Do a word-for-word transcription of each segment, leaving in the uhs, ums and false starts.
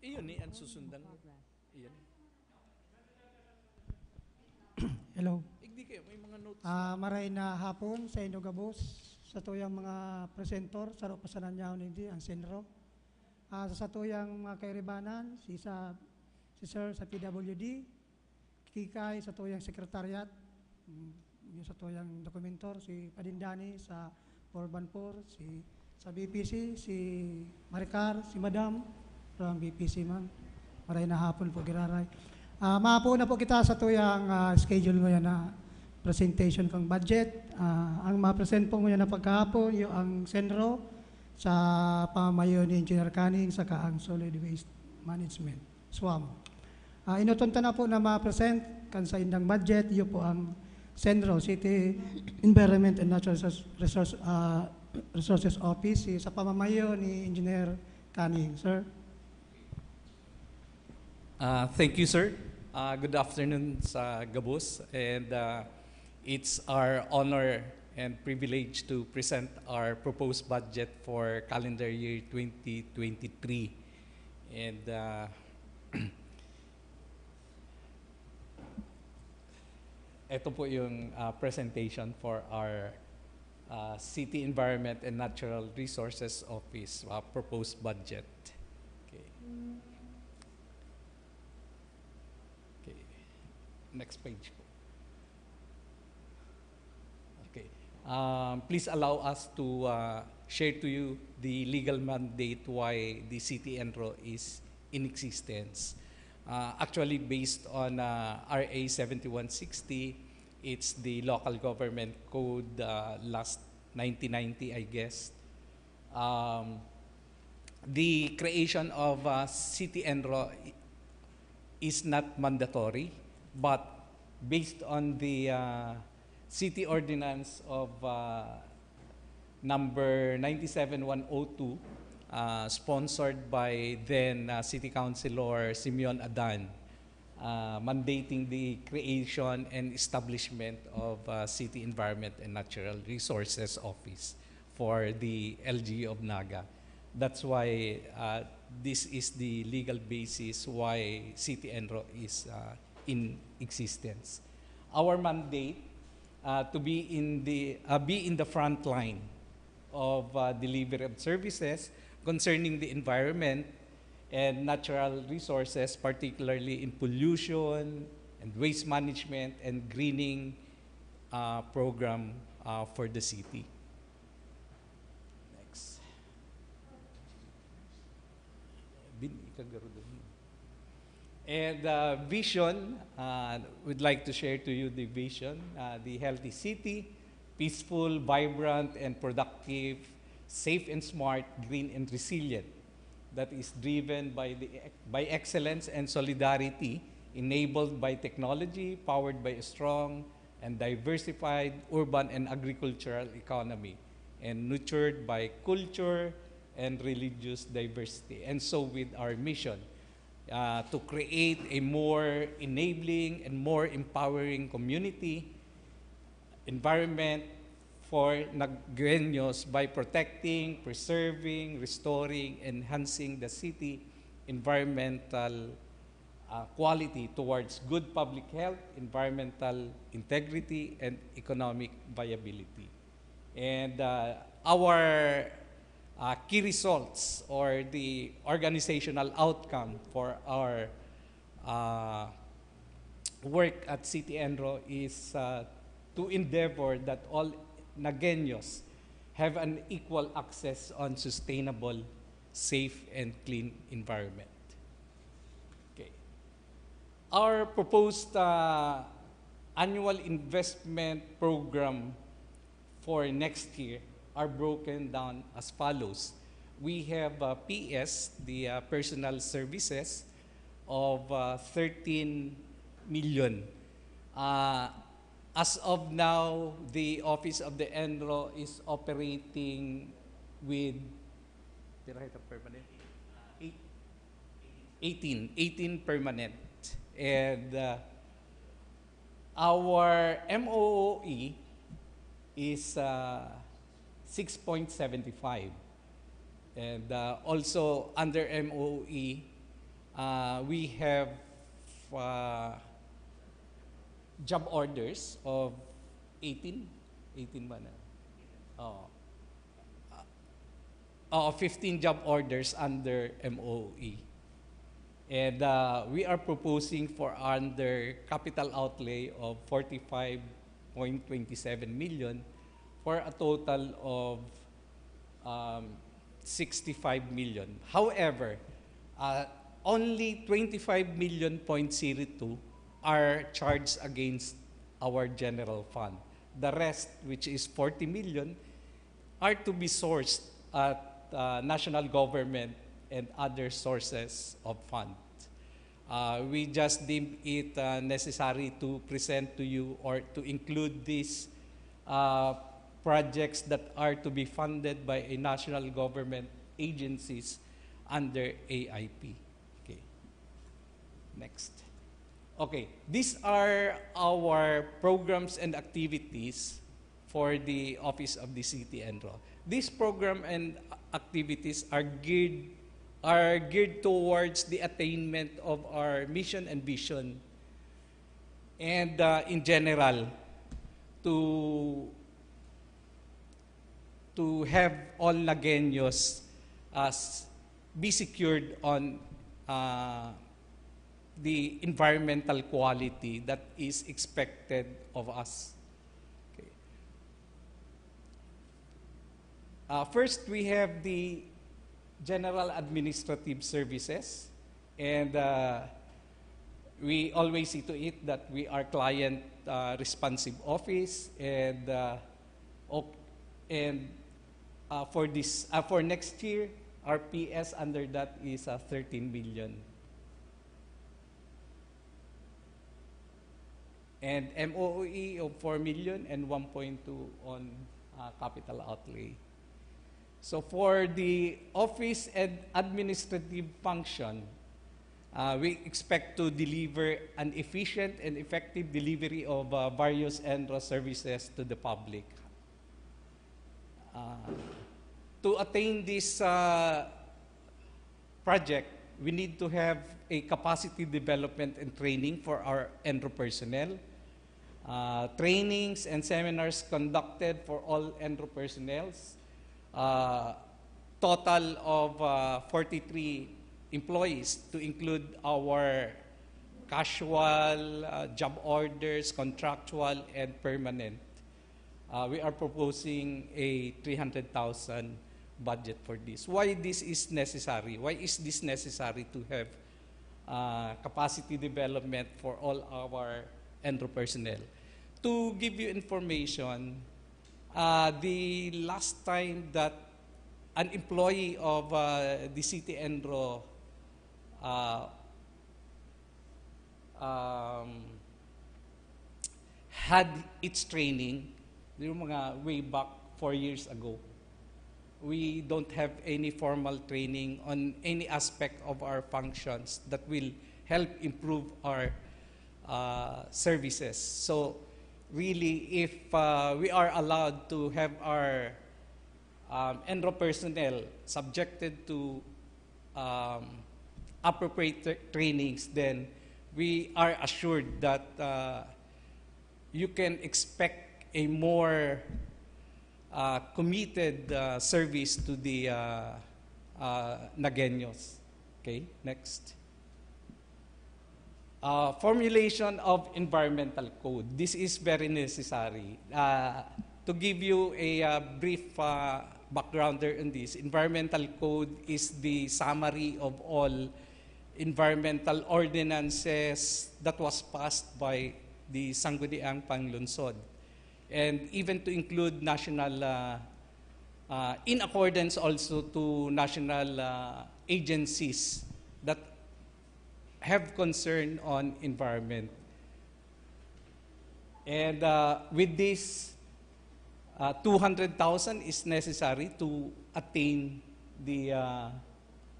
Ayun, eh, ang susundan mo. Ayan. Hello. Igdi kayo, may mga notes. Ah, maray na hapon sa inyo gabos, sa tuyang mga presenter, sa pasanan niya hindi, ang senro. Ah, sa tuyang mga kairibanan, si, sa, si Sir sa P W D, kikay sa tuyang secretariat, mm, yung sa tuyang dokumentor, si Padindani sa four one four, si, sa B P C, si Maricar, si Madam, from B P C man. Maray na hapon po, giraray. Ah, maapo na po kita sa tuyang, ah, schedule ngayon na presentation kang budget. Ah, ang ma-present po ngayon na pagkahapon, yung ang senro sa pamamayo ni Engineer Canning, saka ang solid waste management, swam. Ah, inuton ta na po na ma-present kan sa indang budget, iyo po ang senro, City Environment and Natural Resource, Resource, ah, Resources Office, si, sa pamamayo ni Engineer Canning, sir. Uh, thank you, sir. Uh, good afternoon sa gabos. And uh, it's our honor and privilege to present our proposed budget for calendar year twenty twenty-three. And uh, ito po yung uh, presentation for our uh, City Environment and Natural Resources Office uh, proposed budget. Okay. Okay. Next page po. Okay. Um, please allow us to uh, share to you the legal mandate why the City Enro is in existence. Uh, actually, based on uh, R A seventy-one sixty, it's the local government code uh, last nineteen ninety, I guess. Um, the creation of uh, City Enro i- is not mandatory, but based on the uh, City Ordinance of uh, number ninety-seven one oh two, uh, sponsored by then uh, City Councilor Simeon Adan, uh, mandating the creation and establishment of uh, City Environment and Natural Resources Office for the L G U of Naga. That's why uh, this is the legal basis why City Enro is uh, in existence. Our mandate uh, to be in the uh, be in the front line of uh, delivery of services concerning the environment and natural resources, particularly in pollution and waste management and greening uh, program uh, for the city. Next. Bin, ikagarudon mo. And uh, vision, uh, we'd like to share to you the vision, uh, the healthy city, peaceful, vibrant, and productive, safe and smart, green and resilient, that is driven by, the, by excellence and solidarity, enabled by technology, powered by a strong and diversified urban and agricultural economy, and nurtured by culture and religious diversity. And so with our mission, uh, to create a more enabling and more empowering community environment for Nagueños by protecting, preserving, restoring, enhancing the city environmental uh, quality towards good public health, environmental integrity, and economic viability. And uh, our uh, key results or the organizational outcome for our uh, work at City Enro is uh, to endeavor that all Nagueños have an equal access on sustainable, safe, and clean environment. Okay. Our proposed uh, annual investment program for next year are broken down as follows. We have uh, P S, the uh, personal services, of uh, thirteen million. Uh, as of now, the Office of the Enro is operating with, pira ito permanent? Eight, eighteen, eighteen permanent. And uh, our M O O E is uh, six point seven five. And uh, also under M O O E, Uh, we have uh, job orders of eighteen, eighteen ba na? Oh. Uh, oh, fifteen job orders under M O E. And uh, we are proposing for under capital outlay of forty-five point twenty-seven million for a total of um, sixty-five million. However, uh, only twenty-five million point zero two are charged against our general fund. The rest, which is forty million, are to be sourced at uh, national government and other sources of fund. Uh, we just deem it uh, necessary to present to you or to include these uh, projects that are to be funded by a national government agencies under A I P. Okay. Next. Okay. These are our programs and activities for the Office of the C T ENRO. These program and activities are geared are geared towards the attainment of our mission and vision, and uh, in general, to to have all Nagueños as be secured on uh, the environmental quality that is expected of us. Okay. Uh, first, we have the general administrative services, and uh, we always see to it that we are client uh, responsive office, and uh, ok- and uh, for this uh, for next year, our P S under that is uh, thirteen million. And M O E of four million and one point two on uh, capital outlay. So for the office and administrative function, uh, we expect to deliver an efficient and effective delivery of uh, various ENRO services to the public. Uh, to attain this uh, project, we need to have a capacity development and training for our ENRO personnel. Uh, trainings and seminars conducted for all ENRO personnels. Uh, total of uh, forty-three employees, to include our casual, uh, job orders, contractual, and permanent. Uh, we are proposing a three hundred thousand budget for this. Why this is necessary? Why is this necessary to have uh, capacity development for all our ENRO personnel? To give you information, uh, the last time that an employee of uh, the C T ENRO uh, um, had its training, yung mga way back four years ago. We don't have any formal training on any aspect of our functions that will help improve our uh, services. So, really, if uh, we are allowed to have our um, ENRO personnel subjected to um, appropriate tra- trainings, then we are assured that uh, you can expect a more uh, committed uh, service to the uh, uh, Nagueños. Okay, next. Uh, formulation of environmental code. This is very necessary. Uh, to give you a uh, brief uh, backgrounder on this, environmental code is the summary of all environmental ordinances that was passed by the Sangguniang Panglungsod, and even to include national, uh, uh, in accordance also to national uh, agencies that have concern on environment. And uh, with this, uh, two hundred thousand is necessary to attain the uh,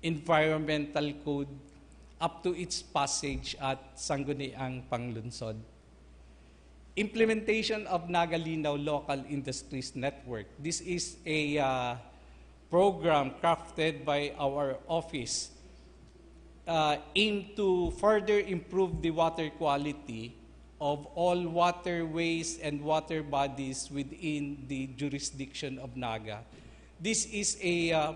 environmental code up to its passage at Sangguniang Panglungsod. Implementation of Nagalinaw Local Industries Network. This is a uh, program crafted by our office uh, aim to further improve the water quality of all waterways and water bodies within the jurisdiction of Naga. This is a uh,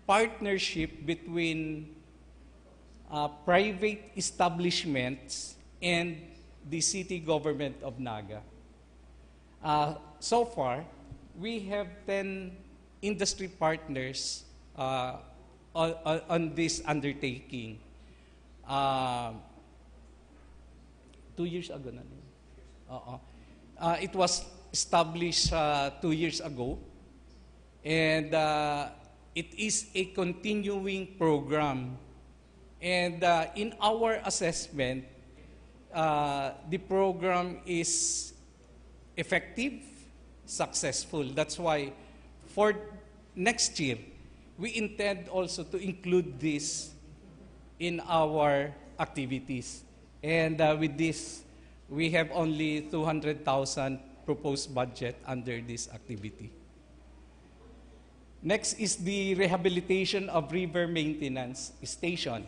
partnership between uh, private establishments and the city government of Naga. Uh, so far, we have ten industry partners uh, on, on, on this undertaking. Uh, two years ago na rin. Oo. Uh, it was established uh, two years ago, and uh, it is a continuing program. And uh, in our assessment, uh, the program is effective, successful. That's why for next year, we intend also to include this in our activities. And uh, with this, we have only two hundred thousand proposed budget under this activity. Next is the rehabilitation of river maintenance station.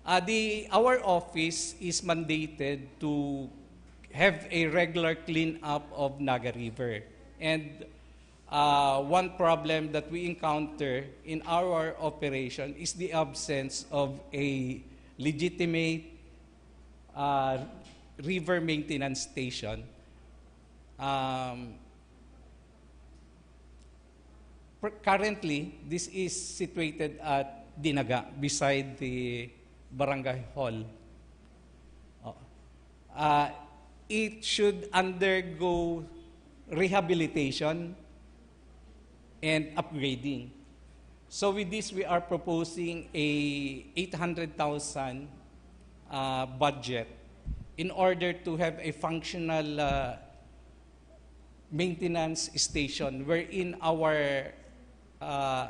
Uh, the, our office is mandated to have a regular cleanup of Naga River. And uh, one problem that we encounter in our operation is the absence of a legitimate uh, river maintenance station. Um, pr- currently, this is situated at Dinaga, beside the barangay hall. Oh. Uh, it should undergo rehabilitation and upgrading. So with this, we are proposing a eight hundred thousand uh, budget in order to have a functional uh, maintenance station wherein our uh,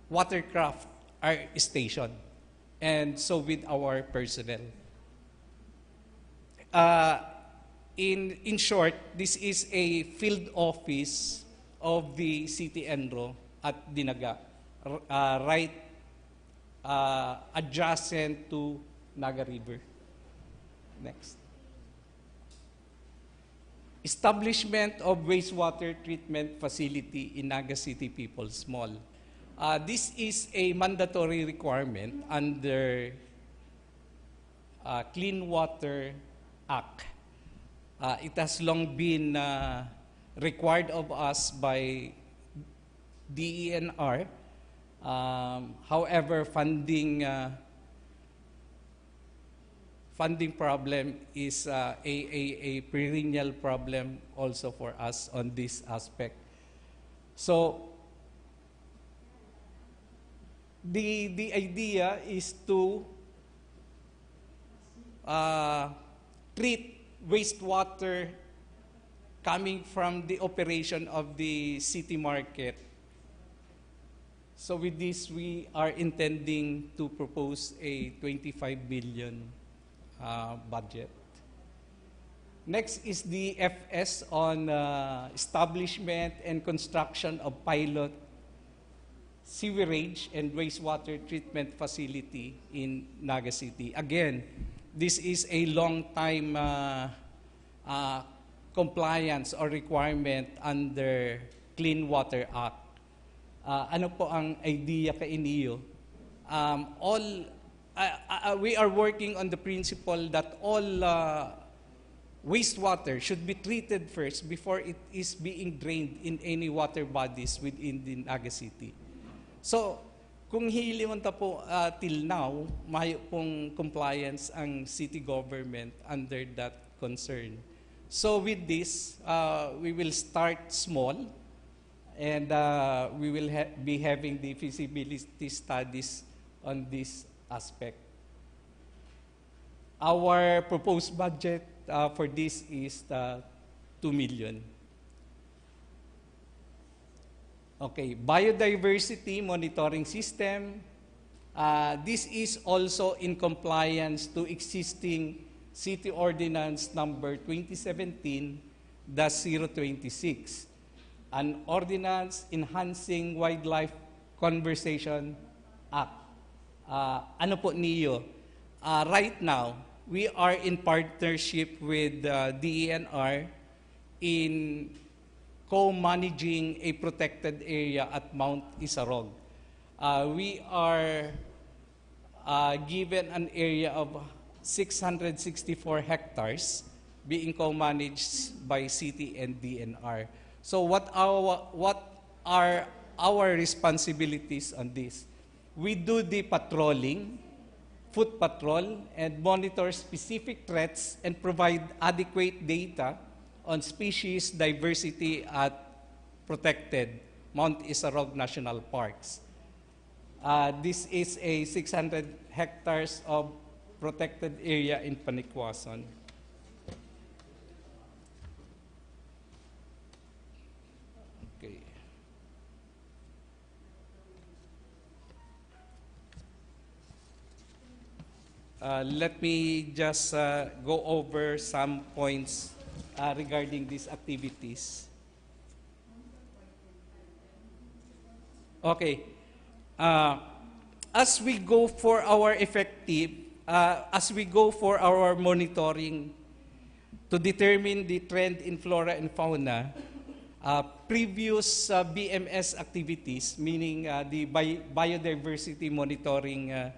watercraft are stationed, and so with our personnel. Uh, in, in short, this is a field office of the City ENRO at Dinaga, r- uh, right uh, adjacent to Naga River. Next. Establishment of wastewater treatment facility in Naga City People's Mall. Uh, this is a mandatory requirement under uh, Clean Water Act. Uh, it has long been uh, required of us by D E N R. Um, however, funding uh, funding problem is uh, a, a, a perennial problem also for us on this aspect. So, the, the idea is to uh, treat wastewater coming from the operation of the city market. So with this, we are intending to propose a twenty-five million uh, budget. Next is the F S on uh, establishment and construction of pilot sewerage and wastewater treatment facility in Naga City. Again, this is a long time uh, uh, compliance or requirement under Clean Water Act. Uh, ano po ang idea kainiyo? Um, all uh, uh, we are working on the principle that all uh, wastewater should be treated first before it is being drained in any water bodies within the Naga City. So, kung hili man ta po uh, till now, mayo pong compliance ang city government under that concern. So with this, uh, we will start small and uh, we will ha- be having the feasibility studies on this aspect. Our proposed budget uh, for this is uh, two million. Okay, biodiversity monitoring system. Uh, this is also in compliance to existing City Ordinance number twenty seventeen dash zero twenty-six, an ordinance enhancing wildlife conservation act. Ah, ano po niyo? Ah, right now, we are in partnership with, ah, D E N R in co-managing a protected area at Mount Isarog. Ah, we are, ah, given an area of six hundred sixty-four hectares being co-managed by city and D N R. So what our, what are our responsibilities on this? We do the patrolling, foot patrol, and monitor specific threats and provide adequate data on species diversity at protected Mount Isarog National Parks. Uh, this is a six hundred hectares of protected area in Panikwason. Okay. Uh, let me just, uh, go over some points, uh, regarding these activities. Okay. Uh, as we go for our effective, uh, as we go for our monitoring to determine the trend in flora and fauna, uh, previous, uh, B M S activities, meaning, uh, the bi-, biodiversity monitoring, uh,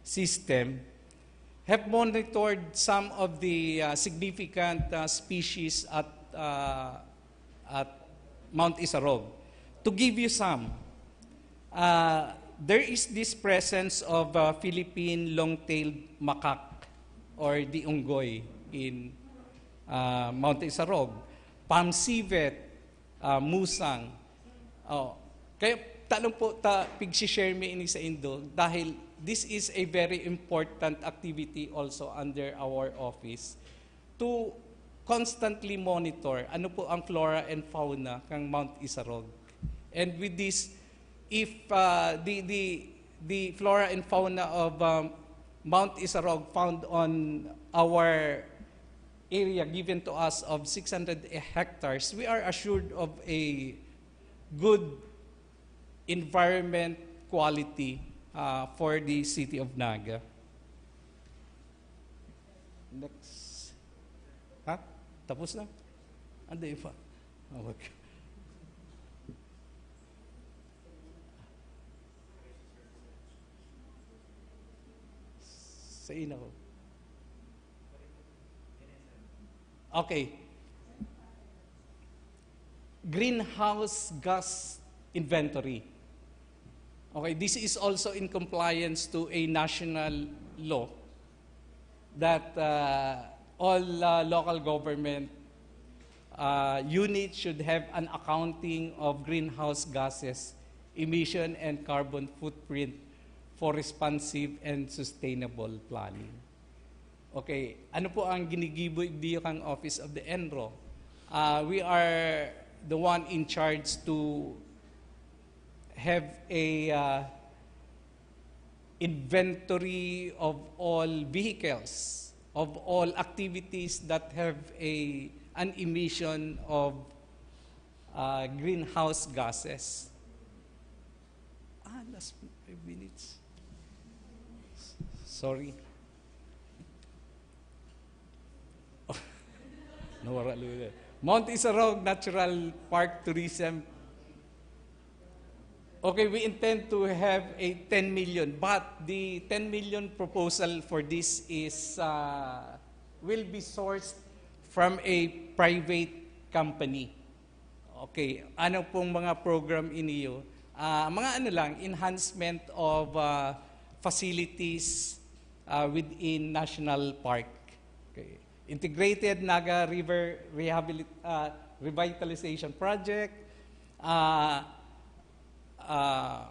system, have monitored some of the, uh, significant, uh, species at, uh, at Mount Isarog. To give you some, uh, there is this presence of, uh, Philippine long-tailed macaque or the unggoy in, uh, Mount Isarog, palm civet, uh, musang. Oh. Kaya talong po ta pigsi-share mi ini sa indo dahil this is a very important activity also under our office to constantly monitor ano po ang flora and fauna kang Mount Isarog. And with this, if, uh, the, the, the flora and fauna of, um, Mount Isarog found on our area given to us of six hundred hectares, we are assured of a good environment quality, uh, for the city of Naga. Next. Ha? Tapos na? Ando iba? Oh, wag. Sa ina ko. Okay. Greenhouse gas inventory. Okay, this is also in compliance to a national law that, uh, all, uh, local government, uh, units should have an accounting of greenhouse gases, emission, and carbon footprint for responsive and sustainable planning. Okay, ano po ang ginigibo niyo kang Office of the ENRO? Uh, we are the one in charge to have a, uh, inventory of all vehicles, of all activities that have a, an emission of, uh, greenhouse gases. Ah, last five minutes. Sorry. Nawara, Lula. Mount Isarog Natural Park Tourism. Okay, we intend to have a ten million, but the ten million proposal for this is, uh, will be sourced from a private company. Okay, ano pong mga program iniyo? Ah, mga ano lang, enhancement of, ah, facilities, ah, within National Park. Okay. Integrated Naga River Rehabilit-, ah, Revitalization Project. Ah, ah,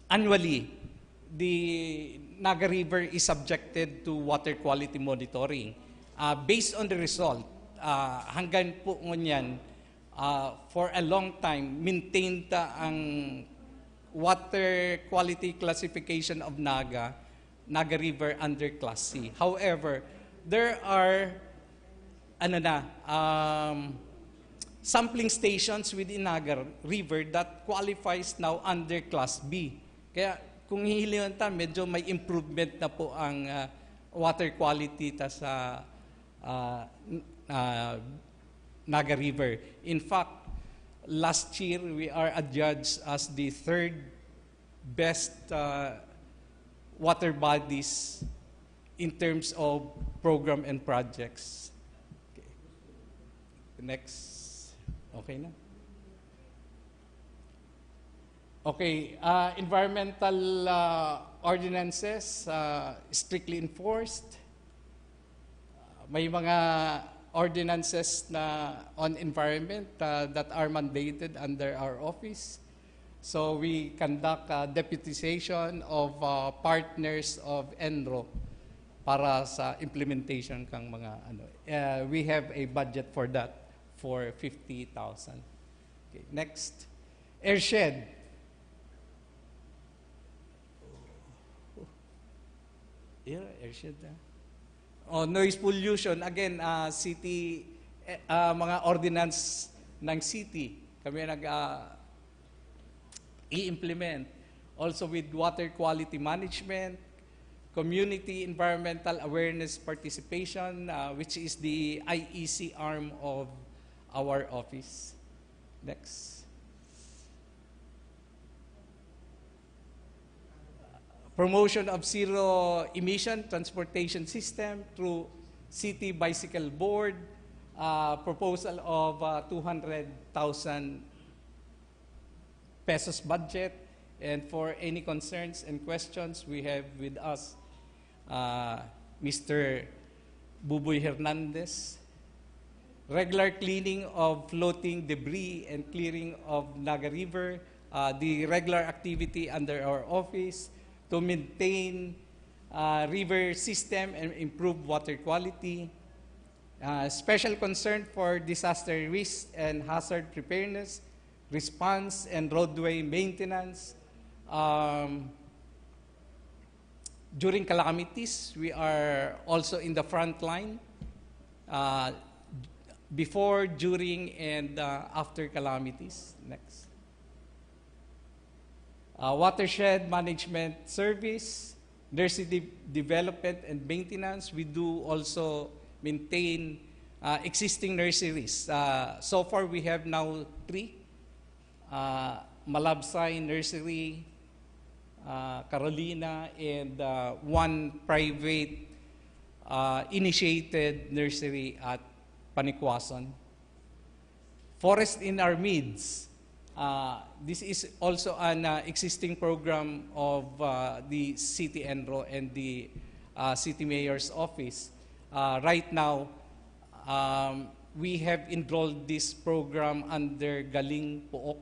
annually, the Naga River is subjected to water quality monitoring. Ah, based on the result, ah, hanggang po ngunyan, ah, for a long time, maintain ta ang water quality classification of Naga, Naga River under Class C. However, there are, ano na, um, sampling stations within Naga River that qualifies now under Class B. Kaya Kung hihilingon ta, medyo may improvement na po ang, ah, water quality ta sa, ah, n-, ah, Naga River. In fact, last year, we are adjudged as the third best, ah, water bodies in terms of program and projects. Okay. Next. Okay na. Okay, ah, environmental, ah, ordinances, ah, strictly enforced. May mga ordinances na on environment, ah, that are mandated under our office. So we conduct, ah, deputization of, ah, partners of ENRO para sa implementation kang mga ano. Ah, we have a budget for that for fifty thousand. Okay, next. Airshed. Yeah, airshed, ah. Oh, noise pollution. Again, ah, city, eh, ah, mga ordinance ng city. Kami nag, ah, i-implement. Also with water quality management, community environmental awareness participation, ah, which is the I E C arm of our office. Next. Promotion of zero emission transportation system through City Bicycle Board, uh, proposal of, uh, two hundred thousand pesos budget. And for any concerns and questions, we have with us, uh, Mister Buboy Hernandez. Regular cleaning of floating debris and clearing of Naga River, uh, the regular activity under our office to maintain, uh, river system and improve water quality. Uh, special concern for disaster risk and hazard preparedness, response, and roadway maintenance. Um, during calamities, we are also in the front line, uh, before, during, and, uh, after calamities. Next. Uh, watershed management service, nursery de-, development and maintenance. We do also maintain, uh, existing nurseries. Uh, so far, we have now three. Uh, Malabsay Nursery, uh, Carolina, and, uh, one private, uh, initiated nursery at Panikwason. Forest in Our Midst. Uh, this is also an, uh, existing program of, uh, the City ENRO and the, uh, City Mayor's Office. Uh, right now, um, we have enrolled this program under Galing Pook.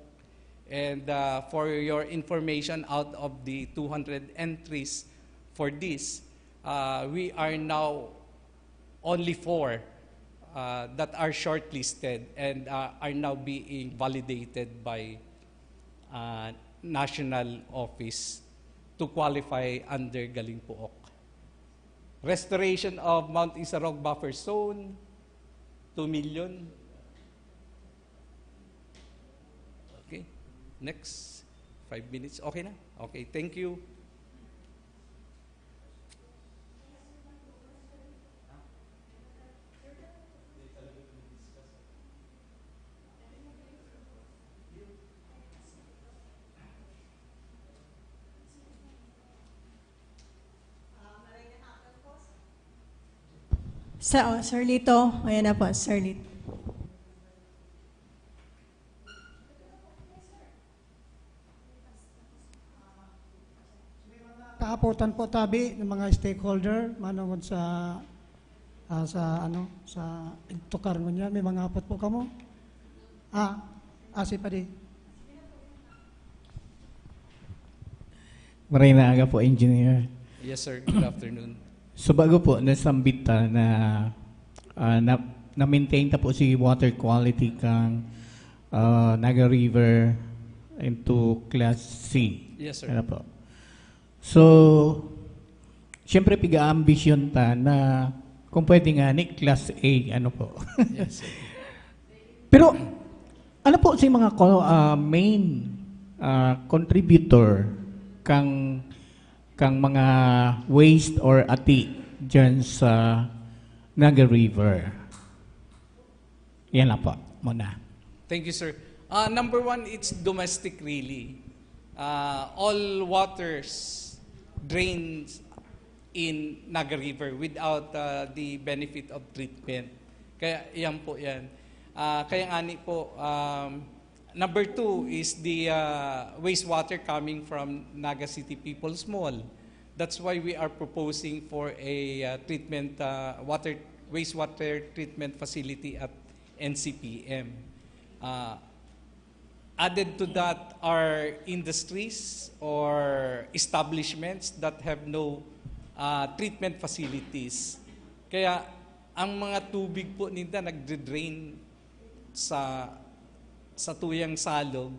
And, uh, for your information, out of the two hundred entries for this, uh, we are now only four, uh, that are shortlisted and, uh, are now being validated by, uh, national office to qualify under Galing Pook. Restoration of Mount Isarog Buffer Zone, two million. Okay. Next. Five minutes. Okay na? Okay. Thank you. Sa, oh, Sir Lito. Ayan na po, Sir Lito. Kaapotan po tabi ng mga stakeholder, manungod sa, ah, sa, ano, sa tukar ngunyan. May mga apot po kamo? Ah, ah, si Padi. Maray na aga po, Engineer. Yes, sir. Good afternoon. So bago po, nasambit ta na, ah, na, na-maintain ta po si water quality kang, ah, Naga River into Class C. Yes, sir. Ano po? So, siyempre, piga-ambisyon ta na kung pwede nga ni Class A, ano po? Yes, sir. Pero, ano po si mga ko, ah, main, ah, contributor kang kang mga waste or ati dyan sa Naga River. Yan lang po muna. Thank you, sir. Uh, number one, it's domestic really. Uh, all waters drains in Naga River without uh, the benefit of treatment. Kaya yan po yan. Uh, kaya ngani po, um, number two is the uh, wastewater coming from Naga City People's Mall. That's why we are proposing for a uh, treatment, uh, water wastewater treatment facility at N C P M. Uh, added to that are industries or establishments that have no uh, treatment facilities. Kaya ang mga tubig po nila nagde-drain sa sa tuyang salog,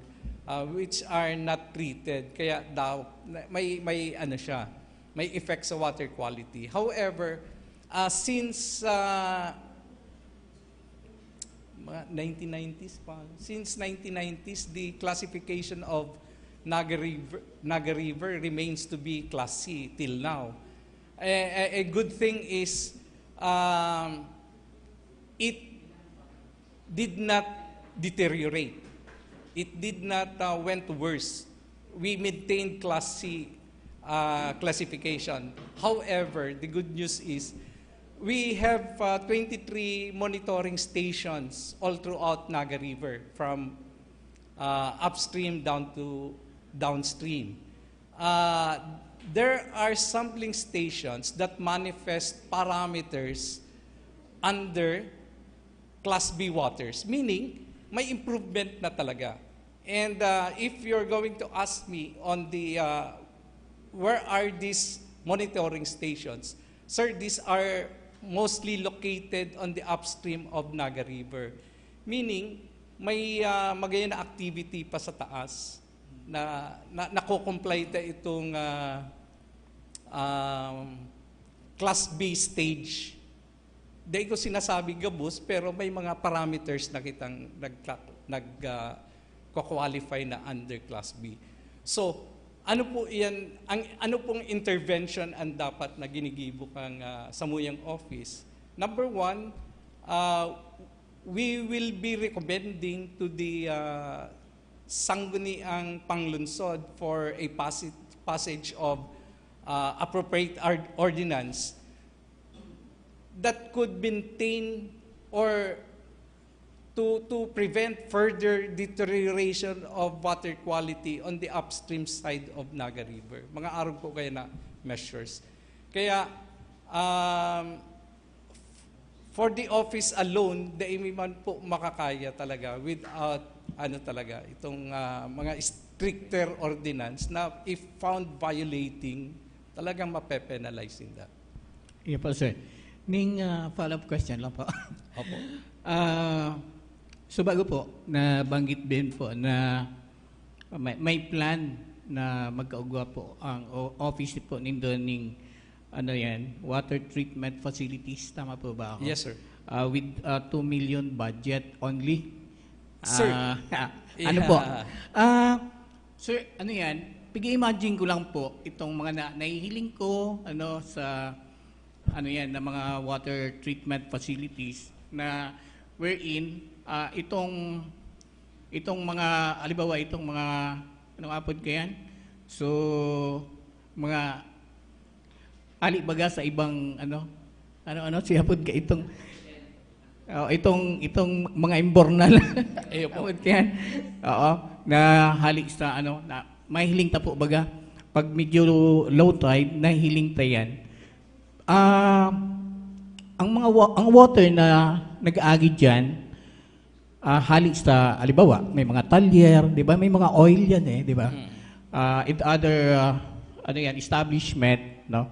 uh, which are not treated. Kaya daw may may ano siya, may effect sa water quality. However, uh, since uh, mga nineteen nineties pa, since nineteen nineties, the classification of Naga River, Naga River remains to be Class C till now. A, a, a good thing is um, it did not deteriorate. It did not uh, went worse. We maintained Class C uh, classification. However, the good news is we have uh, twenty-three monitoring stations all throughout Naga River, from uh, upstream down to downstream. Uh, there are sampling stations that manifest parameters under Class B waters, meaning may improvement na talaga. And uh, if you're going to ask me on the uh, where are these monitoring stations, sir, these are mostly located on the upstream of Naga River. Meaning, may uh, magayon na activity pa sa taas na, na nako-comply ta itong uh, um, Class B stage. Dai ko sinasabi gabos, pero may mga parameters na kitang nag, nag uh, qualify na under Class B. So, ano po iyan, ang, ano pong intervention ang dapat na ginigibo kang uh, samuyang office? Number one, uh, we will be recommending to the uh, Sangguniang Panglunsod for a passage, passage of uh, appropriate ordinance that could maintain or to, to prevent further deterioration of water quality on the upstream side of Naga River. Mga arog po kaya na measures. Kaya, um, for the office alone, dai mi man po makakaya talaga without, ano talaga, itong uh, mga stricter ordinance na if found violating, talagang mape-penalize ninda. Iya po, sir. Ning uh, follow-up question lang po. Opo. Uh, so bago po, nabanggit din po na may, may plan na magkaugwa po ang office po nindo ning ano yan, water treatment facilities, tama po ba ako? Yes, sir. Uh, with uh, two million budget only. Sir. Uh, ano po? Uh, sir, ano yan? Pag-imagine ko lang po itong mga na, nahihiling ko ano sa ano yan na mga water treatment facilities na wherein uh, itong itong mga halimbawa itong mga ano apod kayan? So mga ali baga sa ibang ano ano ano siya pud ka itong oh, itong itong mga imbornal. Iyo po. Apod kayan? Oo, na hali sa ano na mahiling ta po baga pag medyo low tide nahiling ta yan. Ah, ang mga wa- ang water na nag-aagi diyan ah, hali sa alibawa, may mga talyer, di ba? May mga oil yan eh, di ba? Uh, it other uh, ano yan, establishment, no?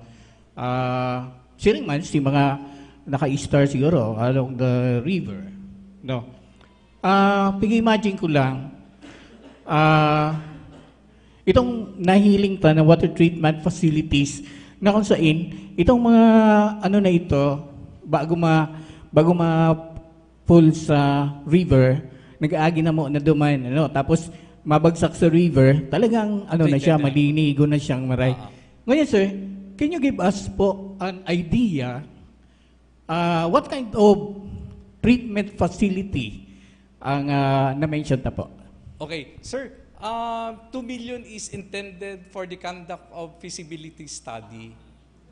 Uh, siring man si mga naka-star siguro along the river, no? Uh, pag-imagine ko lang, uh, itong nahiling ta na water treatment facilities na kung sain, itong mga ano na ito, bago ma bago ma full sa river, nag-aagi na mo na duman, ano, tapos mabagsak sa river, talagang ano na siya, malinigo na siyang maray. Uh-huh. Ngayon, sir, can you give us po an idea, ah, what kind of treatment facility ang, ah, na-mention na po? Okay, sir. Uh, two million is intended for the conduct of feasibility study.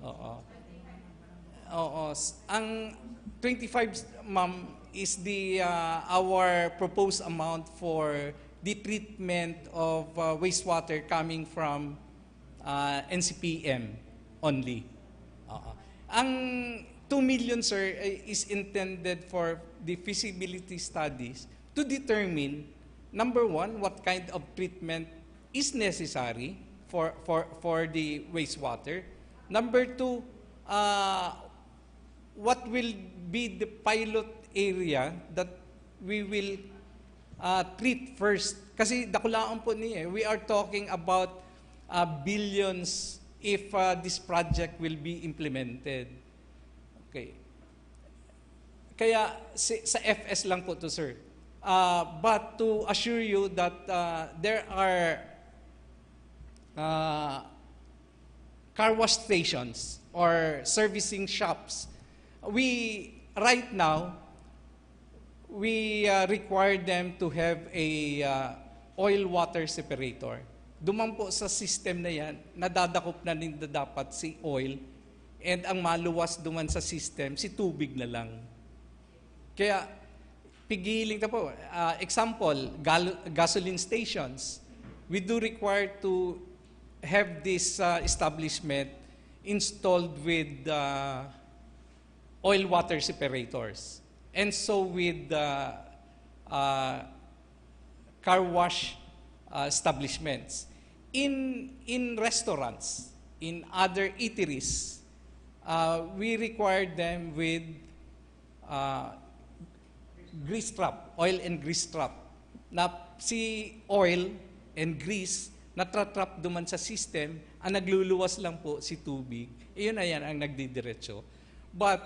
Oo. Oo. S- Ang twenty-five, ma'am, is the uh, our proposed amount for the treatment of uh, wastewater coming from uh, N C P M only. Oo. Ang two million, sir, ay- is intended for the feasibility studies to determine, number one, what kind of treatment is necessary for for for the wastewater. Number two, uh, what will be the pilot area that we will uh, treat first? Kasi dakulaon po niya. Eh. We are talking about uh, billions if uh, this project will be implemented. Okay. Kaya si, sa F S lang po to, sir. Uh, but to assure you that uh, there are uh, car wash stations or servicing shops, we, right now, we uh, require them to have a uh, oil water separator. Duman po sa system na yan, nadadakop na ninda dapat si oil, and ang maluwas duman sa system, si tubig na lang. Kaya, pigiling ta po. Uh, example, gal- gasoline stations. We do require to have this uh, establishment installed with uh, oil water separators. And so with uh, uh, car wash uh, establishments. In, in restaurants, in other eateries, uh, we require them with uh, grease trap, oil and grease trap, na si oil and grease natratrap duman sa system, ang nagluluwas lang po si tubig. Iyon na yan ang nagdidiretso. But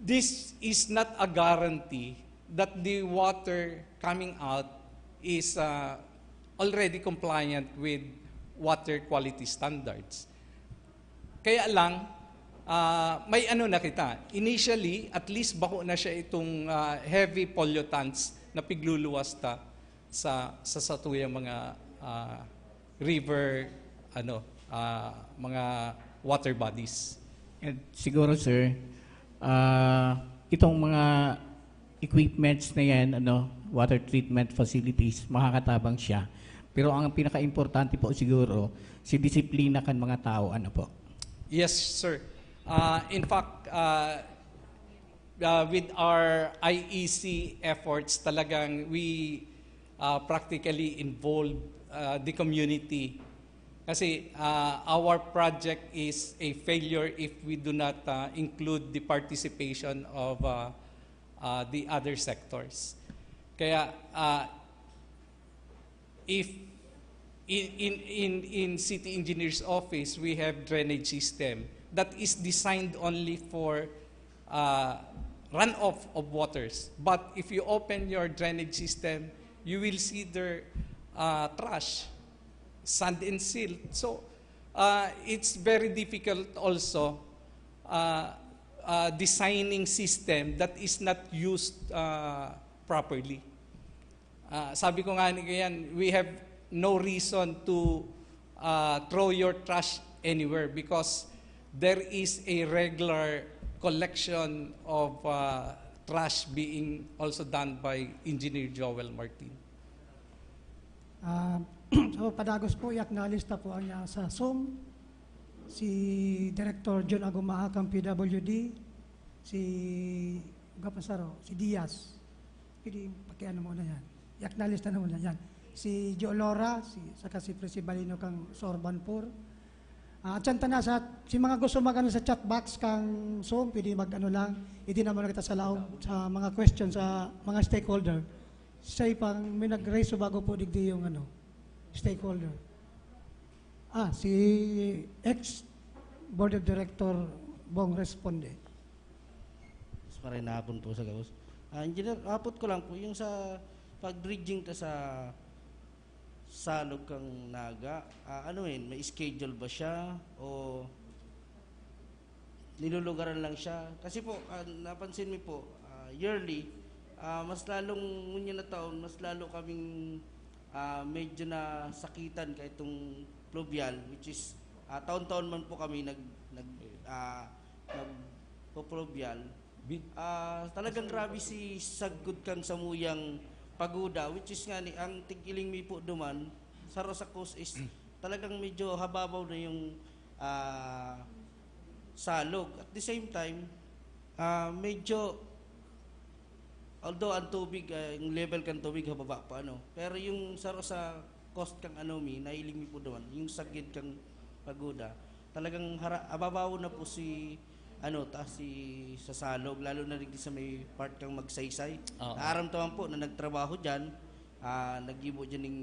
this is not a guarantee that the water coming out is uh, already compliant with water quality standards. Kaya lang, uh, may ano na kita. Initially, at least bako na siya itong uh, heavy pollutants na pigluluwas ta sa sa satuyang mga uh, river, ano, uh, mga water bodies. And siguro, sir, uh, itong mga equipments na yan, ano, water treatment facilities, makakatabang siya. Pero ang pinaka-importante po siguro, si disiplina kan mga tao, ano po? Yes, sir. Uh, in fact, uh, uh, with our I E C efforts, talagang we uh, practically involve uh, the community. Kasi uh, our project is a failure if we do not uh, include the participation of uh, uh, the other sectors. Kaya uh, if in, in, in, in city engineer's office, we have drainage system that is designed only for uh, runoff of waters. But if you open your drainage system, you will see there uh, trash, sand and silt. So uh, it's very difficult also uh, uh, designing system that is not used uh, properly. Uh, sabi ko nga ni Kuyan, we have no reason to uh, throw your trash anywhere because there is a regular collection of uh, trash being also done by Engineer Joel Martin. Uh, so, padagos po, i-acknowledge ta po ang uh, sa SOM, si Director John Agumaha kang P W D, si Gapasaro, si Diaz. Pwede pakiano mo na yan. I-acknowledge na naman na yan. Si Joe Lora, si, saka si Presi Balino kang Sorbanpur. Uh, at yan tana sa, si mga gusto mag-ano sa chat box kang Zoom, pwede mag-ano lang. Hindi naman kita sa laog sa mga questions sa mga stakeholder. Sa ipang may nag-raise bago po digdi yung ano, stakeholder. Ah, si ex Board of Director Bong Responde. Mas maray na hapon po sa gabos. Ah, Engineer, apot ko lang po, yung sa pag-dredging ta sa Salog kang Naga, ah, ano yun, may schedule ba siya o nilulugaran lang siya? Kasi po, ah, napansin mi po, ah, yearly, ah, mas lalong ngunyan na taon, mas lalo kaming, ah, medyo nasakitan kaitong pluvial, which is, ah, taon-taon man po kami nag-, nag-, ah, nagpo-pluvial. Bi- Ah, talagang grabe si sagkod kang samuyang pagoda, which is nga ni, ang tig-iling mi po duman, sa Rosacos is talagang medyo hababaw na yung, ah, salog. At the same time, ah, medyo, although ang tubig, ah, yung level kan tubig hababa pa, ano, pero yung sa, sa coast kang ano mi, nailing mi po duman, yung sagid kang pagoda, talagang hara-, hababaw na po si, ano, ta, si sa salog, lalo na digdi sa may part kang Magsaysay. Oo. Naaramdaman po na nagtrabaho diyan, ah, naggibo diyan ning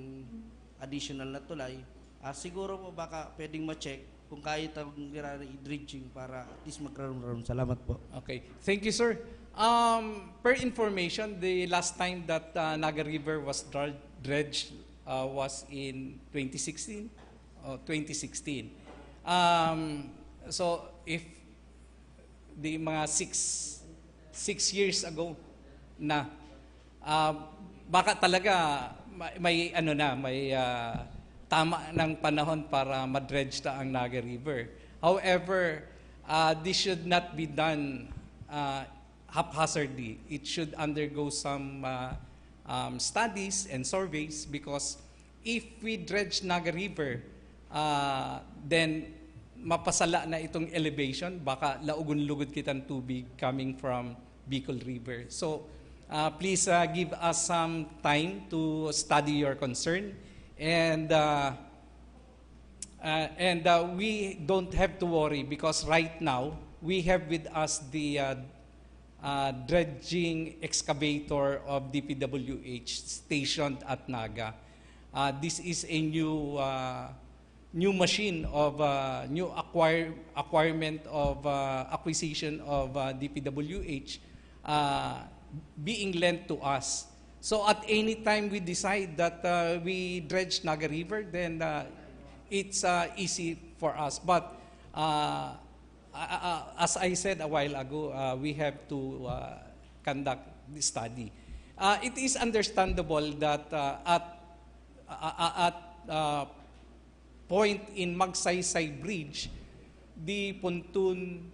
additional na tulay. Ah, siguro po baka pwedeng ma-check kung kaya tawag nira i-dredging para at least magrarom-rarom. Salamat po. Okay. Thank you, sir. Um, per information, the last time that, uh, Naga River was dr-, dredged, uh, was in twenty sixteen. Oh, twenty sixteen. Um, so, if di mga six, six years ago na, ah, baka talaga may, may ano na, may, ah, tama ng panahon para ma-dredge ta ang Naga River. However, ah, this should not be done, ah, haphazardly. It should undergo some, ah, um, studies and surveys because if we dredge Naga River, ah, then mapasala na itong elevation, baka laogon-lugod kitang tubig coming from Bicol River. So, ah, please, ah, give us some time to study your concern. And, ah, ah, and, ah, we don't have to worry because right now, we have with us the, ah, ah, dredging excavator of D P W H stationed at Naga. Ah, this is a new, ah, new machine of, ah, new acquire-, acquirement of, ah, acquisition of, ah, D P W H, ah, being lent to us. So at any time we decide that, ah, we dredge Naga River, then, ah, it's, ah, easy for us. But, ah, ah, ah, as I said a while ago, ah, we have to, ah, conduct the study. Ah, it is understandable that, ah, at, ah, ah, at, ah, point in Magsaysay Bridge, the pontoon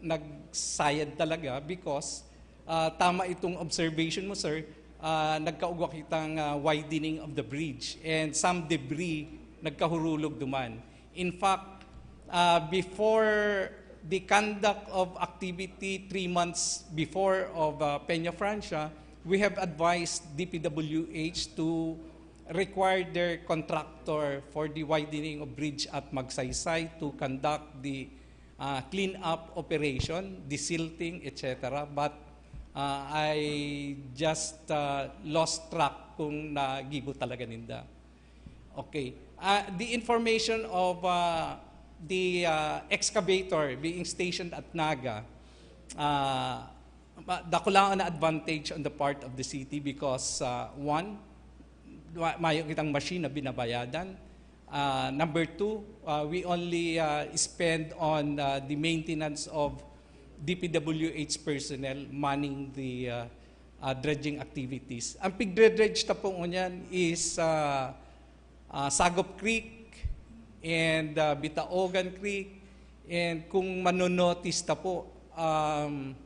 nagsayad talaga because, ah, tama itong observation mo, sir, ah, nagkaugwa kitang, ah, widening of the bridge and some debris nagkahurulog duman. In fact, ah, before the conduct of activity three months before of, ah, Peña Francia, we have advised D P W H to require their contractor for the widening of bridge at Magsaysay to conduct the, ah, clean-up operation, desilting, et cetera. But, ah, I just, ah, lost track kung nagibo talaga ninda. Okay. Ah, the information of, ah, the, ah, excavator being stationed at Naga, ah, ma-, dakulaon na advantage on the part of the city because, ah, one, ma-, mayo kitang machine na binabayadan. Ah, number two, ah, we only, ah, spend on, ah, the maintenance of D P W H personnel manning the, ah, ah, dredging activities. Ang pigdredredge ta po ngunyan is, ah, ah, Sagop Creek and, ah, Bitaogan Creek. And kung manonotice ta po, um,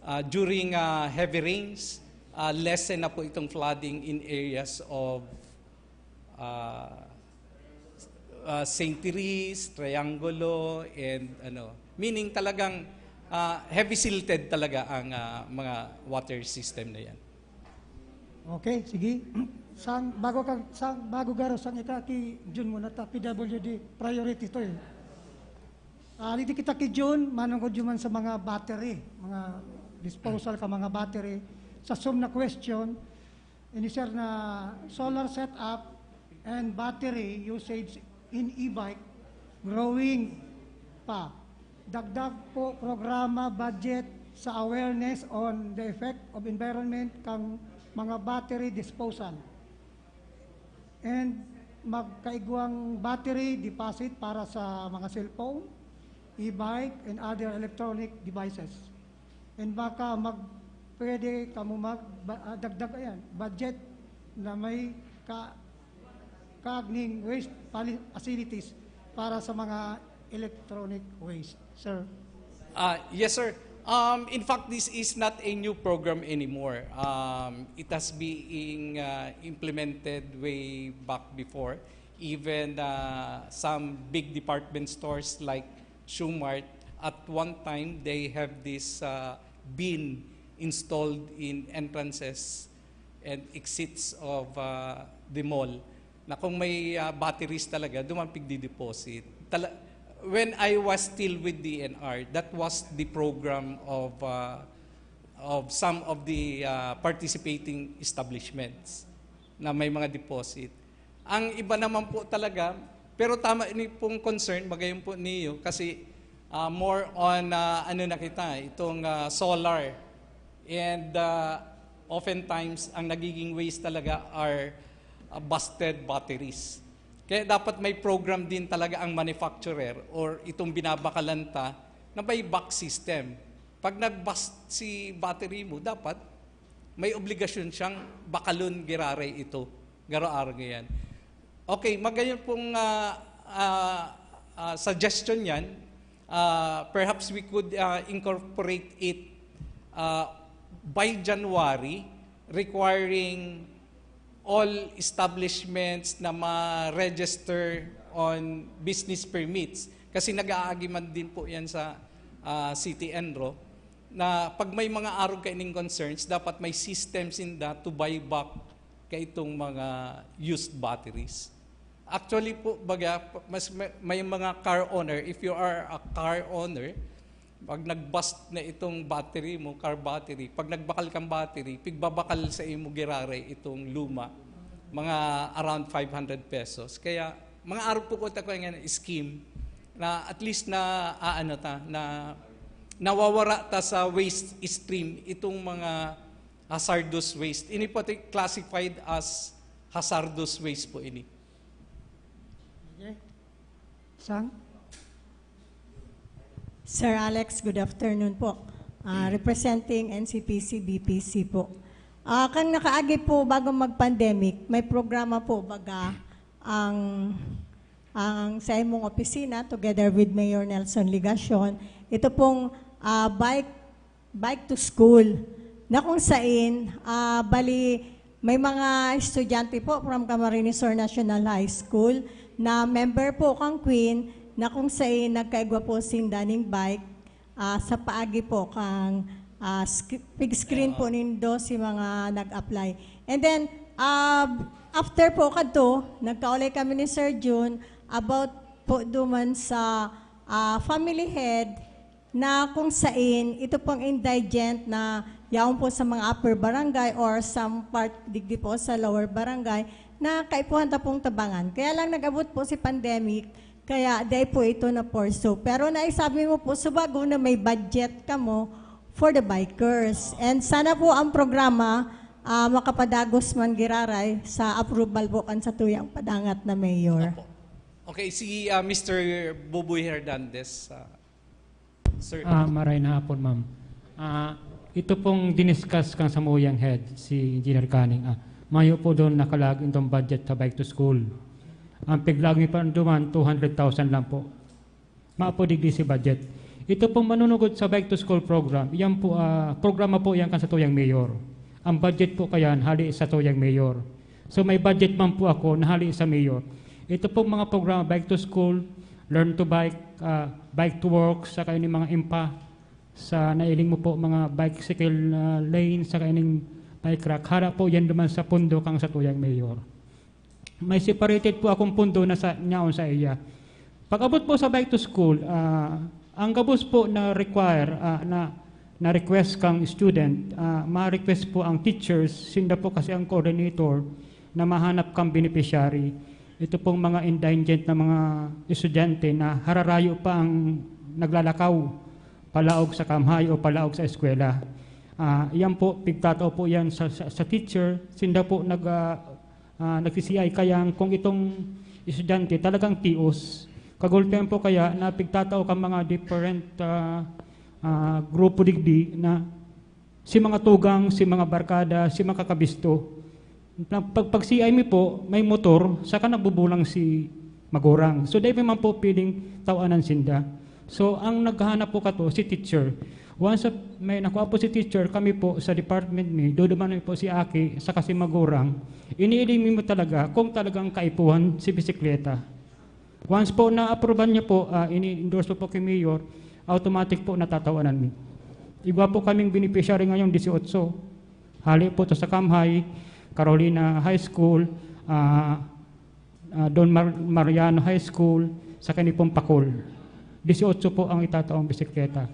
ah, during, ah, heavy rains, ah, lessen na po itong flooding in areas of, ah, ah, Saint Therese, Triangulo, and ano, meaning talagang, ah, heavy silted talaga ang, ah, mga water system na yan. Okay, sige. Sang, bago ka, sang, bago garo, sang ika ki Jun muna ta, P W D, priority to eh. Ah, dito kita ki Jun, manungod yun man sa mga battery, mga disposal ka mga battery. Sa sum na question, ini sir na solar setup and battery usage in e-bike growing pa. Dagdag po programa budget sa awareness on the effect of environment kang mga battery disposal. And magkaigwang battery deposit para sa mga cellphone, e-bike, and other electronic devices. And baka mag, pwede kamo mag, ba, ah, dagdag, ayan, budget na may ka, kaagning waste pali-, facilities para sa mga electronic waste. Sir? Uh, yes, sir. Um, in fact, this is not a new program anymore. Um, it has been uh, implemented way back before. Even uh, some big department stores like Shoe Mart, at one time, they have this uh, bin installed in entrances and exits of uh, the mall na kung may uh, batteries talaga, duman pigdideposit. Tala- when I was still with D N R, that was the program of uh, of some of the uh, participating establishments na may mga deposit. Ang iba naman po talaga, pero tama ni pong concern, magayon po niyo, kasi uh, more on uh, ano na kita, itong uh, solar. And uh, oftentimes, ang nagiging waste talaga are uh, busted batteries. Kaya dapat may program din talaga ang manufacturer or itong binabakalan ta na may back system. Pag nag-bust si battery mo, dapat may obligasyon siyang bakalon giraray ito. Garo-aro ngayon. Okay, magayon pong uh, uh, uh, suggestion yan. Uh, perhaps we could uh, incorporate it uh, by January, requiring all establishments na ma-register on business permits. Kasi nag-aagi man din po yan sa uh, City Enro, na pag may mga arog kaining concerns, dapat may system sinda to buy back kaitong mga used batteries. Actually po, baga, mas may, may mga car owner, if you are a car owner, pag nag-bust na itong battery mo, car battery, pag nagbakal kang battery, pigbabakal sa imo giraray itong luma, mga around five hundred pesos. Kaya mga arog po ko tako nga scheme na at least na aano ta na nawawara ta sa waste stream itong mga hazardous waste. Ini pati classified as hazardous waste po ini. Okay. Sang? Sir Alex, good afternoon po. Uh, representing N C P C B P C po. Uh, kan nakaagi po bago mag-pandemic, may programa po baga ang ang sa imong opisina together with Mayor Nelson Legacion, ito pong uh, bike bike to school na kung sain uh, bali may mga estudyante po from Camarines Sur National High School na member po kang Queen na kung sain nagkaigwa po sinda ning bike uh, sa paagi po kang uh, sc- big screen po nindo si mga nag-apply. And then uh, after po kadto, nagkaulay kami ni Sir Jun about po duman sa uh, family head na kung sain ito pong indigent na yaon po sa mga upper barangay or some part digdi po sa lower barangay na kaipuhan ta pong tabangan. Kaya lang nag-abot po si pandemic, kaya dai po ito na pursue. Pero naisabi mo po sa bago na may budget kamo for the bikers. And sana po ang programa uh, makapadagos man giraray sa approval po kan sa tuyang padangat na mayor. Okay, si uh, Mister Buboy Hernandez. Uh, Sir. Ah, maray na hapon, ma'am. Ah, ito pong diniscuss kang samuyang head, si Engineer Canning. Ah, mayo po doon nakalag itong budget sa bike to school. Ang piglag mi pa duman, two hundred thousand lang po. Mapo digdi si budget. Ito pong manunugod sa bike to school program, yan po, ah, programa po yan kan sa tuyang mayor. Ang budget po kayan, hali sa tuyang mayor. So may budget man po ako na hali sa mayor. Ito pong mga programa, bike to school, learn to bike, uh, bike to work, saka yung mga impa sa nailing mo po mga bicycle uh, lane, saka ining bike rack. Hara po yan duman sa pundo kang sa tuyang mayor. May separated po akong pundo na sa, nyaon sa iya. Pag-abot po sa bike to school, uh, ang gabos po na require, uh, na, na request kang student, uh, ma-request po ang teachers, sinda po kasi ang coordinator na mahanap kang beneficiary. Ito pong mga indigent na mga estudyante na hararayo pa ang naglalakaw palaog sa kamhay o palaog sa eskwela. Uh, yan po, pigtatao po yan sa, sa, sa teacher. Sinda po nag, uh, ah, nagsi-C I kayang kung itong estudyante talagang tios. Kagultihan po kaya na pigtatao kan mga different, ah, ah, grupo digdi na si mga tugang, si mga barkada, si mga kakabisto. Na pag, pag C I mi po, may motor, saka nagbubulang si magurang. So, dai mi man po pwedeng tawanan sinda. So, ang naghahanap po kato, si teacher. Once of, may nakuha po si teacher, kami po sa department mi, duduman mi po si aki, saka si magurang. Iniiling mi mo talaga kung talagang kaipuhan si bisikleta. Once po na-approvean niya po, ah, ini-endorse po, po kay Mayor, automatic po natatawanan mi. Igwa po kaming beneficiary ngayon, dieciocho. Hali po to sa Kamhay, Carolina High School, ah, ah, Don Mar-, Mariano High School, sa kanipong Pakol. Dieciocho po ang itataong bisikleta.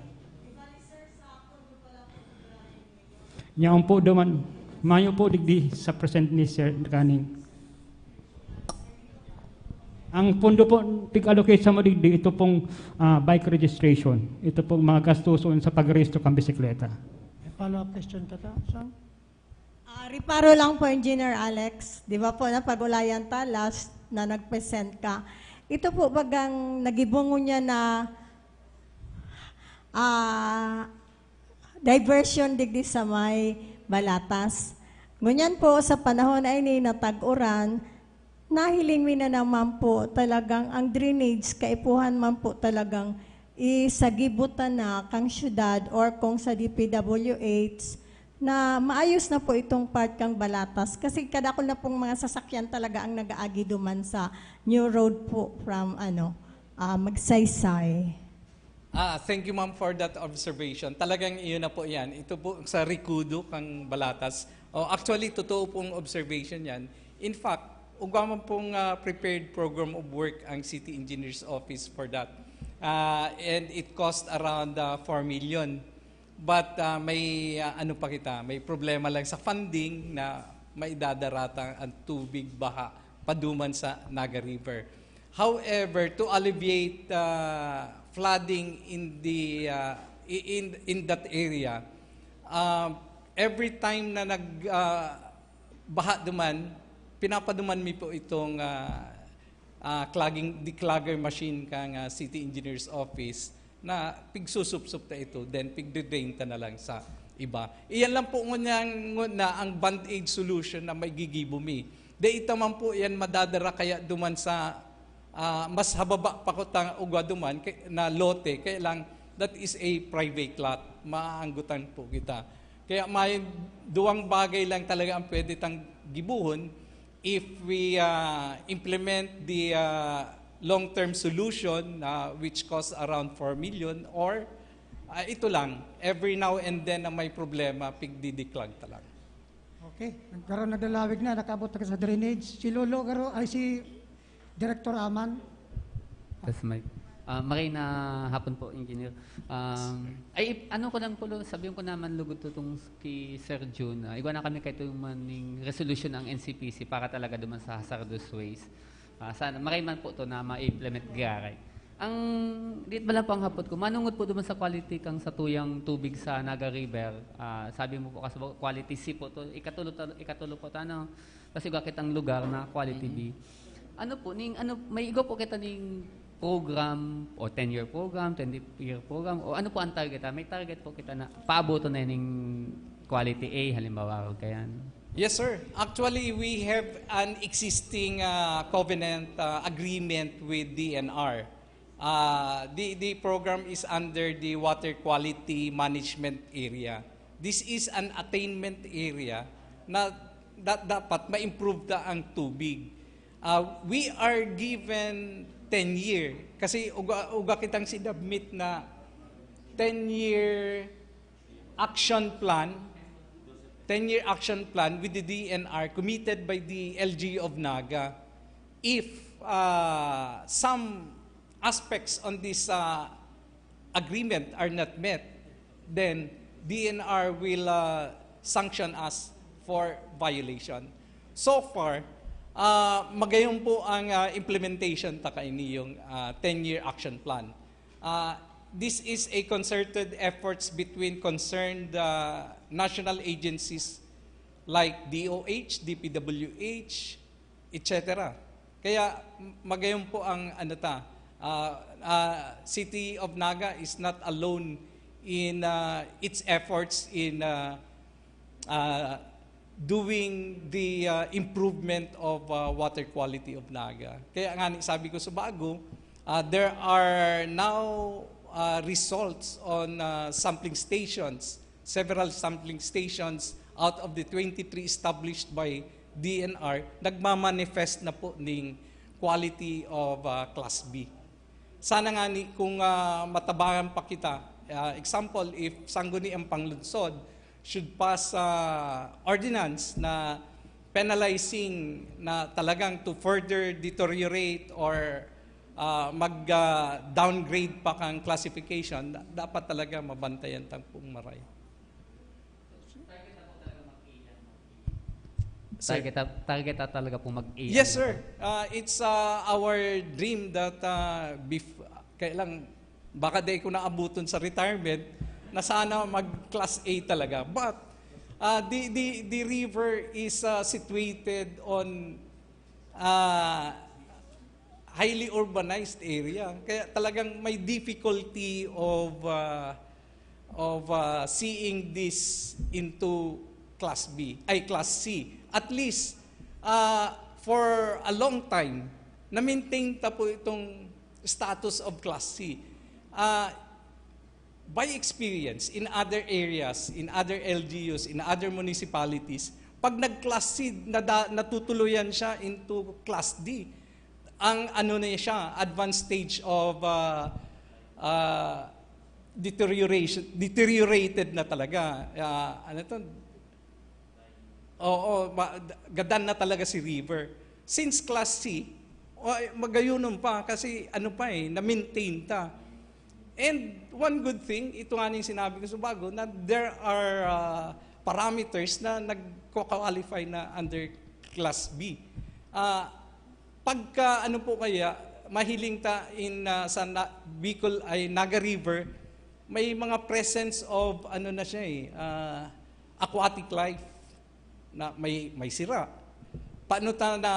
Nyaon po duman, mayo po digdi sa present ni Sir Kaning. Ang pondo po, pig-allocate sa madigdi, ito pong, ah, bike registration. Ito pong mga gastuson sa pagrehistro kan bisikleta. May follow-up question ka ta, Sam? Ah, reparo lang po, Engineer Alex. Di ba po, napag-ulayan ta last na nag-present ka? Ito po, bagang nagibungo niya na, ah, diversion digdi sa may Balatas. Ngunyan po, sa panahon na ini na tag-uran, nahiling mi na naman po talagang ang drainage, kaipuhan man po talagang isagibutan na kang syudad or kung sa D P W H, na maayos na po itong part kang Balatas. Kasi kadakol na pong mga sasakyan talaga ang nag-aagi duman sa new road po from, ano, ah, Magsaysay. Ah, thank you, ma'am, for that observation. Talagang iyon na po yan. Ito po sa Recodo kang Balatas. Oh, actually, totoo pong observation yan. In fact, ugwa man pong, ah, prepared program of work ang City Engineer's Office for that. Ah, and it cost around, ah, four million. But, ah, may, ah, ano pa kita, may problema lang sa funding na maidadarata ang tubig baha paduman sa Naga River. However, to alleviate, ah, flooding in the, ah, i-, in, in that area, ah, every time na nag, ah, baha duman, pinapaduman mi po itong, ah, ah, clogging, declogger machine kang, ah, City Engineer's Office na pigsusupsup ta ito, then pigde-drain ta na lang sa iba. Iyan lang po ngunyan, ngun-, na ang band-aid solution na may gigibo mi. Dai ita man po yan madadara kaya duman sa, ah, mas hababa pa kuta ugwa duman, kay, na lote, kaya lang, that is a private lot. Maaanggutan po kita. Kaya may duwang bagay lang talaga ang pwede tang gibuhon if we, ah, implement the, ah, long-term solution, ah, which costs around four million, or, ah, ito lang, every now and then na may problema, pigdidiklang ta lang. Okay. Garo naglalawig na, nakaabot na sa drainage. Si Lolo, garo, ay, si Director Aman. Tas may, ah, maray na hapon po, Engineer. Um, ay, ano ko lang po, lo-, sabihin ko naman lugod to tong ki Sir Jun. Ah, igwa na kami kay ito yung maning resolution ang N C P C para talaga duman sa hazardous waste. Ah, sana, maray man po to na ma-implement giraray. Ang, di ba lang po ang hapot ko, manungod po duman sa quality kang satuyang tubig sa Naga River. Ah, sabi mo po kasi quality C po to, ikatulo, ikatulo po tano. Kasi igwa kitang lugar na quality B. Ano po, ning, ano, may igwa po kita ning program, o ten-year program, twenty-year program, o ano po ang target, ah? May target po kita na paaboton na ning quality A, halimbawa, o kayan? Yes, sir. Actually, we have an existing, ah, covenant, ah, agreement with D N R. Ah, the, the program is under the Water Quality Management Area. This is an attainment area na da-, dapat ma-improve ta ang tubig. Ah, we are given ten year. Kasi ugwa, ugwa kitang sinubmit na ten year action plan, ten year action plan with the D N R committed by the L G U of Naga. If, ah, some aspects on this, ah, agreement are not met, then D N R will, ah, sanction us for violation. So far, ah, magayon po ang, ah, implementation ta kaini yung, ah, ten-year action plan. Ah, this is a concerted efforts between concerned, ah, national agencies like D O H, D P W H, et cetera. Kaya m- magayon po ang ano ta, ah, ah, City of Naga is not alone in ah, its efforts in ah, ah, doing the ah, improvement of ah, water quality of Naga. Kaya nga ni- sabi ko sa bago, ah, there are now ah, results on ah, sampling stations, several sampling stations out of the twenty-three established by D N R, nagmamanifest na po ning quality of ah, Class B. Sana nga ni kung ah, matabangan pa kita, ah, example, if sangguni ang panglunsod should pass ah, ordinance na penalizing na talagang to further deteriorate or ah, mag ah, downgrade pa kang classification, da- dapat talaga mabantayan ta pong maray. Sir. Target, ta- target ta talaga pong mag-A. Yes, sir. Uh, it's uh, our dream that uh, bef- kaya lang, baka di ko naabuton sa retirement na sana mag class A talaga. But uh, the, the, the river is uh, situated on uh, highly urbanized area. Kaya talagang may difficulty of uh, of uh, seeing this into class B, ay class C. At least uh, for a long time, na-maintain ta po itong status of class C. Uh, by experience, in other areas, in other L G Us, in other municipalities, pag nag-class C, nada, natutuluyan siya into class D. Ang ano na siya, advanced stage of uh, uh, deterioration, deteriorated na talaga. Uh, ano to? Oo, ma- gadan na talaga si river. Since class C, o, ay, magayunon pa kasi ano pa eh, na-maintain ta. And one good thing, ito nga yung sinabi ko sa bago, na there are uh, parameters na nagko-qualify na under class B. Uh, pagka ano po kaya, mahiling ta in uh, sa na, Bicol ay Naga River, may mga presence of ano na siya eh, uh, aquatic life na may may sira. Paano ta na,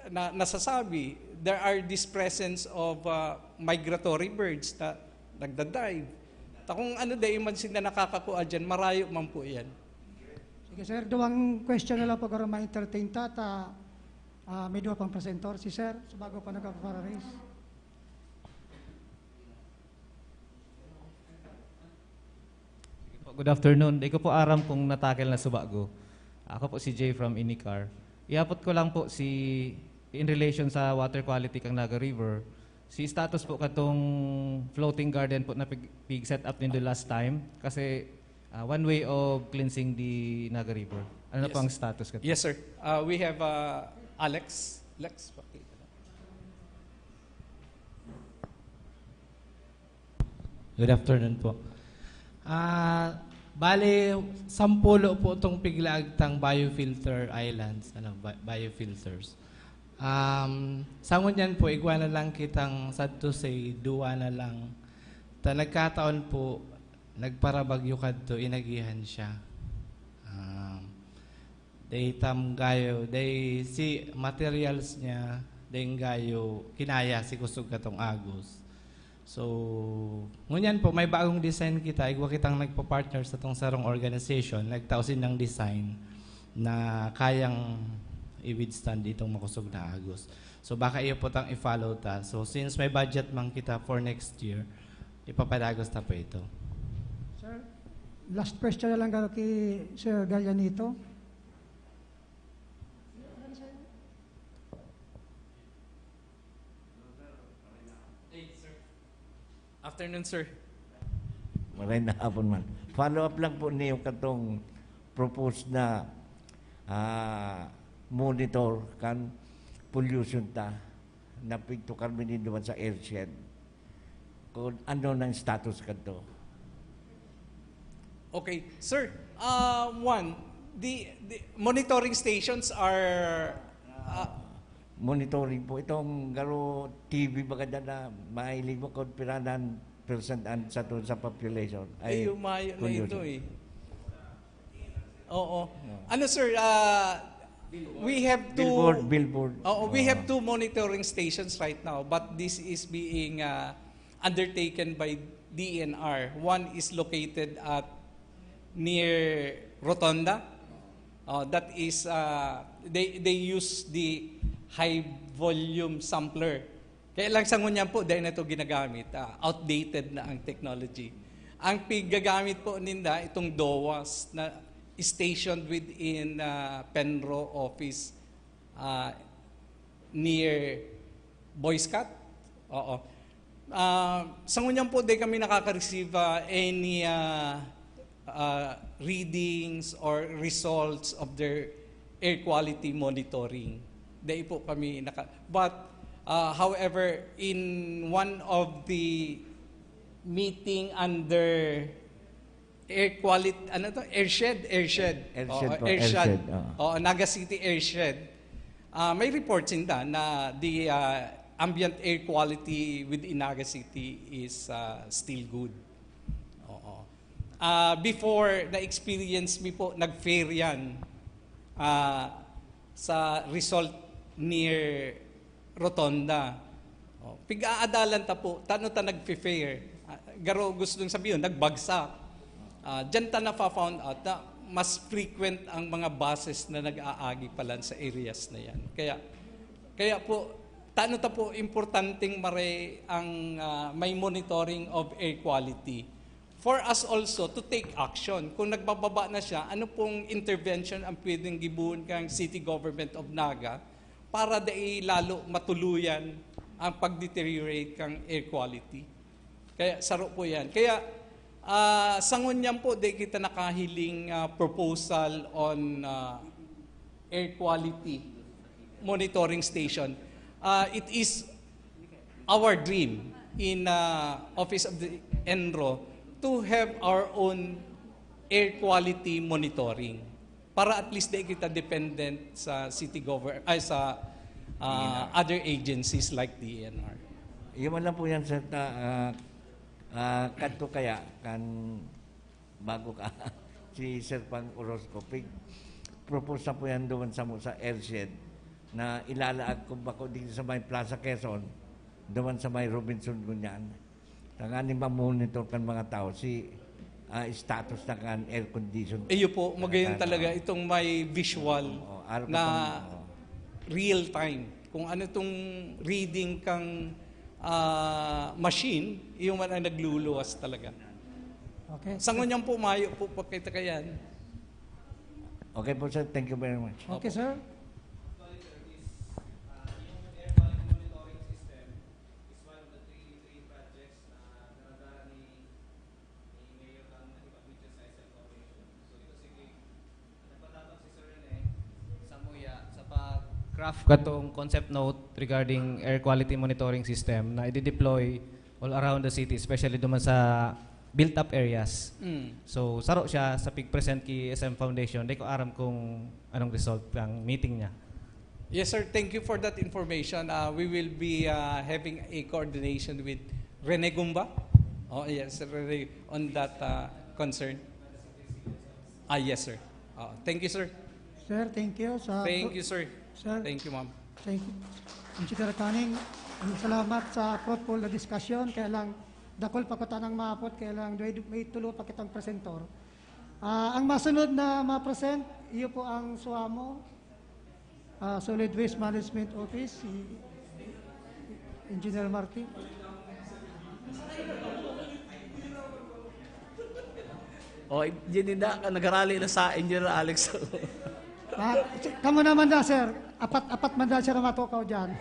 na nasasabi there are this presence of uh, migratory birds na nagda-dive? Ta kung ano dai man sila nakakakua diyan, marayo man po 'yan. Sige sir, duwang question na lang po para ma-entertain ta, ta ah, may duwa pang presenter. Si sir, sa bago pa nagkakaraise. Good afternoon. Di ko po aram kung natakel na subago. Ako po si Jay from Inicar. Iapot ko lang po si in relation sa water quality kang Naga River. Si status po katong floating garden po na pig, pig set up nindo last time kasi uh, one way of cleansing the Naga River. Ano yes. po ang status kato? Yes sir. Uh, we have uh, Alex. Lex, pakita. Good afternoon po. Ah, bale, sampulo po itong piglaag tang biofilter islands, ano, bi- biofilters. Um, sa ngunyan po, igwa na lang kitang sad to say, duwa na lang. Ta nagkataon po, nagparabagyo kadto, inagihan siya. Um, Dai tam gayo, dai si materials niya, dai gayo kinaya si kusog katong agos. So, ngunyan po, may bagong design kita. Igwa kitang nagpa-partner sa tong sarong organization, nagtao sinang design na kayang i-withstand itong makusog na agos. So, baka iyo po tang i-follow ta. So, since may budget man kita for next year, ipapadagos ta po ito. Sir, last question na lang kay Sir Gallanito. Afternoon, sir. Maray na hapon man. Follow up lang po niyo katong proposed na ah, monitor kan pollution ta na pigtukar mi nin duman sa airshed. Kung ano nang status kadto. Okay, sir. Uh, one, the, the monitoring stations are uh, Monitoring po itong garo T V baga dyan na mahilig mo kung piranan percent an sa to sa population. Ay, yung mayo na ito eh. Oo. Ano sir, ah, We have two Billboard, billboard. Oo, we have Oo. two monitoring stations right now, but this is being uh, undertaken by D E N R. One is located at near Rotonda. Uh, that is, uh, they they use the high volume sampler. Kaya lang sa ngunyan po, dahil na ito ginagamit, ah, outdated na ang technology. Ang pigagamit po ninda, itong DOAS na stationed within ah, Penro office ah, near Boy Scout. Oo. Ah, sa ngunyan po, di kami nakaka-receive ah, any ah, ah, readings or results of their air quality monitoring. Di po kami naka... But, ah, however, in one of the meeting under air quality, ano to? Airshed, airshed. Airshed Oo, po, airshed. airshed, oo. Oo, Naga City airshed. Ah, may reports sinda na the ah, ambient air quality within Naga City is ah, still good. Oo. Ah, before, na-experience mi po, nag-fair yan ah, sa result near Rotonda. Oh, pig-aadalan ta po, tano ta nagfe-fair. Ah, garo gustong sabihin, nagbagsak. Ah, diyan ta nafa-found out na mas frequent ang mga buses na nag-aagi pala sa areas na yan. Kaya, kaya po, tano ta po importanteng maray ang ah, may monitoring of air quality. For us also to take action. Kung nagbababa na siya, ano pong intervention ang pwedeng gibuhon kang City Government of Naga para dai lalo matuluyan ang pag-deteriorate kang air quality? Kaya saro po yan. Kaya ah, sa ngunyan po, di kita nakahiling ah, proposal on ah, air quality monitoring station. Ah, it is our dream in ah, Office of the ENRO to have our own air quality monitoring para at least di kita dependent sa city government, ay, sa ah, other agencies like D E N R. Iyo man lang po yan, sir, ta, ah, ah, kadto kaya kan bago ka si Sir Pang Orozco, pig propose na po yan doon sa, sa airshed na ilalaag ko bako dito sa may Plaza Quezon, doon sa may Robinson ngunyan. Tanganing ma-monitor kan mga tao si ah, status na kan air condition. Iyo po, magayon Talaga, talaga no? Itong may visual Oo, araw ka na pang- oo. Real time. Kung ano itong reading kang ah, machine, iyo man ang nagluluwas talaga. Okay. Sa ngunyan po, mayo po pakita kayan. Okay po, sir. Thank you very much. Okay, sir. Actually, sir, this, ah, yung air quality monitoring system is one of the three, three projects na daradara ni, ni Mayor Tan na ipag-meet sa S M Foundation. So, ito si Kim. Nagpatatag si Sir Rene sa Muya, sa pag-craft katong concept note regarding air quality monitoring system na i-deploy all around the city, especially duman sa built-up areas. Mm. So, saro siya sa pig-present ki S M Foundation. Di ko aram kung anong result ng meeting niya. Yes, sir. Thank you for that information. Uh, we will be uh, having a coordination with Rene Gumba. Oh, yes, Rene, on that uh, concern. Ah, yes, sir. Uh, thank you, sir. Sir, thank you. Sa Thank you, sir. Sir, Thank you, ma'am. Thank you. Engineer Canning, salamat sa fruitful na discussion. Kaya lang, dakul pa kuta nang maapot, kaya lang may, may tulo pa kitang presentor. Ah, ang masunod na ma-present, iyo po ang SWAMO, ah, Solid Waste Management Office, si Engineer Martin. O, diyan din da, nagarali na sa Engineer Alex. Ah, kamo naman da, sir. Apat-apat man da, sir, ang matukaw dyan.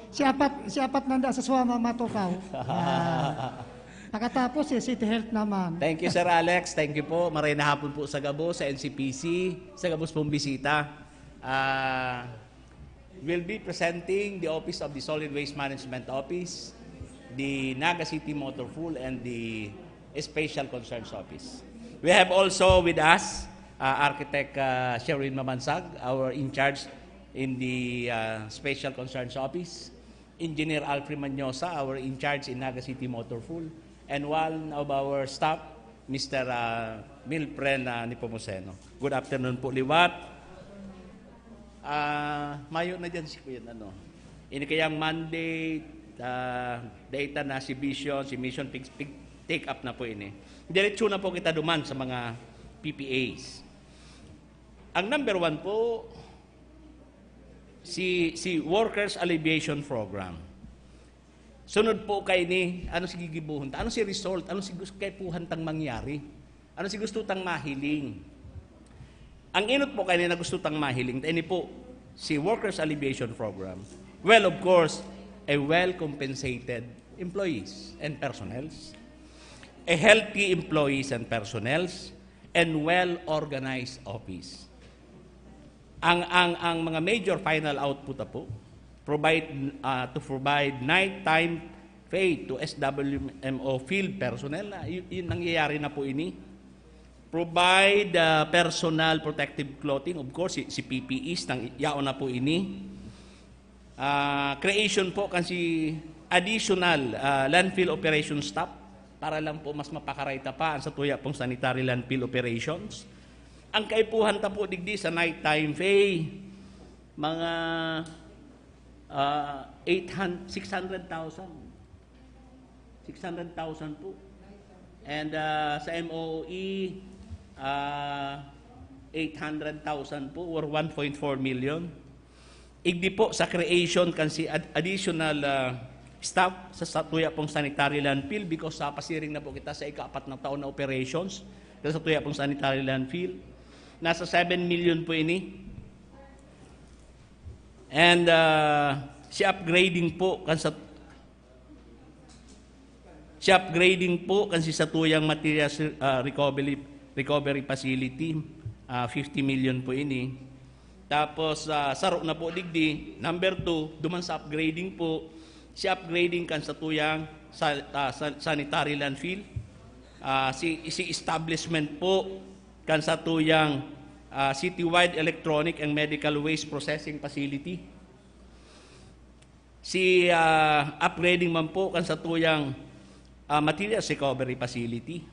Si apat, si apat nanda sa SWAMO matukaw. Ah. Pagkatapos, si City Health naman. Thank you, Sir Alex. Thank you po. Maray na hapon po sa gabo, sa N C P C, sa gabos pong bisita. Ah, will be presenting the Office of the Solid Waste Management Office, the Naga City Motor Pool, and the Special Concerns Office. We have also with us uh, Architect uh, Sherwin Mamansag, our in-charge in the uh, Special Concerns Office, Engineer Alfred Manyosa, our in-charge in Naga City Motor Pool, and one of our staff, Mister uh, Milpren uh, Nepomuceno. Good afternoon po, liwat. Ah, mayo na dyan si Kuya, ano. Ini kayang mandate, ah, data na si Vision, si Mission, pig, pig, take up na po ini. Diretso na po kita duman sa mga P P As. Ang number one po, si, si Workers Alleviation Program. Sunod po kay ni, ano si gigibuhon ta? Ano si result? Ano si gus-, kaipuhan tang mangyari? Ano si gusto tang mahiling? Ang inot po kay ni na gusto tang mahiling, ini po, si Workers Alleviation Program. Well, of course, a well-compensated employees and personnels. A healthy employees and personnels and well-organized office. Ang, ang, ang mga major final output na po, provide, ah, to provide nighttime pay to S W M O field personnel. Na, y-, yun, nangyayari na po ini. Provide, ah, personal protective clothing. Of course, si, si P P Es, nang, yaon na po ini. Ah, creation po kan si additional, ah, landfill operation staff para lang po mas mapakaray ta pa ang satuya pong sanitary landfill operations. Ang kaipuhan ta po digdi sa nighttime pay, mga, ah, eight hundred, six hundred thousand. Six hundred thousand po. And, ah, sa M O E, ah, eight hundred thousand po, or one point four million. Igdi po sa creation kan si ad-, additional, ah, staff sa, satuya pong sanitary landfill, because sa pasiring na po kita sa ikaapat na taon na operations sa satuya pong sanitary landfill. Nasa seven million po ini. And, ah, si upgrading po kan sa Si upgrading po kan si satuyang materials, ah, recovery, recovery facility, ah, fifty million po ini. Tapos, ah, saro na po digdi, number two, duman sa upgrading po, si upgrading kan satuyang sa, ah, sa, sanitary landfill, ah, si, si establishment po kan satuyang, ah, citywide electronic and medical waste processing facility. Si, ah, upgrading man po kan satuyang, ah, materials recovery facility.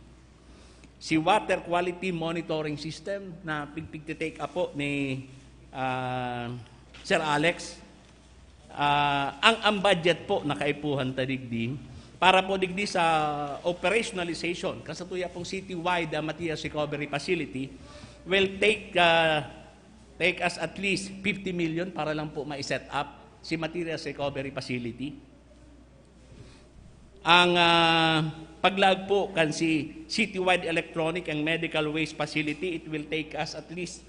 Si water quality monitoring system na pig-, pigti-take up po ni, ah, Sir Alex. Ah, ang, ang budget po na kaipuhan ta digdi para po digdi sa operationalization, kan satuya pong citywide, ah, materials recovery facility will take, ah, take us at least fifty million para lang po ma-set up si materials recovery facility. Ang, ah, paglaag po kan si citywide electronic and medical waste facility, it will take us at least,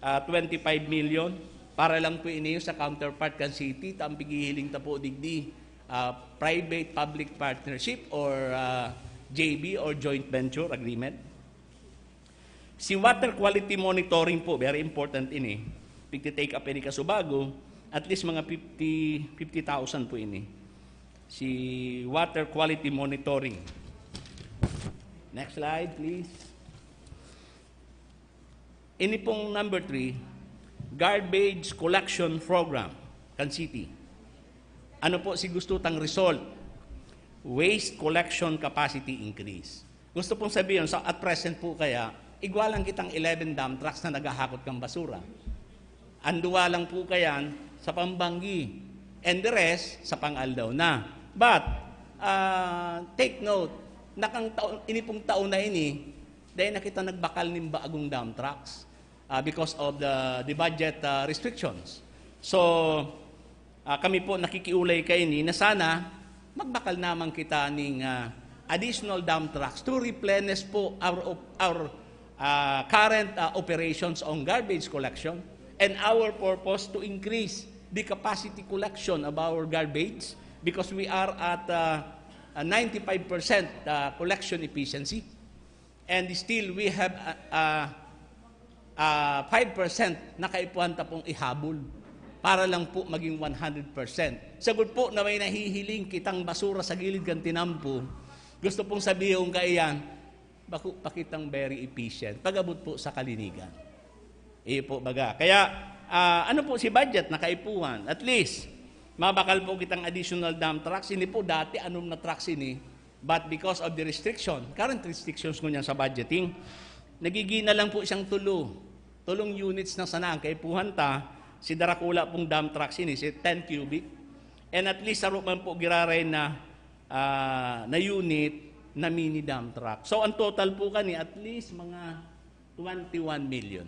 ah, twenty-five million para lang po ini sa counterpart kan city, ta ang pighihiling ta po digdi, ah, private-public partnership or, ah, J V or joint venture agreement. Si water quality monitoring po, very important ini. Pigti-take up ini kasubago, at least mga fifty, fifty thousand po ini. Si water quality monitoring. Next slide, please. Ini pong number three, garbage collection program kan city. Ano po si gusto tang result? Waste collection capacity increase. Gusto pong sabihin, sa, at present po kaya, igwa lang kitang eleven dump trucks na naghahakot kan basura. Ang duwa lang po kayan sa pambanggi. And the rest, sa pang-aldaw na. But, ah, take note, nakang taon, ini pong taon na ini, dahil na kita nagbakal nin bagong dump trucks, ah, because of the, the budget, ah, restrictions. So, ah, kami po nakikiulay kaini na sana magbakal naman kita ning, ah, additional dump trucks to replenish po our op-, our, ah, current, ah, operations on garbage collection, and our purpose to increase the capacity collection of our garbage, because we are at, ah, a ninety-five percent, ah, collection efficiency. And still, we have, ah, ah, ah, five percent na kaipuhan ta pong ihabol para lang po maging one hundred percent. Sagod po na may nahihiling kitang basura sa gilid kan tinampo, gusto pong sabihon kaiyan, bako pa kitang very efficient pag-abot po sa kalinigan. Iyo po, baga. Kaya, ah, ano po si budget na kaipuhan? At least, mabakal po kitang additional dump trucks. Hindi po dati, anom na trucks ini. But because of the restriction, current restrictions ngunyan sa budgeting, nagiging na lang po siyang tulo. Tulong units na sana ang kaipuhan ta Si darakula pong dump truck sini, si ten cubic. And at least saro man po giraray na, ah, na unit na mini dump truck. So, ang total po kani, at least mga twenty-one million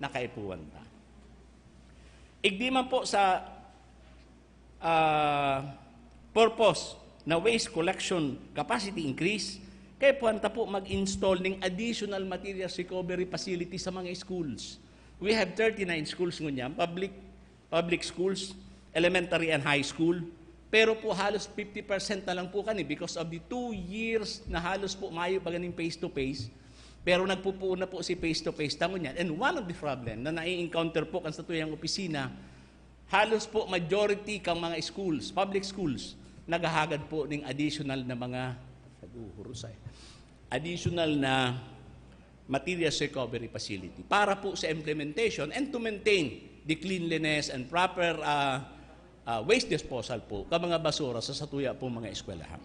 na kaipuhan ta. Igdi man po sa, ah, purpose na waste collection capacity increase, kaipuhan ta po mag-install ning additional materials recovery facility sa mga schools. We have thirty-nine schools ngunyan, public, public schools, elementary and high school. Pero po halos fifty percent na lang po kani because of the two years na halos po mayo pa ganing face-to-face. Pero nagpupuon na po si face-to-face ta ngunyan. And one of the problem na nai-encounter po kan satuyang opisina, halos po majority kang mga schools, public schools, naghahagad po ning additional na mga, nag-uhurusay, additional na materials recovery facility para po sa implementation and to maintain the cleanliness and proper, ah, ah, waste disposal po ka mga basura sa satuya po mga eskwelahan.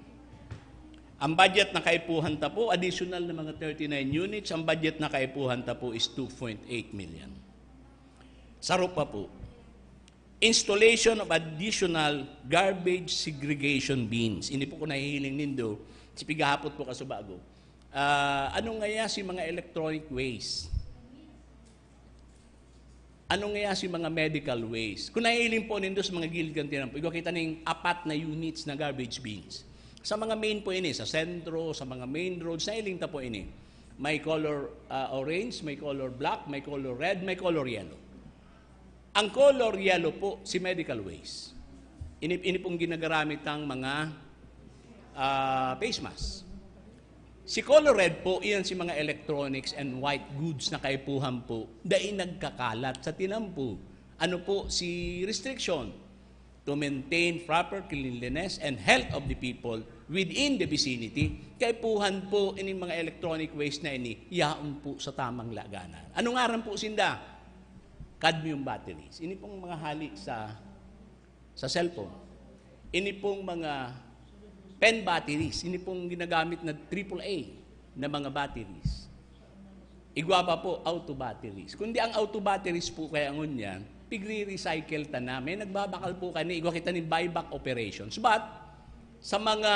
Ang budget na kaipuhan ta po, additional na mga thirty-nine units, ang budget na kaipuhan ta po is two point eight million. Saro pa po, installation of additional garbage segregation bins. Ini po kung nahihiling nindo, si pigahapot po kasubago. Ah, ano ngaya si mga electronic waste? Ano ngaya si mga medical waste? Kung nahihiling po nindo sa mga gilid kan tinampo, igwa kita ning apat na units na garbage bins. Sa mga main po ini, sa sentro, sa mga main roads, nahihiling ta po ini. May color, ah, orange, may color black, may color red, may color yellow. Ang color yellow po, si medical waste. Ini, ini pong ginagaramit ng mga, ah, face mask. Si color red po, iyan si mga electronics and white goods na kaipuhan po, dai nagkakalat sa tinampo. Ano po si restriction? To maintain proper cleanliness and health of the people within the vicinity. Kaipuhan po, ining mga electronic waste na ini, yaon po sa tamang laganan. Anong ngaran po sinda? Cadmium batteries. Ini pong mga hali sa, sa cellphone. Ini pong mga pen batteries. Ini pong ginagamit na triple A na mga batteries. Igwa pa po, auto batteries. Kundi ang auto batteries po kaya ngunyan, pigre-recycle ta na. May nagbabakal po kani, igwa kita ning buyback operations. But, sa mga,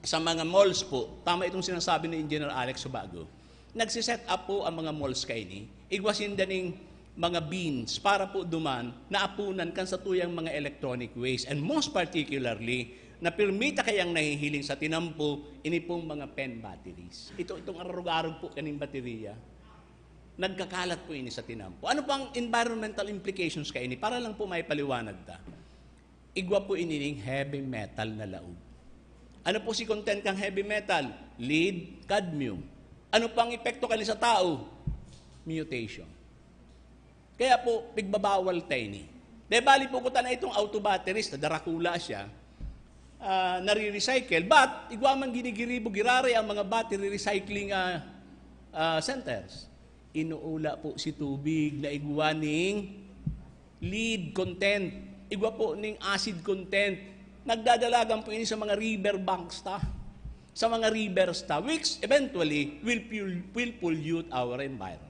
sa mga malls po, tama itong sinasabi ni Engineer Alex Subago, nagsiset up po ang mga malls kaini. Igwa sinda ning mga bins para po duman na apunan kan satuyang mga electronic waste. And most particularly, na pirmi ta kayang nahihiling sa tinampo, ini pong mga pen batteries. Ito, itong arog-arog po kaning baterya, nagkakalat po ini sa tinampo. Ano pang environmental implications kaini? Para lang po maipaliwanag ta. Igwa po ini ning heavy metal na laog. Ano po si content kang heavy metal? Lead, cadmium. Ano pang epekto kani sa tao? Mutation. Kaya po, pigbabawal ta ini. Dahil bali po kuta na itong auto batteries, na darakula siya, ah, nare-recycle, but igwa man ginigiribo, giraray ang mga battery recycling, ah, ah, centers. Inuula po si tubig na igwa ning lead content, igwa po ning acid content. Nagdadalagan po ini sa mga river banks ta, sa mga rivers ta, which eventually will, pul- will pollute our environment.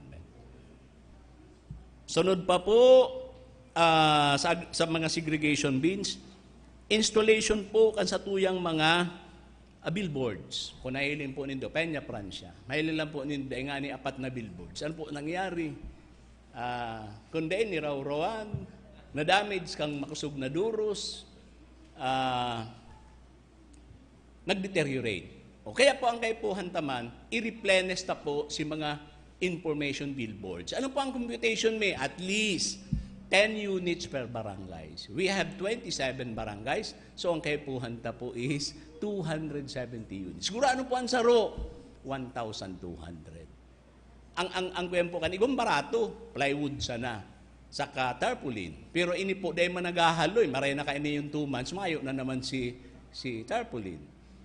Sunod pa po, ah, sa, sa mga segregation bins, installation po kan satuyang mga, ah, billboards. Kung nahiling po nindo, Peña Francia. Mahiling lang po nindo, nga ni apat na billboards. Ano po nangyari? Ah, kung diin, nirawrawan, na-damage kang makosog na duros, ah, nag-deteriorate. O kaya po ang kaipuhan ta man, i-replenish ta po si mga information billboards. Ano po ang computation mi? At least ten units per barangays. We have twenty-seven barangays, so ang kaipuhan ta po is two hundred seventy units. Siguro ano po ang saro? One thousand two hundred. Ang, ang, ang kuyan po kan igong barato, plywood sana, saka tarpaulin. Pero ini po, dahil man naghahaloy, maray na kaini yung two months, mayo na naman si, si tarpaulin.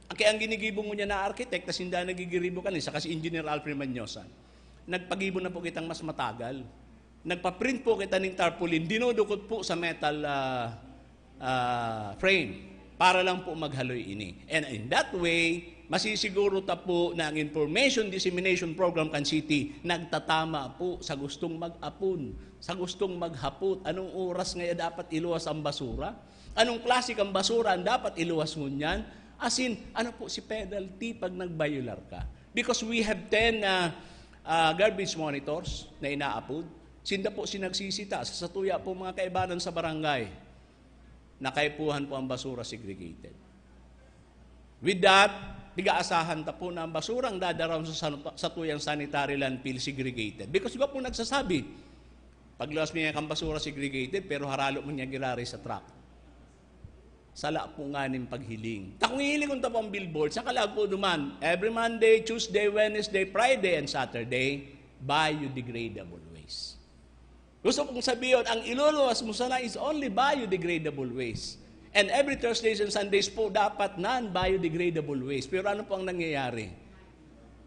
Ang, kaya ang ginigibo ngunyan na architect, tas hindi nagigiribo kani, saka si Engineer Alfred Manyosan. Nagpagibo na po kitang mas matagal. Nagpa-print po kita ning tarpaulin, dinudukot po sa metal, ah, ah, frame para lang po maghaloy ini. And in that way, Masisiguro ta po na ang information dissemination program kan city nagtatama po sa gustong mag-apon, sa gustong maghapot. Anong oras ngaya dapat iluwas ang basura? Anong klase kan basura ang dapat iluwas ngunyan? As in, ano po si penalty pag nag-violar ka? Because we have ten, ah, ah, garbage monitors na inaapod. Sinda po sinagsisita sa satuya po mga kaibanan sa barangay. Nakaipuhan po ang basura segregated. With that, tig-aasahan ta po na ang basurang dadarawon sa sanu-, satuyang sanitary landfill segregated. Because iba po nagsasabi, pagluwas mo niya kan basura segregated, pero haralo mo niya girari sa truck. Sala po nganing paghiling. Ta kung hihilingon ta po ang billboard, sa kalag po duman, every Monday, Tuesday, Wednesday, Friday, and Saturday, biodegradable waste. Gusto kong sabihin, ang iluluwas mo sana is only biodegradable waste. And every Thursdays and Sundays po, dapat non-biodegradable waste. Pero ano po ang nangyayari?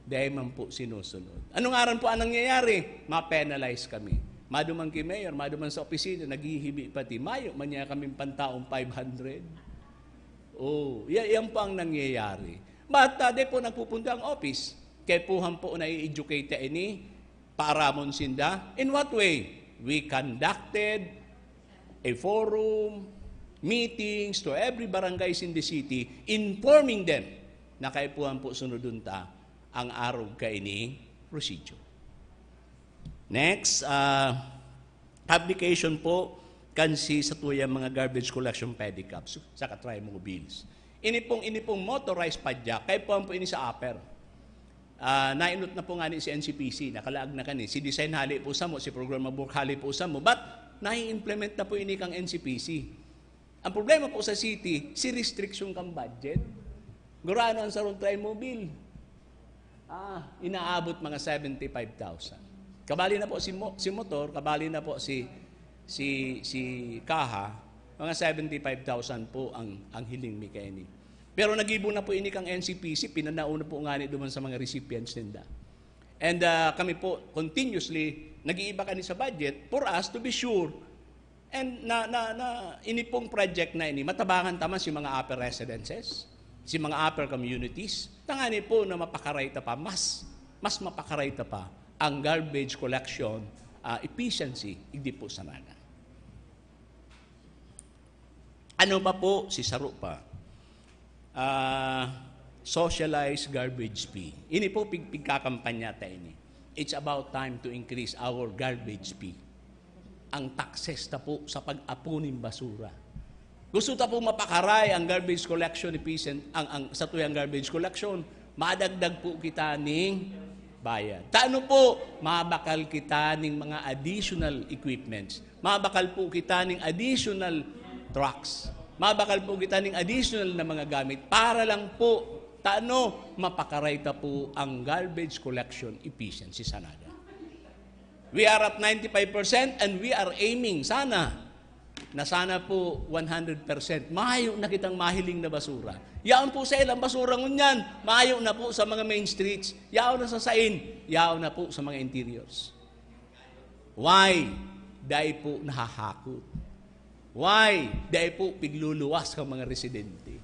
Dai man po sinusunod. Anong aran po ang nangyayari? Ma-penalize kami. Maduman ki Mayor, maduman sa opisina, naghihibi pati. Mayo man niya kaming pantaong five hundred. Oh, ya-, yan po ang nangyayari. But, ah, di po nagpupunta ang office. Kaya puhan po na i-educate ini, paaramon sinda. In what way? We conducted a forum, meetings to every barangays in the city, informing them na kaipuhan po sunodon ta ang arog kaini procedure. Next, ah, publication po kan si satuyang mga garbage collection pedicabs saka Trimobiles. Ini pong, ini pong motorized padyak, kaipuhan po ini sa upper. Ah, nainot na po ngani si N C P C, nakalaag na kani. Si design hali po samo, si programa work hali po samo, but nai-implement na po ini kang N C P C. Ang problema po sa city, si restriction kang budget. Gurano ang sarong Trimobil. Ah, inaabot mga seventy-five thousand. Kabali na po si mo-, si motor, kabali na po si, si, si kaha, mga seventy-five thousand po ang, ang hiling mi kaini. Pero nagibo na po ini kang N C P C, pinanao na po ngani duman sa mga recipients ninda. And, ah, kami po, continuously, nag-iiba kani sa budget for us to be sure. And na, na, na, ini pong project na ini, matabangan ta man si mga upper residences, si mga upper communities, tangani po na mapakaray ta pa, mas, mas mapakaray ta pa ang garbage collection, ah, efficiency, igdi po sa Naga. Ano pa po? Si saro pa. Ah, socialized garbage fee. Ini po, pig-, pigkakampanya ta ini. It's about time to increase our garbage fee. Ang taxes ta po sa pag-apo nin basura. Gusto ta po mapakaray ang garbage collection efficient, ang, ang satuyang garbage collection, madagdag po kita ning bayad. Ta ano po, mabakal kita ning mga additional equipments. Mabakal po kita ning additional trucks. Mabakal po kita ning additional na mga gamit para lang po, ta ano, mapakaray ta po ang garbage collection efficiency sa Naga. We are at ninety-five percent and we are aiming, sana, na sana po one hundred percent. Mayo na kitang mahiling na basura. Yaon po sa ilang basura ngunyan, mayo na po sa mga main streets. Yaon na sa sain, yaon na po sa mga interiors. Why? Dai po nahahakot. Why? Dai po pigluluwas kan mga residente.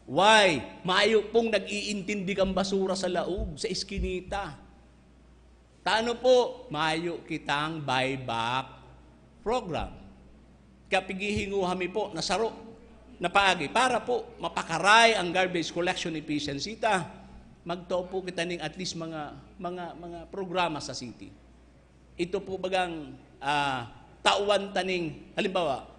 Why? Mayo pong nag-iintindi kan basura sa laog, sa iskinita. Ta ano po, mayo kitang buyback program. Kaya pighihinguha mi po na saro na paagi para po mapakaray ang garbage collection efficiency ta. Magtao po kita ning at least mga, mga, mga programa sa city. Ito po bagang, ah, tawan ta ning, halimbawa,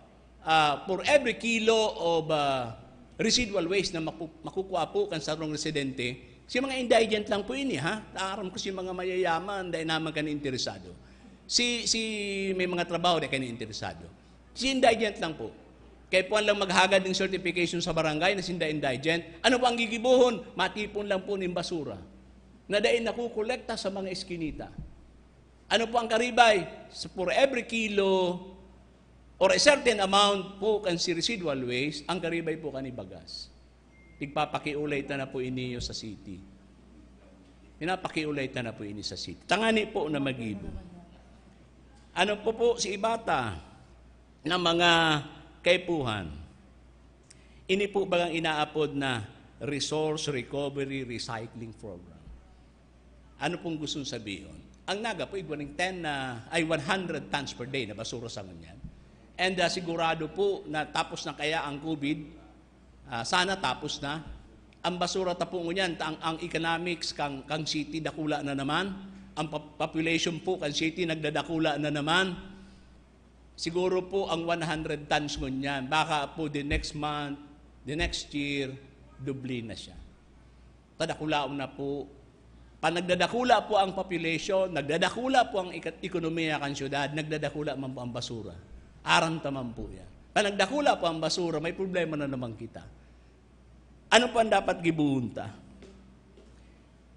ah, for every kilo of, ah, residual waste na maku-, makukuha po kan sarong residente, si mga indigent lang po ini, ha? Aram ko si mga mayayaman, dai naman kan interesado. Si, si may mga trabaho, dai kan interesado. Si indigent lang po. Kaya po lang maghagad ng certification sa barangay na sinda indigent. Ano po ang gigibuhon? Matipon lang po ning basura na dai nakukolekta sa mga eskinita. Ano po ang karibay? So, for every kilo or a certain amount po kan si residual waste, ang karibay po kan ibagas. Tigpapakiulay ta na po iniyo sa city. Pinapakiulay ta na po ini sa city. Tangani po na magibo. Ano po po si ibata na mga kaipuhan? Ini po bagang inaapod na Resource Recovery Recycling Program. Ano pong gustong sabihon? Ang Naga po, igwa ning ten na, ay, one hundred tons per day na basura sa ngunyan. And, ah, sigurado po na tapos na kaya ang COVID, ah, sana tapos na. Ang basura ta po ngunyan, ta-, ang, ang economics kang, kang city dakula na naman, ang pop-, population po kang city nagdadakula na naman. Siguro po ang one hundred tons ngunyan, baka po the next month, the next year, doble na siya. Tadakulaon na po. Pag nagdadakula po ang population, nagdadakula po ang ika-, ekonomiya kan syudad, nagdadakula man po ang basura. Aram ta man po yan. Pag nagdakula po ang basura, may problema na naman kita. Ano po ang dapat gibohon ta?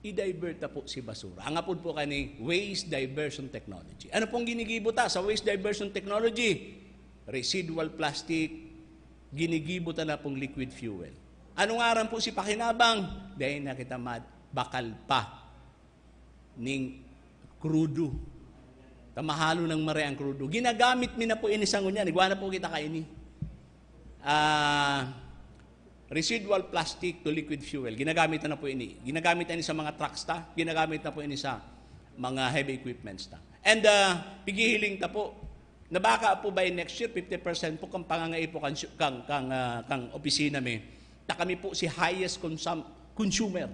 I-divert ta po si basura. Ang apod po kani, waste diversion technology. Ano pong ginigibo ta sa waste diversion technology? Residual plastic, ginigibo ta na pong liquid fuel. Ano ngaran po si pakinabang? Dahil na kita mad-, bakal pa ning krudo. Tamahalo ng mare ang krudo. Ginagamit mi na po ini sa ngunyan. Igwa na po kita kaini. Ah, residual plastic to liquid fuel. Ginagamit na po ini. Ginagamit na ini sa mga trucks ta. Ginagamit na po ini sa mga heavy equipments ta. And, ah, pighihiling ta po na baka po by next year, fifty percent po kang pangangaipo kang, kang, kang, ah, kang opisina mi. Ta kami po si highest consum-, consumer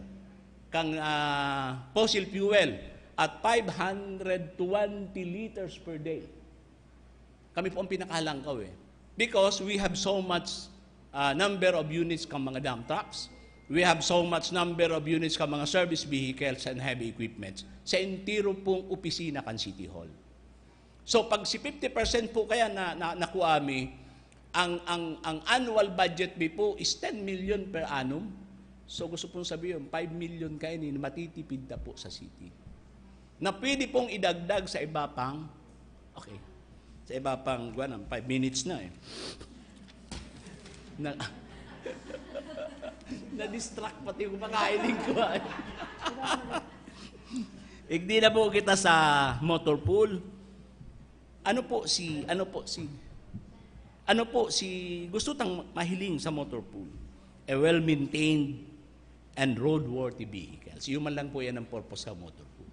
kang, ah, fossil fuel at five hundred twenty liters per day. Kami po ang pinakahalangkaw eh. Because we have so much, ah, number of units kang mga dump trucks, we have so much number of units kang mga service vehicles and heavy equipments sa entero pong opisina kan City Hall. So, pag si fifty percent po kaya na, na, nakuha mi, ang, ang, ang annual budget mi po is ten million per annum. So, gusto pong sabihin, five million kaini na matitipid ta po sa city. Na pwede pong idagdag sa iba pang, okay, sa iba pang, kuwan, five minutes na eh. Na, na-distract pati yung mga hiling ko, ah. Igdi na po kita sa motor pool. Ano po si, ano po si, ano po si gusto tang mahiling sa motor pool? A well-maintained and roadworthy vehicles. Iyo man lang po yan ang purpose sa motor pool.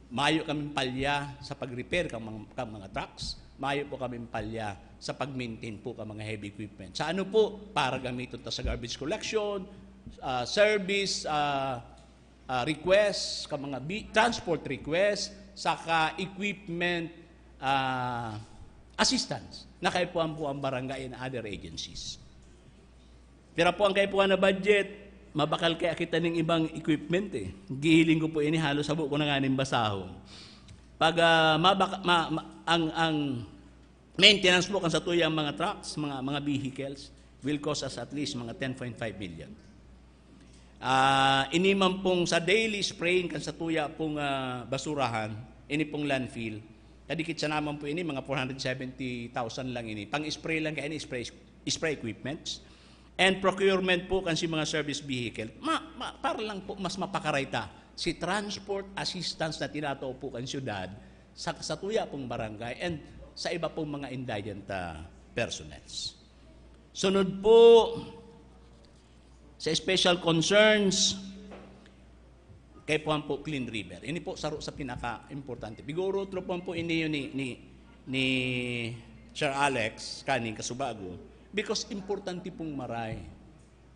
Mayo kaming palya sa pag-repair kang mga, kang mga trucks. Mayo po kaming palya sa pag-maintain po kang mga heavy equipment. Sa ano po? Para gamiton ta sa garbage collection, ah, service, ah, ah, request, kang mga bi-, transport request, saka equipment, ah, assistance na kaipuhan po ang barangay and other agencies. Pira po ang kaipuhan na budget, mabakal kaya kita ning ibang equipment eh. Gihiling ko po ini, halos habo ko na nga nin basahon. Pag, ah, mabak-, ma-, ma-, ang, ang maintenance po kan satuyang mga trucks, mga, mga vehicles, will cost us at least mga ten point five million. Ah, ini man pong sa daily spraying kan satuya pong, ah, basurahan, ini pong landfill, kadikit sana man po ini, mga four hundred seventy thousand lang ini. Pang-spray lang kaya ini, spray, spray equipments. And procurement po kan si mga service vehicle. Ma-, ma-, para lang po mas mapakaray ta si transport assistance na tinatao po kan syudad sa satuya pong barangay and sa iba pong mga indigent, ah, personnels. Sunod po, sa special concerns, kaipuhan po Clean River. Ini po saro sa pinaka-importante. Biguro, tropon po ini yun ni, ni, ni Sir Alex, kaning kasubago. Because importante pong maray.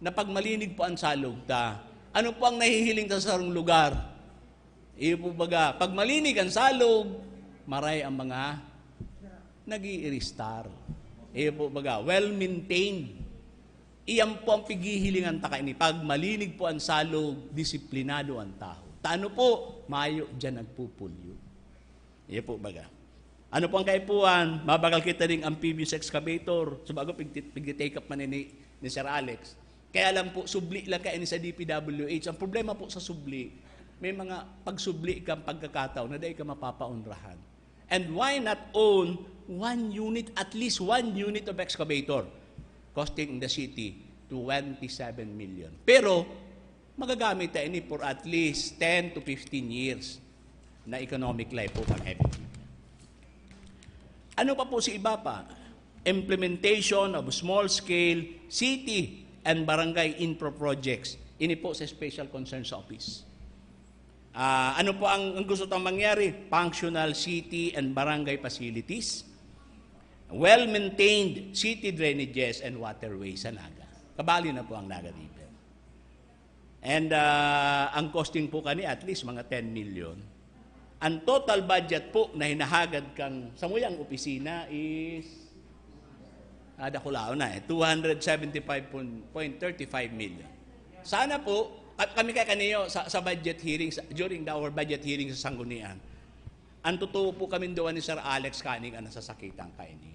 Na pag malinig po ang salog ta, ano po ang nahihiling ta sa sarong lugar? Iyo po baga, pag malinig ang salog, maray ang mga nag-iiristar. Iyo po baga, well-maintained. Iyan po ang pighihilingan ta kaini. Pag malinig po ang salog, disiplinado ang tawo. Ta ano po, mayo diyan nagpupulyo. Iyo po baga. Ano po ang kaipuhan? Mabakal kita ning amphibious excavator. So bago pigti-, pigti-take up man ni, ni Sir Alex. Kaya lang po, subli lang kaini sa D P W H. Ang problema po sa subli, may mga pagsubli kang pagkakataon na dai ka mapapaonrahan. And why not own one unit, at least one unit of excavator, costing the city twenty-seven million? Pero, magagamit ta ini for at least ten to fifteen years na economic life po kan heavy equipment. Ano pa po si iba pa? Implementation of small-scale city and barangay infra projects. Ini po sa Special Concerns Office. Ah, ano po ang, ang gusto tang mangyari? Functional city and barangay facilities, well-maintained city drainages and waterways sa Naga. Kabali na po ang Naga River. And, ah, ang costing po kani at least mga ten million. Ang total budget po na hinahagad kang samuyang opisina is, ah, dakulaon na eh, two hundred seventy-five point thirty-five million. Sana po, at kami kaya kaniyo sa, sa budget hearings, during the, our budget hearings sa Sanggunian, ang totoo po kami duwa ni Sir Alex kaning ang nasasakitan kaini.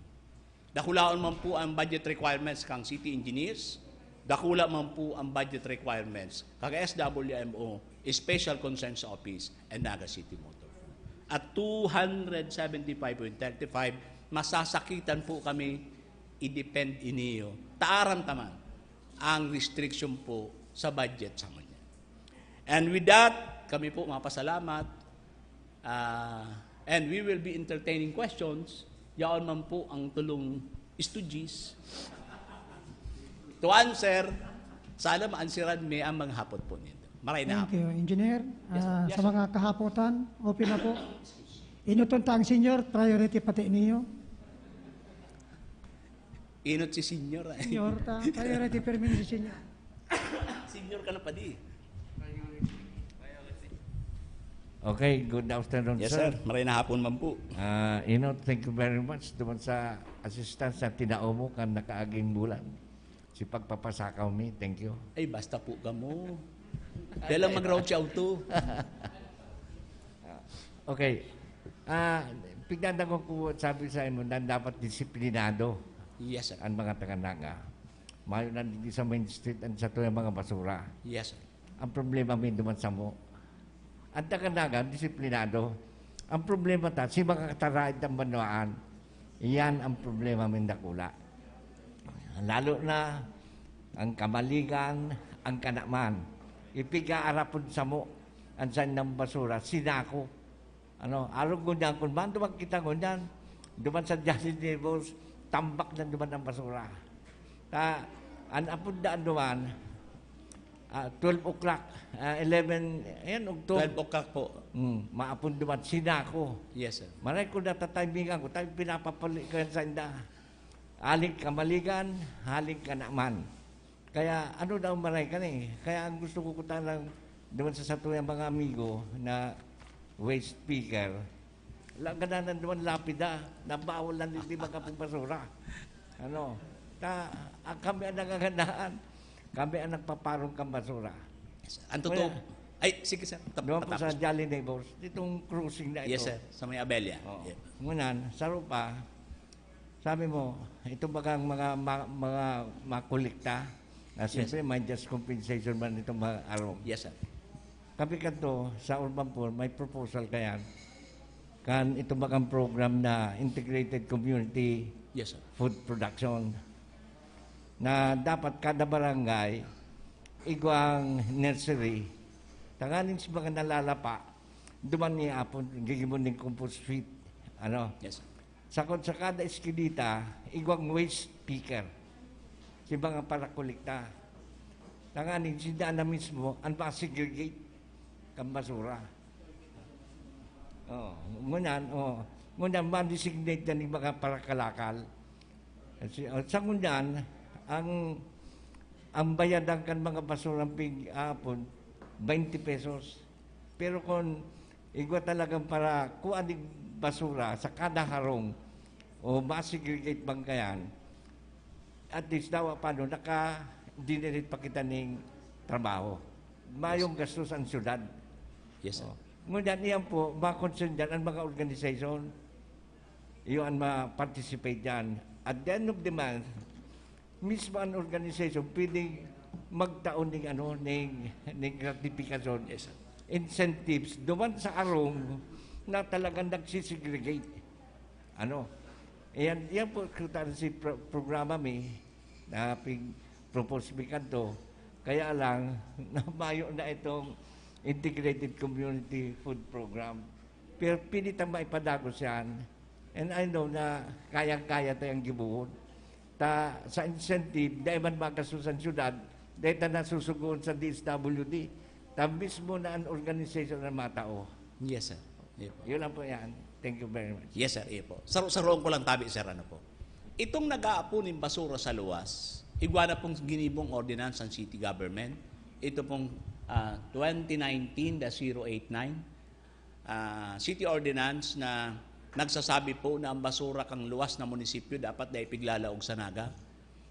Dakulaon man po ang budget requirements kang city engineers, dakula man po ang budget requirements kang S W M O, Special Concerns Office, and Naga City Motor Fund. At two hundred seventy-five point thirty-five, masasakitan po kami, i-depend iniyo. Taaram taman ang restriction po sa budget sa ngunyan. And with that, kami po mapasalamat. Ah, and we will be entertaining questions. Yaon man po ang tulong studies to answer. Sana ma-answeran mi ang mga hapot po ninyo. Maray na Thank you, Engineer. Yes, Ah, yes, sa sir. mga kahapotan, open na po. Inuton ta ang senior, priority pati niyo. Inot si senior. Eh. Senior, ta, priority permi ni senior. Senior ka na pa di. Okay, good afternoon, Yes, sir. sir. Maray na hapon man po. Ah, Inot, thank you very much duman sa assistance na tinao mo kan nakaaging bulan. Si pagpapasakaw mi, thank you. Ay, basta po kamo. Dahil lang mag-road show to. Okay. Ah, pigdadangog ko sabi sa imo na dapat disiplinado Yes, sir. ang mga taga Naga. Mayo na digdi sa main street ang sa tuyang mga basura. Yes, sir. Ang problema mi duman samo. Ang taga Naga, disiplinado. Ang problema ta, si mga kataraid ng banwaan, iyan ang problema mi dakula. Lalo na ang Kamaligan, ang Kanaman. Ipigaarapon samo ang saindang basura, sinako. Ano, arog ngunyan, kung man duman kita ngunyan, duman sa Jolly Neighbors, tambak na duman ang basura. Ta, an apod daan duman, ah, twelve o'clock, ah, eleven, ayan, ugtong. Twelve o'clock po. Mm, maapon duman, sinako. Yes, sir. Maray ko natatimingan ko, tayo pinapapali ko yan sa inda. Aling Kamaligan, aling Kanaman. Kaya ano daw maray ka ni? Kaya ang gusto ko kutana lang naman sa satuyang mga amigo na waste picker, lagananan naman lapida na bawal na hindi magkapong basura. Ano? Ta, ang kami ang nangangandaan, kami ang nagpaparong kang basura. Ang totoo. Kuya, Ay, sige, sir. Tap- Doon po sa patapos. Jolly Neighbors, itong crossing na ito. Yes, sir. Sa may Abella. Oo. Yeah. Ngunyan, sa rupa, sabi mo, itong bagang mga, ma- mga makulikta, na siyempre may just compensation man itong mga arong. Yes, sir. Kami kanto, sa Urban Poor, may proposal kayan. Kan itong bagang program na Integrated Community Yes, sir. Food Production. Na dapat kada barangay, igwang nursery, tanganing sa mga nalalapa, duman ni apon, gigimon ning compost feed. Ano? Yes, sir. Sakod sa kada eskinita, igwang waste picker. Si mga parakolekta. Tanganing sinda na mismo ang masegregate kan basura. Oh, ngunyan, oh, ngunyan ma-designate na ni mga parakalakal. Kasi, oh, sa ngunyan, ang ang bayadan kan mga basurang pig apon, twenty pesos. Pero kung igwa talagang para kuan ning basura sa kada harong o ma-segregate bangkayan, at least dawa pa no, naka-generate pa kita ning trabaho. Mayong gastos ang syudad. Yes, sir. Oh. Ngunyan, iyan po, ma-concern dyan ang mga organization. Iyo ang ma-participate dyan. At the end of the month, mismo ang organization pwedeng magtaon ning ano, ning, ning gratification, Yes, sir. incentives, duman sa arong na talagang nagsisegregate. Ano? Yan, yan po, kutang si pro- programa mi, na pig-propose mi kanto. Kaya lang, namayo na itong Integrated Community Food Program. Pero pinitan maipadagos yan. And I know na kayang-kaya tayong gibuhon. Ta sa incentive, dai man makaso sa syudad, dai ta nasusugoon sa D S W D. Ta mismo na an organisasyon na matao. Yes, sir. Iyo po. Yun lang po yan. Thank you very much. Yes, sir. Iyo po. Saro-saroon ko lang tabi, sir, ano po. Itong nag-aapon ng basura sa luwas, igwa na pong ginibong ordinance ang city government. Ito pong ah, twenty nineteen dash zero eight nine ah, city ordinance na nagsasabi po na ang basura kang luwas na munisipyo dapat na ipiglalaog sa Naga.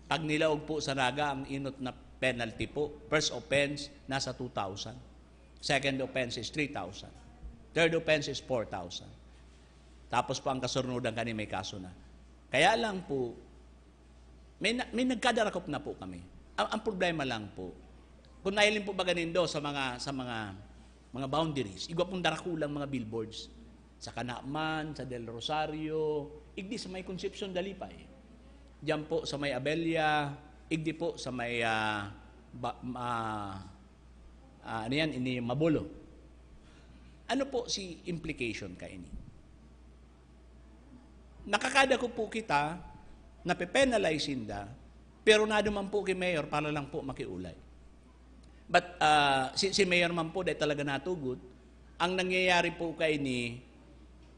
Pag nilaog po sa Naga, ang inot na penalty po, first offense, nasa two thousand. Second offense is three thousand. Third offense is four thousand. Tapos po ang kasurnudan kani may kaso na. Kaya lang po, may, na, may nagkadarakop na po kami. Ang, ang problema lang po, kung nahiling po baga nindo sa mga sa mga mga boundaries, igwa pong darakulang mga billboards sa Canaman, sa Del Rosario, igdi sa may Concepcion, Dalipay. Diyan po sa may Abella, igdi po sa may ah, ba, ah, ah, ano yan, ini Mabolo. Ano po si implication kaini? Nakakadako po kita, nape-penalize sinda, pero naduman po ki Mayor para lang po makiulay. But ah, si, si Mayor man po, dahil talaga natugot, ang nangyayari po kaini,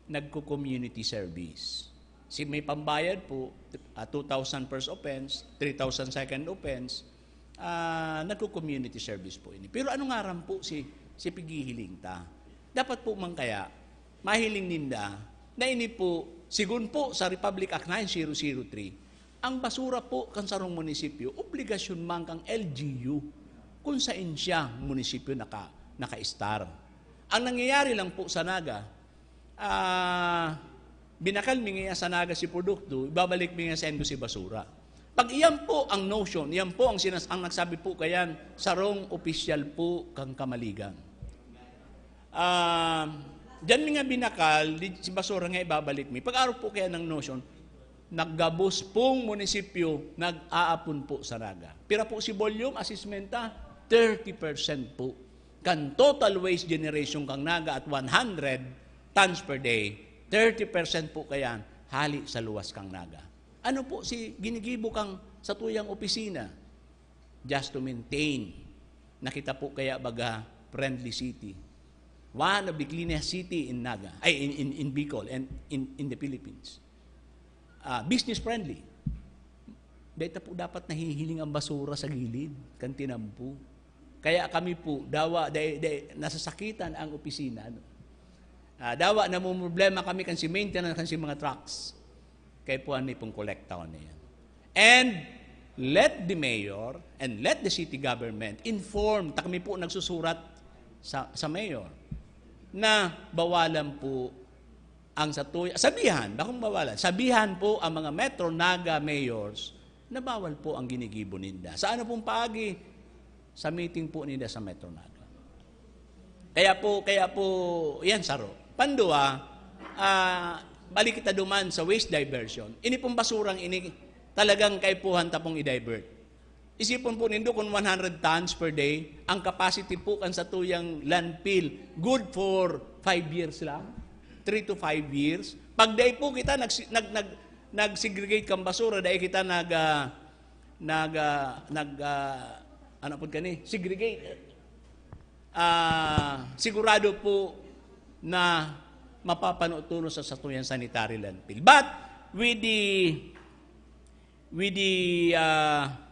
nagko-community service. Si may pambayad po, ah, two thousand first offense, three thousand second offense, ah, nagko-community service po ini. Pero ano ngaran po si, si pighihiling ta? Dapat po man kaya, mahiling ninda na ini po, sigun po sa Republic Act nine zero zero three, ang basura po kan sarong munisipyo, obligasyon man kan L G U kung sain siya munisipyo naka, naka-star. Ang nangyayari lang po sa Naga, ah, binakal mi ngayon sa Naga si produkto, ibabalik mi ngayon sa Endo si basura. Pag iyan po ang notion, iyan po ang, sinas ang nagsabi po kayan, sarong opisyal po kang kamaligan. Ah, diyan mi nga binakal, di, si basura nga ibabalik mi. Pag-arog po kaya ng notion, naggabos pong munisipyo, nag-aapon po sa Naga. Pira po si volume, assessment ta? Thirty percent po. Kan total waste generation kang Naga at one hundred tons per day, thirty percent po kayan hali sa luwas kang Naga. Ano po si ginigibo kang sa tuyang opisina? Just to maintain na kita po kaya baga friendly city. One of the cleanest city in Naga, ay, in, in, in Bicol and in, in the Philippines. Ah, business friendly. Dahil po dapat nahihiling ang basura sa gilid, kan tinampo. Kaya kami po, dawa, dahil, dahil nasasakitan ang opisina. No? Ah, dawa, namumroblema kami kan si maintenance, kan si mga trucks. Kaya po, ano pong kolekta ko na yan. And let the mayor and let the city government inform, ta kami po nagsusurat sa, sa mayor, na bawalan po ang satuya, sabihan, bakong bawalan, sabihan po ang mga Metro Naga mayors na bawal po ang ginigibo ninda. Sa ano pong paagi? Sa meeting po ninda sa Metro Naga. Kaya po, kaya po, yan saro. Pandua, ah, balik kita duman sa waste diversion. Ini pong basurang ini, talagang kaipuhan ta pong i-divert. Isipon po nindo kung one hundred tons per day, ang capacity po kan satuyang landfill, good for five years lang, three to five years. Pag dai po kita nag, nag, nag, nag-segregate kan basura, dai kita nag, ah, nag, ah, nag, ah, ano po kani? Segregate. Ah, sigurado po na mapapano-tuno sa satuyang sanitary landfill. But with the with the ah,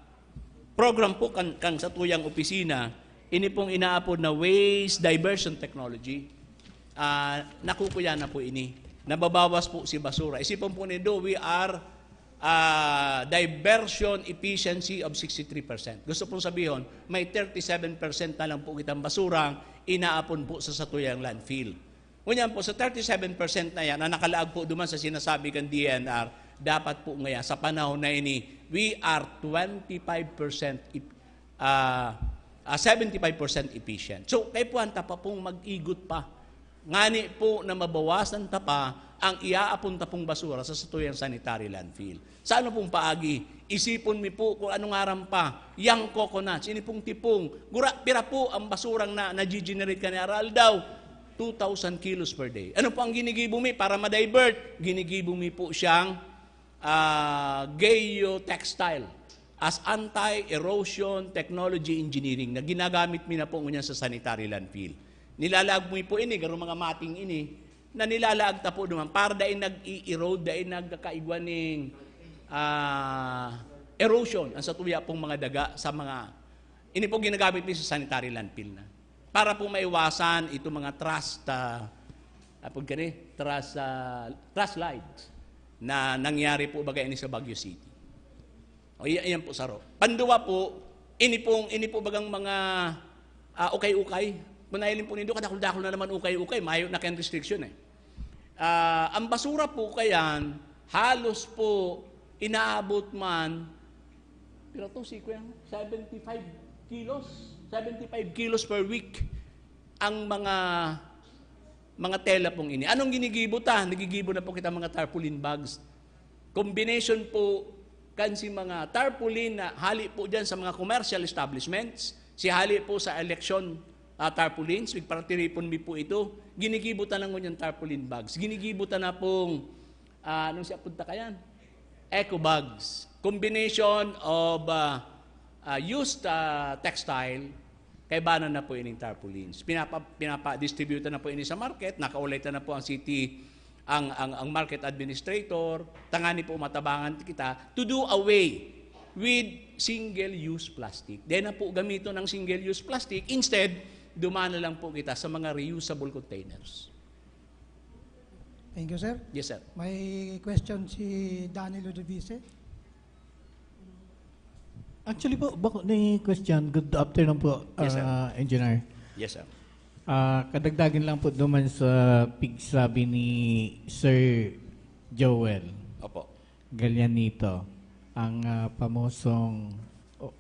program po kan, kan satuyang opisina, ini pong inaapod na waste diversion technology, ah, nakukuya na po ini. Nababawas po si basura. Isipon po nindo, we are ah, diversion efficiency of sixty-three percent. Gusto pong sabihon, may thirty-seven percent na lang po kitang basurang inaapon po sa satuyang landfill. Ngunyan po, sa thirty-seven percent na yan, na nakalaag po duman sa sinasabi kan D N R, dapat po ngayon, sa panahon na ini, we are twenty-five percent ip- ah, ah, seventy-five percent efficient. So, kaipuhan ta pa pong mag-igot pa. Ngani po na mabawasan ta pa ang iaapon ta pong basura sa satuyang sanitary landfill. Sa ano pong paagi? Isipon mi po kung anong aram pa, yang coconuts, ini pong tipong. Gura, pira po ang basurang na, na-generate kan araaldaw? Two thousand kilos per day. Ano po ang ginigibo mi para ma-divert? Ginigibo mi po siyang ah, geotextile as anti-erosion technology engineering na ginagamit mi na po ngunyan sa sanitary landfill. Nilalaag mi po ini, garo mga mating ini, na nilalaag ta po duman para dai nag-i-erode, dai nagkakaigwa ning, ah, erosion ang satuya pong mga daga sa mga, ini po ginagamit mi sa sanitary landfill na. Para po maiwasan itong mga trust, ah, apod kani, trust, ah, trust slides na nangyari po baga ini sa Baguio City. O, iya-, iyan po, saro. Panduwa po, ini pong, ini po bagang mga, ah, ukay-ukay. Kung nahiling po nindo, kadakul-dakul na naman ukay-ukay, mayo na kayang restriction eh. Ah, ang basura po kayan, halos po inaabot man, pero to, si Kuya, seventy-five kilos, seventy-five kilos per week ang mga, mga tela pong ini. Anong ginigibo ta? Nagigibo na po kita mga tarpaulin bags. Combination po kan si mga tarpaulin na hali po dyan sa mga commercial establishments, si hali po sa election, ah, tarpaulins, pigpatiripon mi po ito. Ginigibo ta na ngunyan tarpaulin bags. Ginigibo ta na pong, ah, anong siya punta kayan? Eco bags. Combination of, ah, ah, used, ah, textile, kaibanan na po ining tarpaulins. Pinapa-, pinapa-distribute na po ini sa market, nakaulay ta na po ang city, ang, ang, ang market administrator, tangani po matabangan kita to do away with single-use plastic. Then na po gamiton ang single-use plastic, instead, duman na lang po kita sa mga reusable containers. Thank you, sir. Yes, sir. May question si Danny Ludovise. Actually po, bako ni question. Good afternoon po, Yes, sir. ah, Engineer. Yes, sir. Ah, kadagdagan lang po duman sa pigsabi ni Sir Joel Opo. Galianito, ang ah, pamosong oh,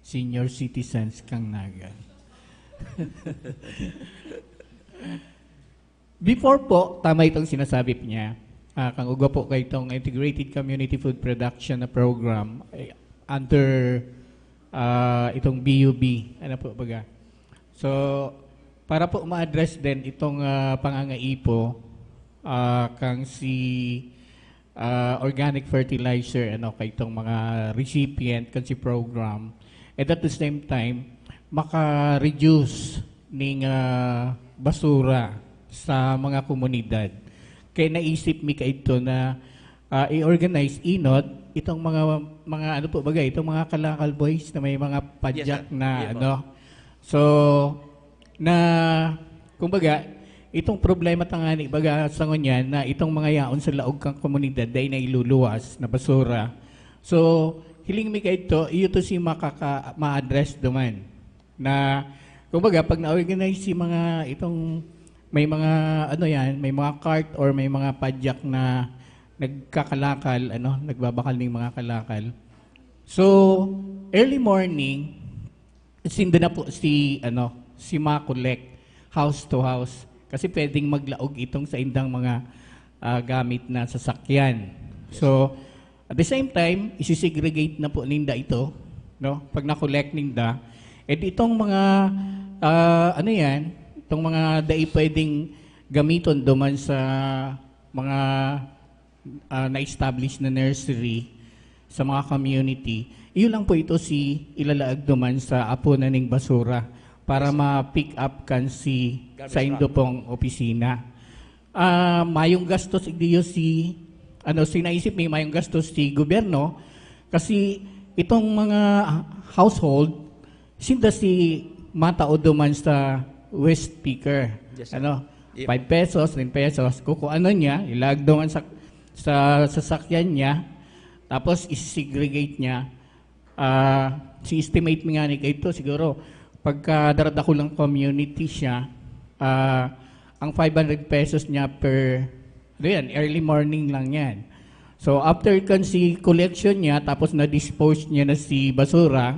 senior citizens kang Naga. Before po, tama itong sinasabi niya. Ah, kang ugwa po kay itong Integrated Community Food Production na program eh, under ah, itong B U B. Ano po baga? So, para po ma-address din itong ah, pangangaipo ah, kang si ah, organic fertilizer ano kay itong mga recipient kan si program, and at the same time maka-reduce ning ah, basura sa mga komunidad. Kaya naisip mi kaidto na ah, i-organize, inot itong mga mga ano po bagay, itong mga kalakal boys na may mga padyak Yes, sir. na Yes, po. Ano. So, na kumbaga, itong problema tangani baga sa ngunyan na itong mga yaon sa laog kang komunidad dai na iluluwas na basura. So, hiling mi kaidto, iyo to si makaka ma-address duman. Na kumbaga pag na-organize si mga itong may mga ano yan, may mga cart or may mga padyak na nagkakalakal, ano, nagbabakal ng mga kalakal. So, early morning, sinda na po si ano, si ma-collect house to house kasi pwedeng maglaog itong sa indang mga ah, gamit na sasakyan. So, at the same time, isi-segregate na po ninda ito, no? Pag na-collect ninda, eh di itong mga ah, ano yan, itong mga dai pwedeng gamiton duman sa mga ah, na-establish na nursery sa mga community, iyo lang po ito si ilalaag duman sa apunan ning basura para ma-pick up kan si Garbage sa indo truck. Pong opisina. Ah, mayong gastos igdiyo si ano si naisip mi mayong gastos si gobyerno kasi itong mga household sinda si matao duman sa waste picker. Yes, sir. Ano? Yep. Five pesos, ten pesos, kukuanon niya, ilaag duman sa sa sasakyan niya, tapos isi-segregate niya. Ah, si estimate mi nga ni kaito siguro pagka daradako lang community siya, ah, ang five hundred pesos niya per ano yan, early morning lang yan. So after kan si collection niya tapos na-dispose niya na si basura,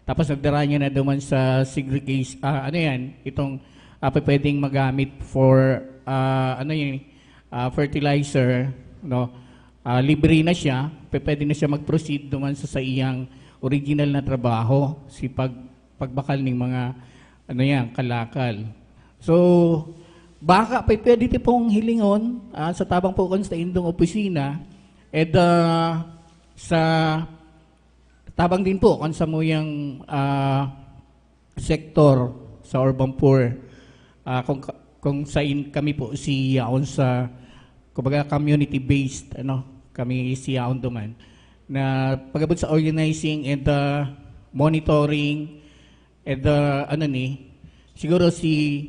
tapos nagdara niya na duman sa segregation, ah, ano yan, itong ah, pwedeng magamit for ah, ano yun, ah, fertilizer, no? Ah, libre na siya, pe- pwede na siya mag-proceed duman sa sa iyang original na trabaho, si pag pagbakal ng mga ano yan, kalakal. So, baka pa pwede ti pong hilingon ah, sa tabang po kan sa indong opisina, And, ah, sa tabang din po kan samuyang, ah, sektor sa urban poor, ah, kung ka-, kung sain kami po si yaon sa, kumbaga, community-based, ano, kami si yaon duman, na pag-abot sa organizing and, ah, monitoring, and, ah, ano ni, siguro si,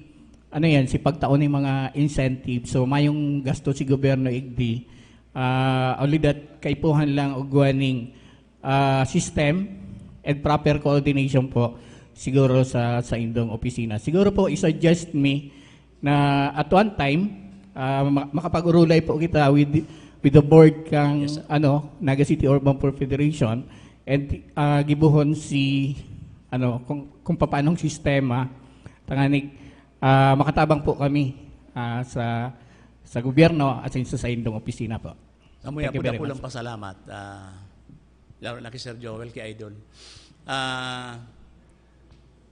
ano yan, si pagtao ng mga incentive. So, mayong gasto si gobyerno igdi, ah, only that kaipuhan lang ugwa ning, ah, system and proper coordination po siguro sa, sa indong opisina. Siguro po, i-suggest me na at one time, ah, ma-, makapag-urulay po kita with, with the board kang, Yes, sir. ano, Naga City Urban Poor Federation and, ah, gibuhon si, ano, kung, kung papaanong sistema, tanganing, ah, makatabang po kami, ah, sa, sa gobyerno at sa, sa indong opisina po. Samuya Thank you po, very dakulang much. pasalamat, ah, lalo na kay Sir Joel, kay Idol. Ah,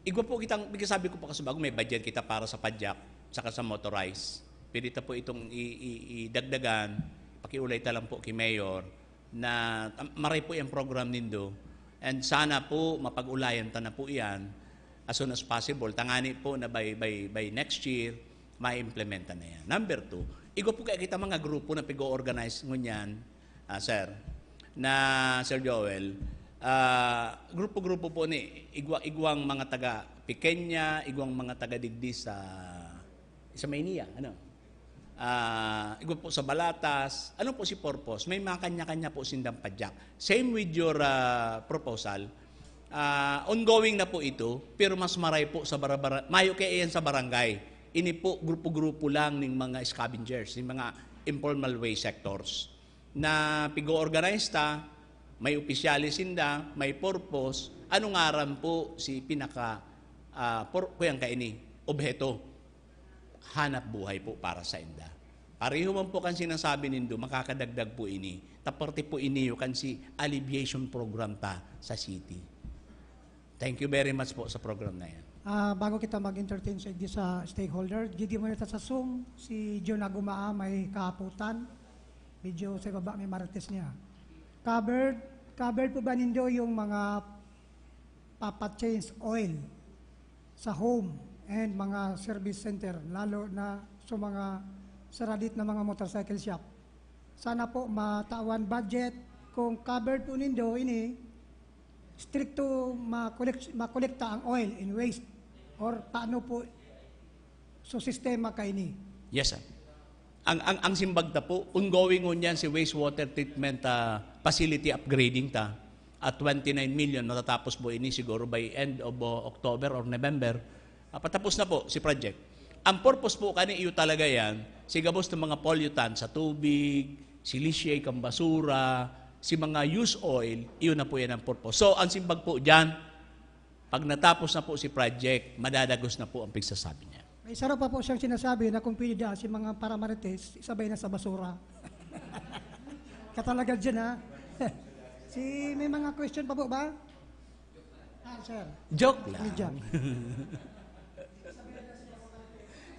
igwa po kitang, sabi ko pa kasubago, may budget kita para sa padyak, saka sa motorized. Pwede ta po itong i-, i-, idagdagan, pakiulay ta lang po kay Mayor na tam-, maray po yung program nindo. And sana po, mapag-ulayan ta na po yan as soon as possible. Tangani po na by, by, by next year, ma-implementa na yan. Number two, igwa po kaya kita mga grupo na pig-o-organize ngunyan, ah, sir, na Sir Joel, ah, grupo-grupo po ni igwa-, igwang mga taga Pequeña, igwang mga taga digdi sa, sa Maynila, ano? Ah, igwa po sa Balatas. Ano po si purpose? May mga kanya-kanya po sindang padyak. Same with your, ah, proposal. Ah, ongoing na po ito, pero mas maray po sa barabara-, mayo kaya yan sa barangay. Ini po, grupo-grupo lang ning mga scavengers, ning mga informal waste sectors. Na pig-o-organize ta, may opisyales sinda, may purpose. Ano ngaran po si pinaka, ah, por-, kuyang kaini, obheto? Hanap buhay po para sa inda. Pareho man po kan sinasabi nindo, makakadagdag po ini. Ta parte po ini kan si alleviation program ta sa city. Thank you very much po sa program na yan. Ah, bago kita mag-entertain sa, sa stakeholder, gigi muna ta sa Zoom, si John Agumaa may kahapotan. Medyo sa baba may marites niya. Covered, covered po ba nindo yung mga papa-change oil sa home and mga service center, lalo na sa mga saradit na mga motorcycle shop? Sana po matawan budget kung covered po nindo ini, stricto makolek-, makolekta ang oil and waste, or paano po so sistema kaini? Yes, sir. Ang, ang, ang simbag ta po, ongoing ngunyan si wastewater treatment, ah, facility upgrading ta at twenty-nine million. Matatapos po ini siguro by end of, uh, October or November. Ah, patapos na po si project. Ang purpose po kani, iyo talaga yan, si gabos ng mga pollutant sa tubig, si lishey kan basura, si mga used oil, iyo na po yan ang purpose. So, ang simbag po dyan, pag natapos na po si project, madadagos na po ang pigsasabi niya. May isa pa po siyang sinasabi na kung pwede dyan, si mga paramarites, isabay na sa basura. Katalaga dyan, ha? Si, may mga question pa po ba? Ah, sir. Joke lang. Hindi, joke.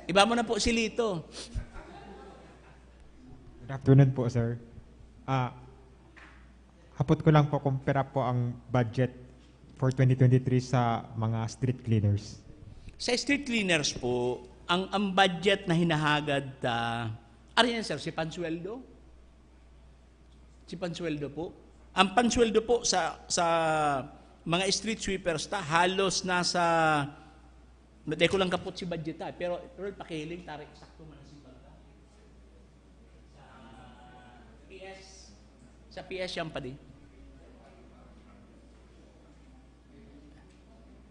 Iba mo na po si Lito. Good afternoon po, sir. Ah, hapot ko lang po kung pera po ang budget for twenty twenty-three sa mga street cleaners. Sa street cleaners po, ang, ang budget na hinahagad, ah, ano yan, sir? Si pansweldo? Si pansweldo po? Ang pansweldo po sa, sa mga street sweepers ta, halos nasa, dai ko lang kapot si budget ta, pero, pero pakihiling, tarik sakto man ang simbag ta. Sa P S, sa P S yan, padi.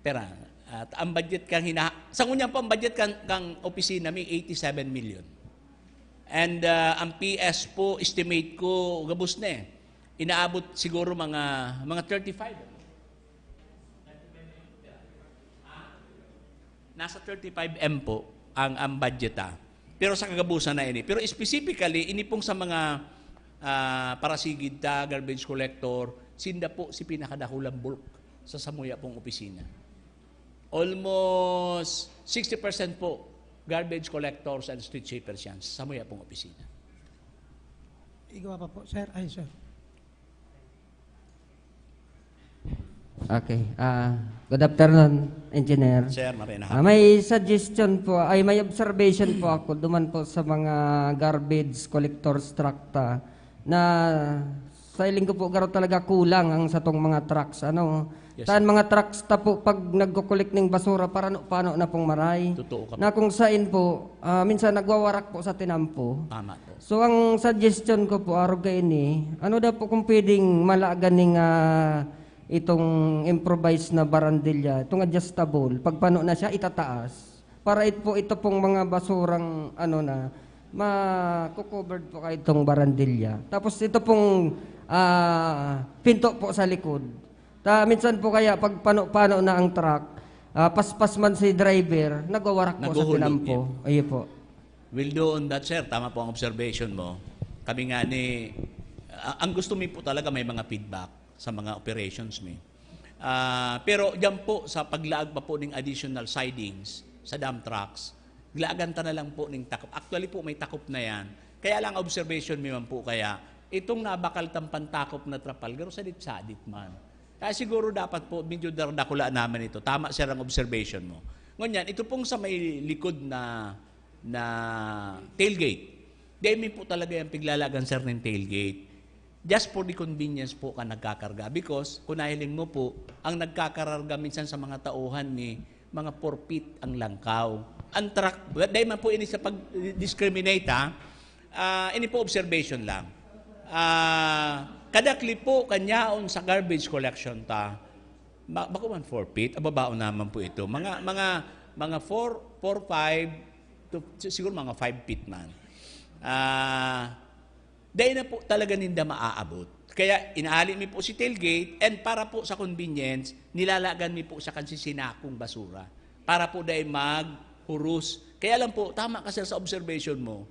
Pera. At ang budget kang hina-, sa ngunyan po, ang budget kang, kang opisina, may eighty-seven million. And, ah, ang P S po, estimate ko, gabos na eh. Inaabot siguro mga, mga thirty-five. Nasa thirty-five M po ang, ang budget, ah. Pero sa kagabusan na ini. Pero specifically, ini pong sa mga, ah, parasigid ta, garbage collector, sinda po si pinakadakulang bulk sa samuya pong opisina. Almost sixty percent po, garbage collectors and street sweepers yan sa samuya pong opisina. Igwa pa po, sir. Ay, sir. Okay. Ah, good afternoon, Engineer. Sir, marina Ah, may suggestion po, ay may observation po ako duman po sa mga garbage collectors truck ta na sa hiling ko po garo talaga kulang ang satong mga trucks, ano. Yes, Tan sir. mga trucks ta po pag nagko-collect ning basura para no, paano na pong maray. Totoo ka po. Na kung sain po, ah, minsan nagwawarak po sa tinampo. Tama po. So ang suggestion ko po arog kaini, ano daw po kung pwedeng malagan ning ah, itong improvised na barandilya, itong adjustable, pagpano na siya itataas. Para it po ito pong mga basurang ano na ma-covered po kayo itong barandilya. Tapos ito pong ah, pinto po sa likod. Ta minsan po kaya pag pano-pano na ang truck, ah, paspas man si driver, nagwawarak po sa Naguhulog, tinampo. Ayun po. Will do on that, sir. Tama po ang observation mo. Kami nga ni, a- ang gusto mi po talaga may mga feedback sa mga operations mi. Ah, pero diyan po sa paglaag pa po ng additional sidings sa dump trucks, laagan ta na lang po ng takop. Actually po may takop na yan. Kaya lang observation mi man po kaya itong nabakal tang pantakop na trapal, garo sadit-sadit man. Kaya siguro dapat po medyo dar- dakula naman ito. Tama, sir, ang observation mo. Ngunyan, ito pong sa may likod na na tailgate. Dahil mi po talaga yung piglalagan, sir, ng tailgate. Just for the convenience po ka nagkakarga. Because, kung nahiling mo po, ang nagkakararga minsan sa mga tauhan ni mga four feet ang langkaw. Ang truck, dahil man po ini sa pag-discriminate, ha? Ah, ini po observation lang. Ah, kadakli po kanyaon sa garbage collection ta. Ba, bako man four feet, ababaon naman po ito. Mga mga mga four, four, five, to, siguro mga five feet man. Ah, dahil na po talaga ninda maaabot. Kaya inaali mi po si tailgate and para po sa convenience, nilalagan mi po sa kansisinakong basura. Para po dahil maghuros. Kaya lang po, tama ka sir sa observation mo,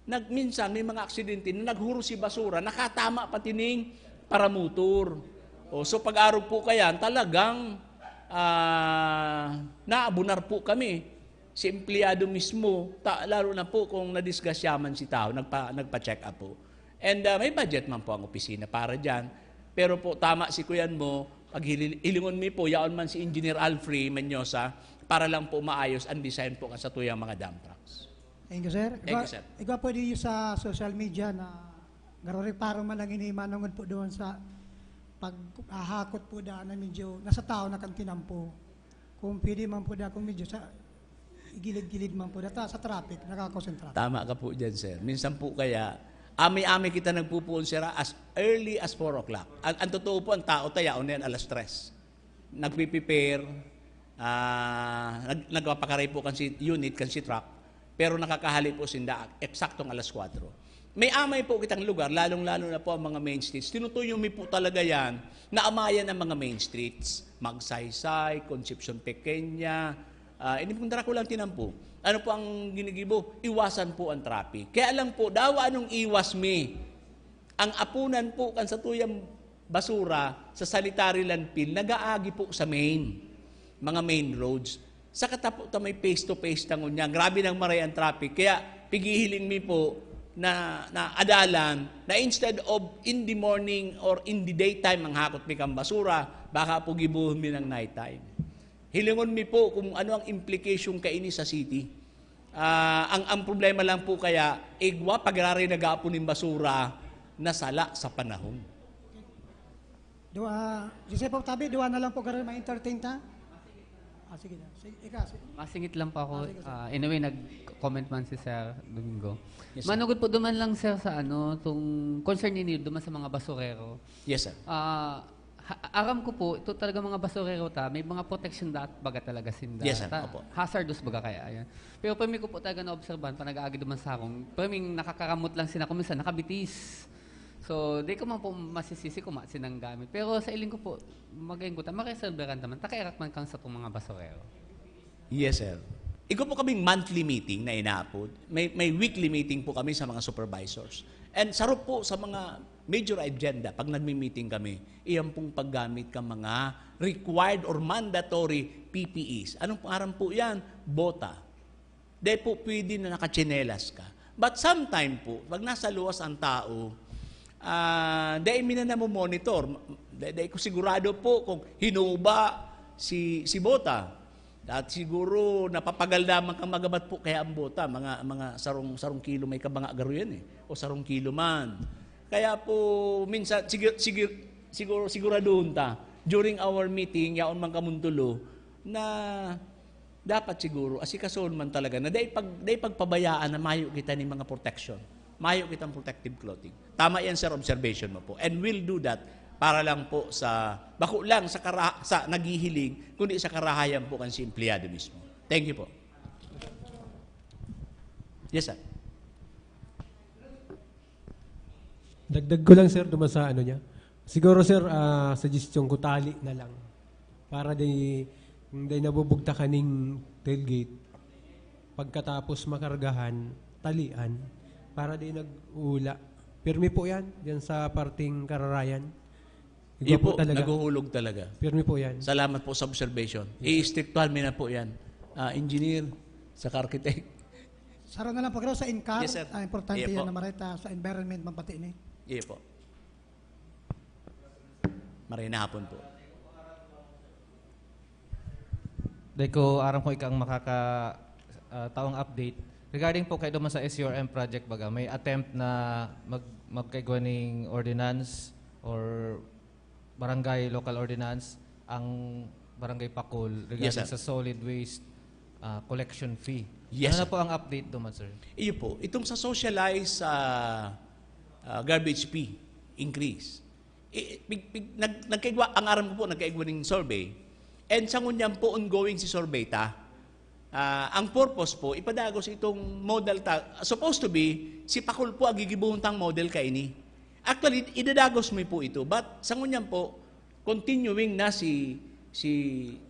nag, minsan may mga aksidente na naghuros si basura, nakatama pati ning paramotor. O, so pag-arog po kayan, talagang ah, naabunar po kami. Si empleyado mismo, ta, lalo na po kung nadisgrasya man si tao, nagpa, nagpa-check up po. And ah, may budget man po ang opisina para dyan. Pero po, tama si kuyan mo, pag hili- hilingon mi po, yaon man si Engineer Alfrey Manyosa, para lang po maayos ang design po kan satuyang mga dump trucks. Thank you, sir. Thank you, sir. Igwa pwede yung sa social media na garo reparo man lang ini manungod po doon sa pag ahakot po daan na medyo nasa tao na kan tinampo. Kung pwede man po da, kung medyo sa gilid-gilid man po da, ta, sa traffic, nakakakonsentrate. Tama ka po dyan, sir. Minsan po kaya, ami-ami kita nagpupuon, sir, as early as four o'clock. Ang, ang totoo po, ang tao tayaon na yan, alas tres. Nagpiprepare, ah, nag, nagpapakaray po kan si unit, kan si truck, pero nakakahali po sinda eksaktong alas kwatro. May amay po kitang lugar, lalong-lalo na po ang mga main streets. Tinutuyo mi po talaga yan na amayan ang mga main streets. Magsaysay, Concepcion Pequeña, ah, ini pong Dracula ang tinampo. Ano po ang ginigibo? Iwasan po ang traffic. Kaya lang po, dawa anong iwas mi? Ang apunan po kan satuyang basura sa sanitary landfill, nagaagi po sa main, mga main roads. Sa katapo ta may face-to-face na ngunyan. Grabe nang maray ang traffic. Kaya pigihiling mi po na, na adalan na instead of in the morning or in the daytime ang hakot mi kang basura, baka po gibuhon mi ng night time. Hilingon mi po kung ano ang implication kaini sa city. Ah, ang, ang problema lang po kaya, igwa pag raray nag-aapon nin basura na sala sa panahon. Dua, Jose po tabi, dua na lang po garo ma-entertain ta. Ah, sige na. Sige, ika, sige. Masingit lang po ako. Ah, sige, sige. Ah, anyway, nag-comment man si Sir Domingo. Yes, sir. Manugod po duman lang, sir, sa ano, tong concern ninyo duman sa mga basurero. Yes, sir. Ah, ha- aram ko po, ito talaga mga basurero ta, may mga protection dat baga talaga sinda. Yes, sir. Ta, Opo. Hazardous baga kaya, ayan. Pero permi ko po talaga naobserbahan, pa nag-aagi duman sa akong, perming nakakaramot lang sila, kung minsan nakabitis. So, di ko man po masisisi kung masin ang gamit. Pero sa iling ko po, magayon ko ta, mareserberan naman, takairak man kang sa itong mga basurero. Yes, sir. Igwa po kaming monthly meeting na inaapod. May, may weekly meeting po kami sa mga supervisors. And sarap po sa mga major agenda, pag nagmi-meeting kami, iyan pong paggamit ka mga required or mandatory P P Es. Anong pangaran po yan? Bota. Dahil po pwede na nakatsinelas ka. But sometime po, pag nasa luwas ang tao, Ah, dai mi na namo-monitor. Dai, dai ko sigurado po kung hinuba si, si Bota. At siguro napapagal lamang kan magabat po kaya ang Bota, mga, mga sarong, sarong kilo may kabanga garo yan eh, o sarong kilo man. Kaya po, minsan, siguro, siguro, siguro siguraduhon ta, during our meeting, yaon man kamong tulo, na dapat siguro, asikasuhon man talaga, na dai pag-, dai pagpabayaan na mayo kita nin mga protection. Mayo kitang protective clothing. Tama yan, sir, observation mo po. And we'll do that para lang po sa, bako lang sa, kara-, sa naghihiling, kundi sa karahayan po kan si empleyado mismo. Thank you po. Yes, sir. Dagdag ko lang, sir, duman sa ano niya. Siguro, sir, ah, suggestion ko, tali na lang. Para di, kung di nabubugtakan ning tailgate, pagkatapos makargahan, talian. Para di nag-uula. Pirmi po yan, dyan sa parting kararayan. Igwa Iyo po, talaga. Naguhulog talaga. Pirmi po yan. Salamat po sa observation. Iistriktuhan mi na po yan. Ah, engineer, sa architect. Saro na lang pagkaro sa incar, Yes, sir. Ah, importante Iya yan po. Na mareta sa environment man pati ini. Iyo po. Maray na hapon po. Dai ko aram kung ika ang makaka ah, taong update. Regarding po kay duman sa S U R M project baga, may attempt na mag magkaigwa ning ordinance or barangay local ordinance ang barangay Pakol regarding Yes, sir. Sa solid waste ah, collection fee. Yes, Ano na sir. Po ang update duman, sir? Iyo po, itong sa socialized ah, ah, garbage fee increase. I, pig, pig, nag, nagkaigwa, ang aram ko po, nagkaigwa ning survey. And sa ngunyan po, ongoing si survey ta. Ah, ang purpose po, ipadagos itong model ta, supposed to be, si Pakol po ang gigibuhon tang model kaini. Actually, idadagos mi po ito. But sa ngunyan po, continuing na si, si,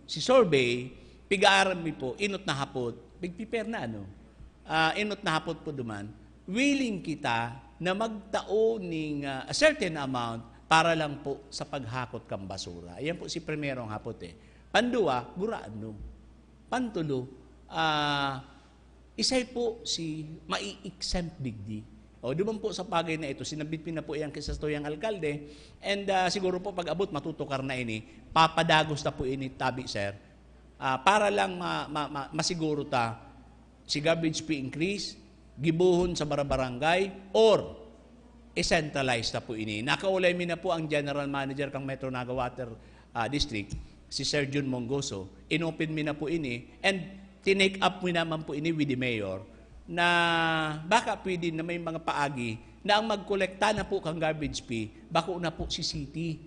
si survey, pig-aaram mi po, inot na hapot, pigpiper na ano. Ah, inot na hapot po duman, willing kita na magtao ning ah, a certain amount para lang po sa paghakot kan basura. Ayan po si primerong hapot eh. Pandua, gurano. Pantulo, ah, isay po si mai-exempt digdi. O, duman po sa bagay na ito, sinabit mi na po yan kay satuyang alkalde, and ah, siguro po pag-abot, matutukar na ini, papadagos na po ini, tabi, sir. Ah, para lang ma, ma, ma, masiguro ta, si garbage fee increase, gibohon sa barabarangay, or i-centralize ta po ini. Nakaulay mi na po ang general manager kang Metro Naga Water ah, District, si Sir Jun Mongoso. Inopen mi na po ini and tinake up mi naman po ini with the mayor na baka pwede na may mga paagi na ang magkolekta na po kang garbage fee, bako na po si city.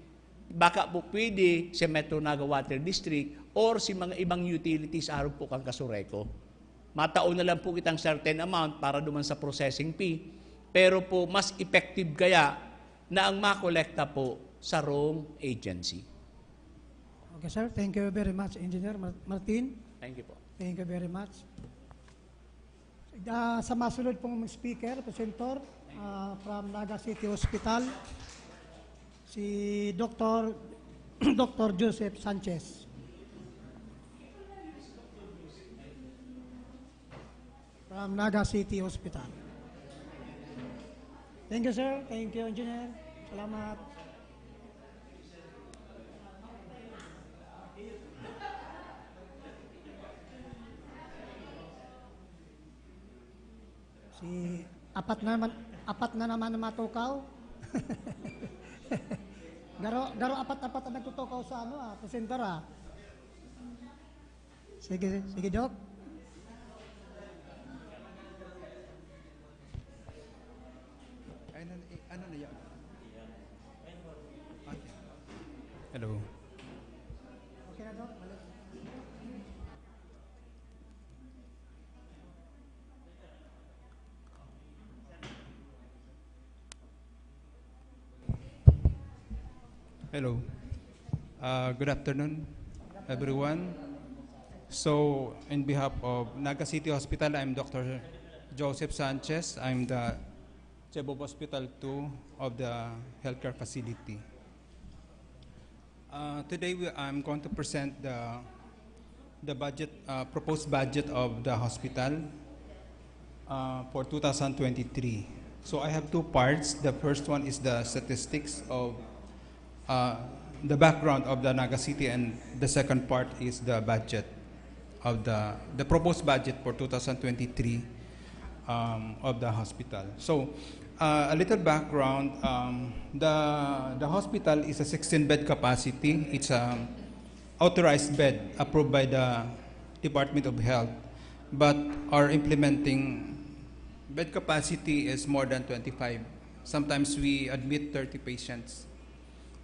Baka po pwede si Metro Naga Water District or si mga ibang utilities arog po kang Casureco. Matao na lang po kitang certain amount para duman sa processing fee, pero po mas effective kaya na ang makolekta po sa wrong agency. Okay, sir. Thank you very much, Engineer Mar- Martin. Thank you po. Thank you very much. Ah, sa masunod pong speaker, presenter, ah, from Naga City Hospital, si Doktor Doktor Joseph Sanchez. From Naga City Hospital. Thank you, sir. Thank you, Engineer. Salamat. Si apat na naman, apat na naman ang matukaw. Garo, garo apat-apat ang nagtutukaw sa ano, ah, presenter, ah. Sige, sige, Doc. Ay, ano, eh, ano na yan? Okay. Hello. Okay na, Doc. Balik. Hello. Uh, good afternoon, everyone. So, in behalf of Naga City Hospital, I'm Doctor Joseph Sanchez. I'm the Chief of Hospital two of the healthcare facility. Uh, today, we, I'm going to present the, the budget, uh, proposed budget of the hospital uh, for two thousand twenty-three. So I have two parts. The first one is the statistics of uh, the background of the Naga City, and the second part is the budget of the the proposed budget for twenty twenty-three um, of the hospital. So uh, a little background: um, the the hospital is a sixteen bed capacity. It's a authorized bed approved by the Department of Health, but our implementing bed capacity is more than twenty-five. Sometimes we admit thirty patients.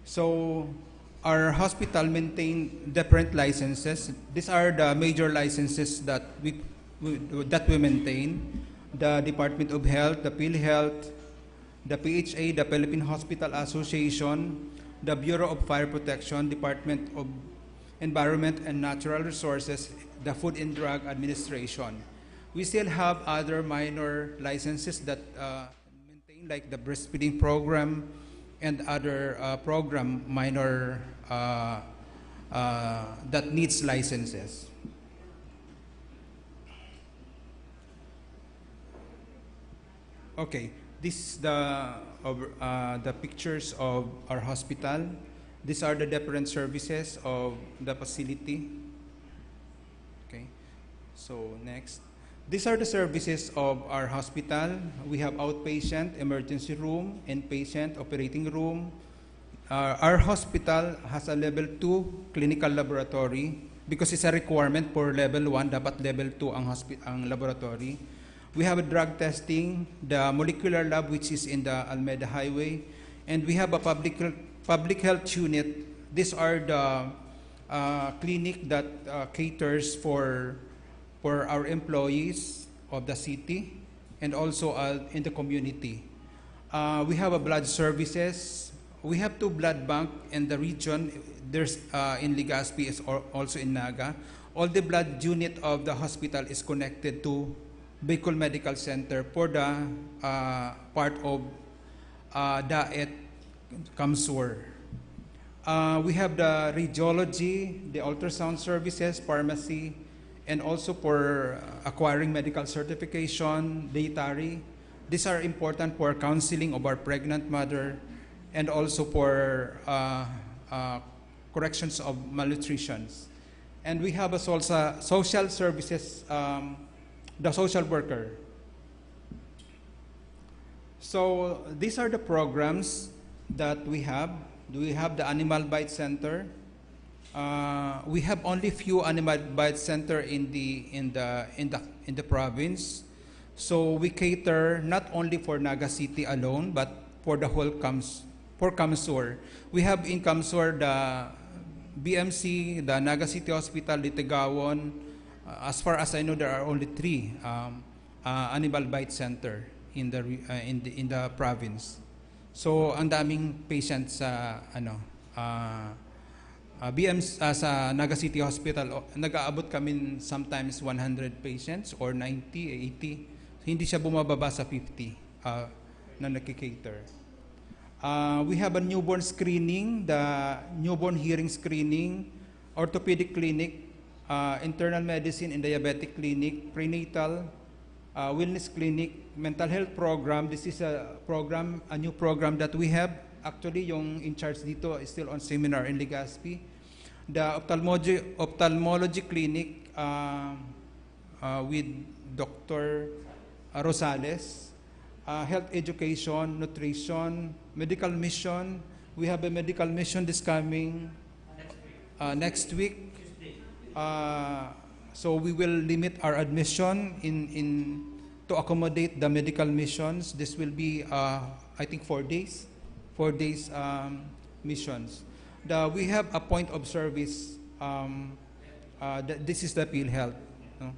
So our hospital maintain different licenses. These are the major licenses that we, we that we maintain: the Department of Health, the PhilHealth, the P H A, the Philippine Hospital Association, the Bureau of Fire Protection, Department of Environment and Natural Resources, the Food and Drug Administration. We still have other minor licenses that uh, maintain, like the breastfeeding program and other uh, program minor uh, uh, that needs licenses. Okay, this is the uh, the pictures of our hospital. These are the different services of the facility. Okay, so next. These are the services of our hospital. We have outpatient, emergency room, inpatient, operating room. Uh, our hospital has a level two clinical laboratory because it's a requirement for level one, dapat level two ang, hospi- ang laboratory. We have a drug testing, the molecular lab, which is in the Almeda Highway, and we have a public public health unit. These are the uh, clinic that uh, caters for for our employees of the city and also uh, in the community. Uh, we have a blood services. We have two blood bank in the region. There's uh, in Legazpi is al- also in Naga. All the blood unit of the hospital is connected to Bicol Medical Center for the uh, part of uh, DAET CamSur. Uh, we have the radiology, the ultrasound services, pharmacy, and also for acquiring medical certification, dietary. These are important for counseling of our pregnant mother and also for uh, uh, corrections of malnutritions. And we have a solsa- social services, um, the social worker. So these are the programs that we have. We have the Animal Bite Center. Uh, we have only few Animal Bite Center in the in the in the in the province. So we cater not only for Naga City alone, but for the whole Cams for CamSur. We have in CamSur the B M C, the Naga City Hospital, Litigawan. Uh, as far as I know, there are only three um, uh, Animal Bite Center in the re- uh, in the in the province. So ang daming patients sa ano uh, uh, B M uh, sa Naga City Hospital. O, nag-aabot kami sometimes one hundred patients or ninety, eighty. Hindi siya bumababa sa fifty uh, na nagki-cater. Uh, we have a newborn screening, the newborn hearing screening, orthopedic clinic, uh, internal medicine and diabetic clinic, prenatal, uh, wellness clinic, mental health program. This is a program, a new program that we have. Actually, yung in charge dito is still on seminar in Legazpi. The ophthalmology, ophthalmology clinic uh, uh, with Doctor Rosales, uh, health education, nutrition, medical mission. We have a medical mission this coming uh, next week. Uh, so we will limit our admission in, in to accommodate the medical missions. This will be, uh, I think, four days, four days um, missions. The, we have a point of service. Um, uh, th- this is the PhilHealth. No?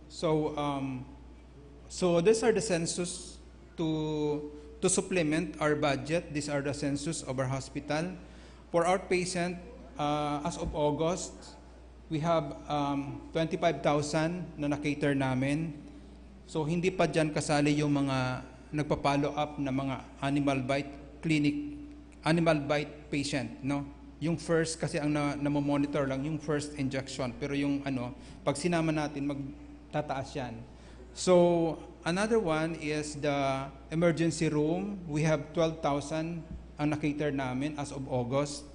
So, um, so these are the census to to supplement our budget. These are the census of our hospital. For outpatient, uh, as of August, we have um, twenty-five thousand na na-cater namin. So hindi pa diyan kasali yung mga nagpa-follow up na mga animal bite clinic, animal bite patient, no? Yung first kasi ang na, namomonitor lang yung first injection, pero yung ano, pag sinama natin, magtataas yan. So, another one is the emergency room. We have twelve thousand ang na-cater namin as of August,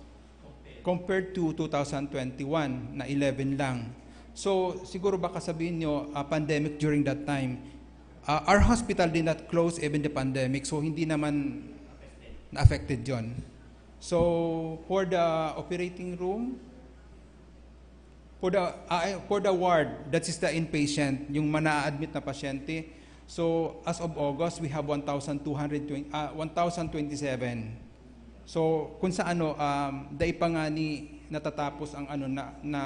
compared to two thousand twenty-one na eleven lang. So, siguro baka sabihin nyo, ah, pandemic during that time. Ah, our hospital did not close even the pandemic, so hindi naman na-affected yon. So, for the operating room, for the, ah, for the ward, that is the inpatient, yung mana-admit na pasyente. So, as of August, we have one thousand two hundred twenty, ah, one thousand twenty-seven. So, kung sa ano, um, dai pa nga ni natatapos ang ano na, na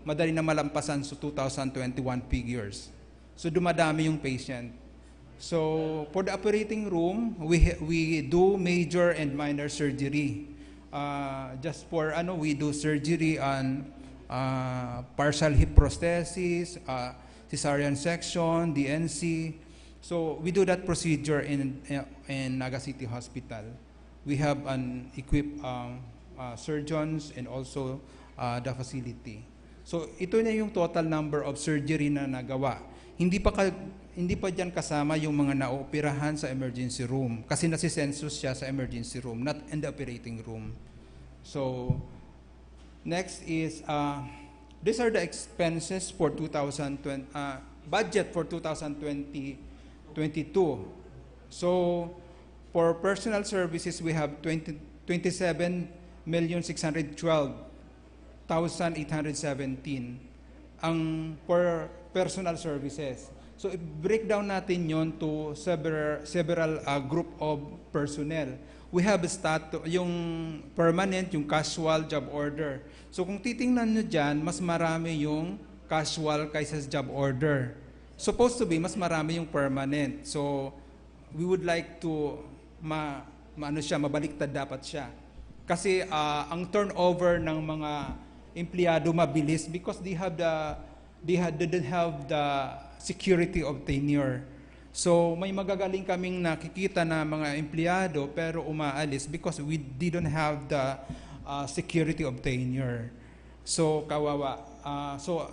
madali na malampasan sa two thousand twenty-one figures. So, dumadami yung patient. So, for the operating room, we ha- we do major and minor surgery. Uh, just for ano, we do surgery on uh, partial hip prosthesis, uh, cesarean section, D N C. So, we do that procedure in in Naga City Hospital. We have an equipped um, uh, surgeons and also uh, the facility. So, ito na yung total number of surgery na nagawa. Hindi pa ka, hindi pa diyan kasama yung mga naooperahan sa emergency room kasi nasisensus siya sa emergency room, not in the operating room. So, next is uh, these are the expenses for two thousand twenty, uh, budget for two thousand twenty twenty-two. So, for personal services, we have twenty, twenty-seven million six hundred twelve thousand eight hundred seventeen ang per personal services. So, i-breakdown natin yon to several, several uh, group of personnel. We have statu- yung permanent, yung casual, job order. So, kung titingnan nyo dyan, mas marami yung casual kaysa sa job order. Supposed to be, mas marami yung permanent. So, we would like to ma, maano siya, mabaliktad dapat siya. Kasi uh, ang turnover ng mga empleyado mabilis because they have the they had didn't have the security of tenure. So may magagaling kaming nakikita na mga empleyado pero umaalis because we didn't have the uh, security of tenure. So kawawa. Uh, so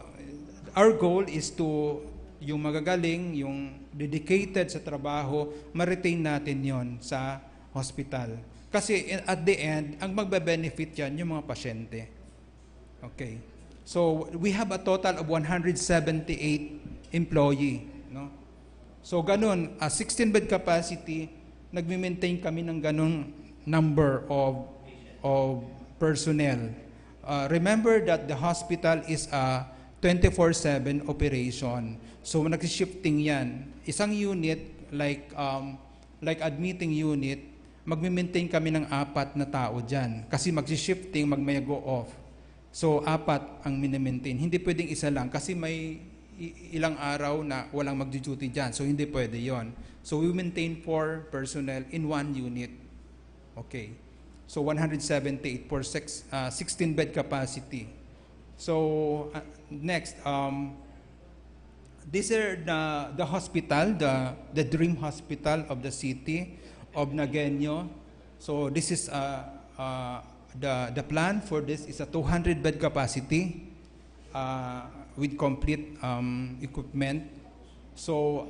our goal is to yung magagaling, yung dedicated sa trabaho, ma-retain natin yon sa hospital. Kasi at the end, ang magbe-benefit yan yung mga pasyente. Okay. So we have a total of one hundred seventy-eight employee, no? So ganun, a sixteen bed capacity, nagme-maintain kami ng ganung number of of personnel. Uh, remember that the hospital is a twenty-four seven operation. So nagsi-shifting yan. Isang unit, like um, like admitting unit, magme-maintain kami ng apat na tao dyan. Kasi magsi-shifting, magmay-go off. So, apat ang mini-maintain. Hindi pwedeng isa lang kasi may ilang araw na walang magdu-duty dyan. So, hindi pwede yon. So, we maintain four personnel in one unit. Okay. So, one hundred seventy-eight for six, uh, sixteen bed capacity. So, uh, next, um, these are the, the hospital, the, the dream hospital of the city of Nagueño. So, this is uh, uh, the, the plan for this is a two hundred bed capacity uh, with complete um, equipment. So,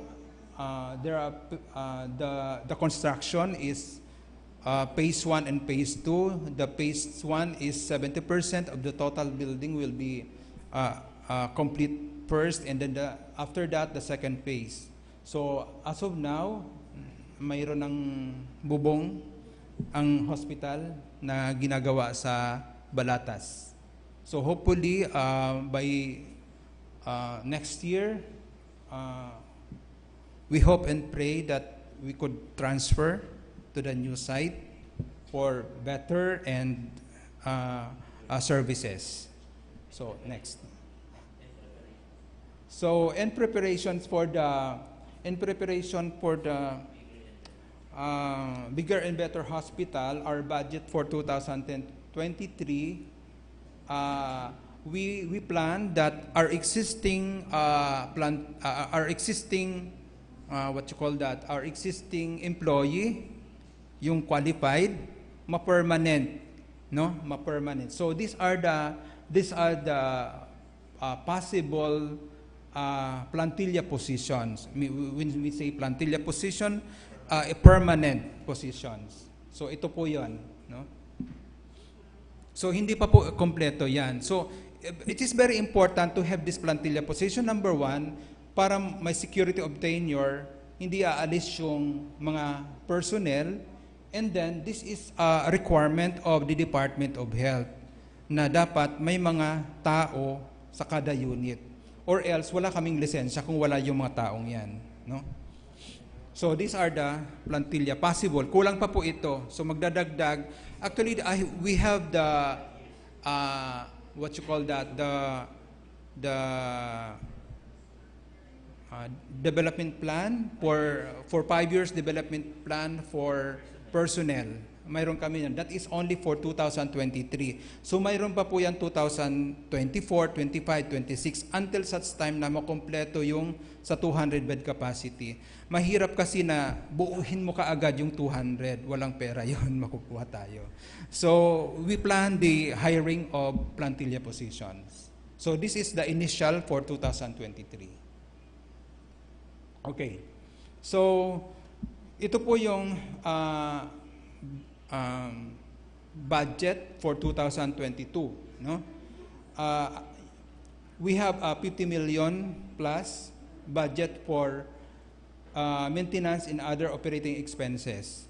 uh, there are uh, the the construction is uh, phase one and phase two. The phase one is seventy percent of the total building will be uh, uh, complete first, and then the, after that, the second phase. So, as of now, mayroon ng bubong ang hospital na ginagawa sa Balatas. So, hopefully, uh, by uh, next year, uh, we hope and pray that we could transfer to the new site for better and uh, uh, services. So, next. So, in preparations for the in preparation for the uh, bigger and better hospital, our budget for two thousand twenty-three, uh, we we plan that our existing uh, plan uh, our existing uh, what you call that our existing employee, yung qualified, ma-permanent, no? Ma-permanent. So these are the these are the uh, possible uh, plantilla positions. Mi- When we say plantilla position, uh, a permanent positions. So ito po 'yon, no? So hindi pa po kompleto 'yan. So it is very important to have this plantilla position, number one, para may security of tenure, hindi aalis yung mga personnel, and then this is a requirement of the Department of Health na dapat may mga tao sa kada unit, or else wala kaming lisensya kung wala yung mga taong 'yan, no? So these are the plantilla possible. Kulang pa po ito. So magdadagdag. Actually, I, we have the, uh, what you call that, the the uh, development plan for for five years, development plan for personnel. Mayroon kami yan. That is only for two thousand twenty-three. So mayroon pa po yan two thousand twenty-four, twenty-five, twenty-six, until such time na makompleto yung sa two hundred bed capacity. Mahirap kasi na buuhin mo kaagad yung two hundred. Walang pera yon, makukuha tayo. So we plan the hiring of plantilla positions. So this is the initial for two thousand twenty-three. Okay. So ito po yung uh, um, budget for two thousand twenty-two, no? Uh, we have a fifty million plus budget for uh, maintenance and other operating expenses.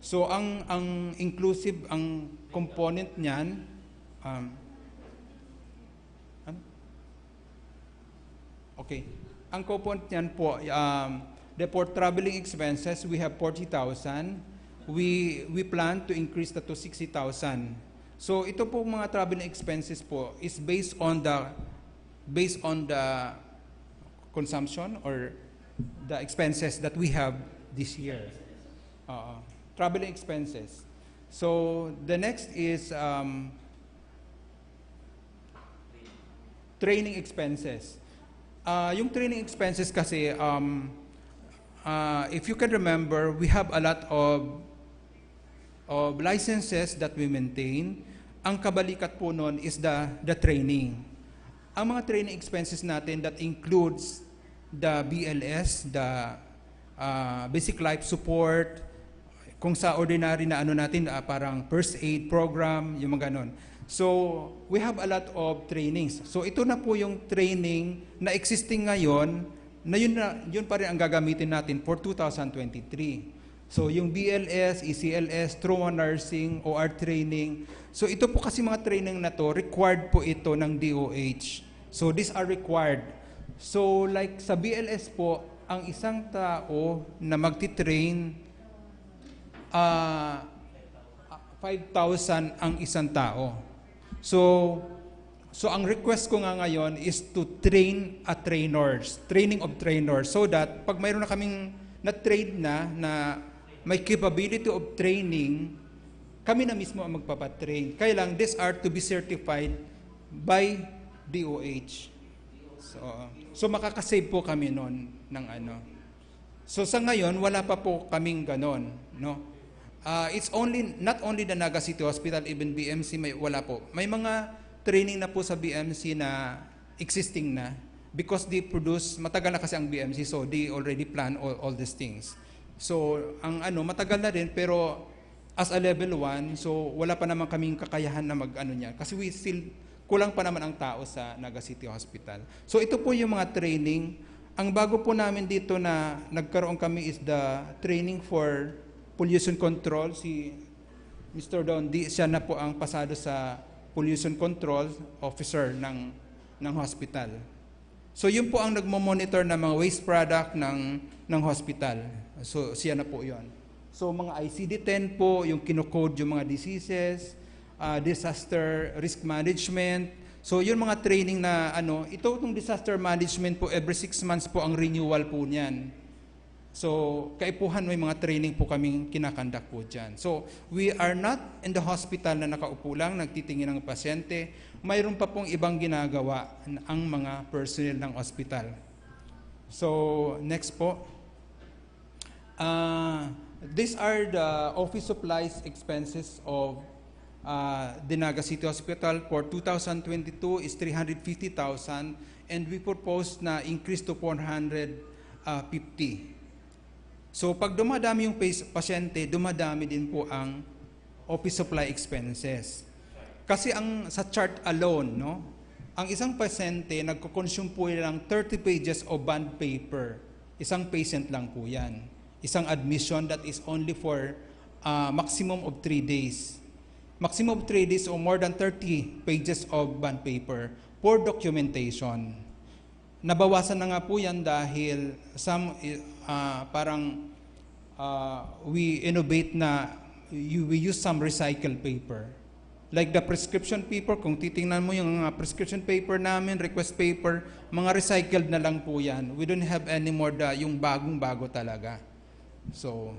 So ang ang inclusive, ang component niyan, um, ano? Okay. Ang component niyan po, um, the for traveling expenses, we have forty thousand. We we plan to increase that to sixty thousand. So ito po mga traveling expenses po is based on the based on the consumption or the expenses that we have this year. Uh, traveling expenses. So the next is um, training expenses. Uh, yung training expenses kasi, um, uh, if you can remember, we have a lot of of licenses that we maintain. Ang kabalikat po nun is the the training. Ang mga training expenses natin that includes the B L S, the uh, basic life support, kung sa ordinary na ano natin, uh, parang first aid program, yung mga ganon. So, we have a lot of trainings. So, ito na po yung training na existing ngayon, na yun, na, yun pa rin ang gagamitin natin for two thousand twenty-three. So, yung B L S, E C L S, trauma nursing, O R training. So, ito po kasi mga training na to, required po ito ng D O H. So, these are required. So, like sa B L S po, ang isang tao na magti-train, ah, five thousand ang isang tao. So, so ang request ko nga ngayon is to train a trainers, training of trainers, so that pag mayroon na kaming na-train na, na may capability of training, kami na mismo ang magpapatrain. Kaya lang, these are to be certified by D O H. So, so makakasave po kami noon ng ano. So sa ngayon, wala pa po kaming ganon, no? Ah, it's only, not only the Naga City Hospital, even B M C, may, wala po. May mga training na po sa B M C na existing na because they produce, matagal na kasi ang B M C, so they already plan all, all these things. So, ang ano, matagal na rin, pero as a level one, so wala pa naman kaming kakayahan na mag-ano niya. Kasi we still, kulang pa naman ang tao sa Naga City Hospital. So ito po yung mga training. Ang bago po namin dito na nagkaroon kami is the training for pollution control. Si Mister Dondi, siya na po ang pasado sa pollution control officer ng, ng hospital. So yun po ang nagmo-monitor ng mga waste product ng, ng hospital. So siya na po yon. So mga I C D ten po, yung kinocode yung mga diseases, ah, disaster risk management. So yun mga training na ano, ito itong disaster management po, every six months po ang renewal po niyan. So kaipuhan may mga training po kaming kinakandak po dyan. So we are not in the hospital na nakaupo lang, nagtitingin ng pasyente. Mayroon pa pong ibang ginagawa ang mga personnel ng hospital. So next po. Uh, these are the office supplies expenses of uh, the Naga City Hospital for two thousand twenty-two is three hundred fifty thousand, and we propose na increase to four hundred fifty. So, pag dumadami yung pas-, pasyente, dumadami din po ang office supply expenses. Kasi ang sa chart alone, no, ang isang pasyente, nagko-consume po lang thirty pages of bond paper. Isang patient lang po yan. Isang admission that is only for uh, maximum of three days. Maximum of three days or more than thirty pages of bond paper for documentation. Nabawasan na nga po yan dahil some, uh, parang uh, we innovate na you, we use some recycled paper. Like the prescription paper, kung titingnan mo yung mga prescription paper namin, request paper, mga recycled na lang po yan. We don't have any more the, yung bagong-bago talaga. So,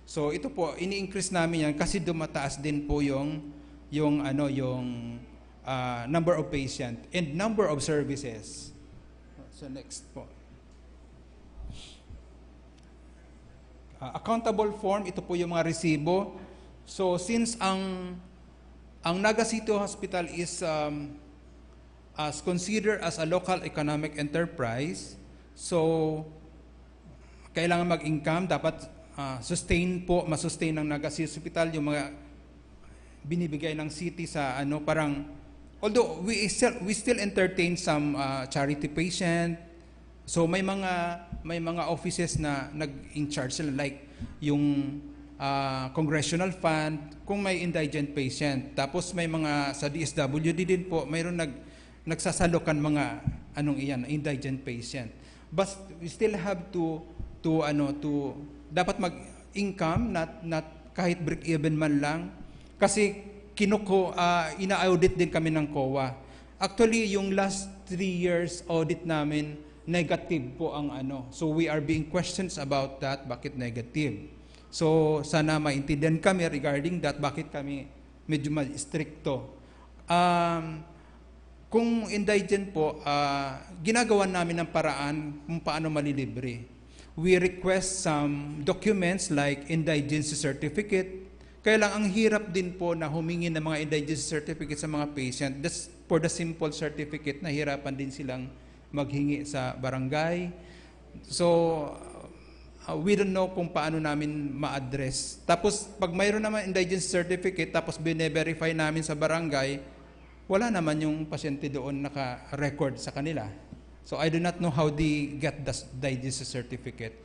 so ito po, ini-increase namin yan kasi dumataas din po yung, yung, ano, yung uh, number of patient and number of services. So next po. Uh, accountable form, ito po yung mga resibo. So since ang ang Naga City Hospital is um, as considered as a local economic enterprise, so kailangan mag-income, dapat uh, sustain po, masustain ng Naga City Hospital yung mga binibigay ng city sa ano, parang, although we still, we still entertain some uh, charity patient, so may mga may mga offices na nag-in-charge sila, like yung uh, congressional fund kung may indigent patient. Tapos may mga sa D S W D din po, mayroon nag nagsasalo kan mga anong iyan, indigent patient. But we still have to to ano to dapat mag-income, not not kahit break even man lang, kasi kinuko uh, ina-audit din kami ng COA. Actually, yung last three years audit namin, negative po ang ano. So we are being questions about that, bakit negative. So sana maintindihan kami regarding that, bakit kami medyo ma-stricto. Um, kung indigent po, uh, ginagawa namin ng paraan kung paano malilibre. We request some documents like indigency certificate. Kaya lang ang hirap din po na humingi ng mga indigency certificate sa mga patient. That's for the simple certificate, nahirapan din silang maghingi sa barangay. So, uh, we don't know kung paano namin ma-address. Tapos, pag mayroon naman indigency certificate, tapos bine-verify namin sa barangay, wala naman yung pasyente doon naka-record sa kanila. So, I do not know how they get the indigency certificate.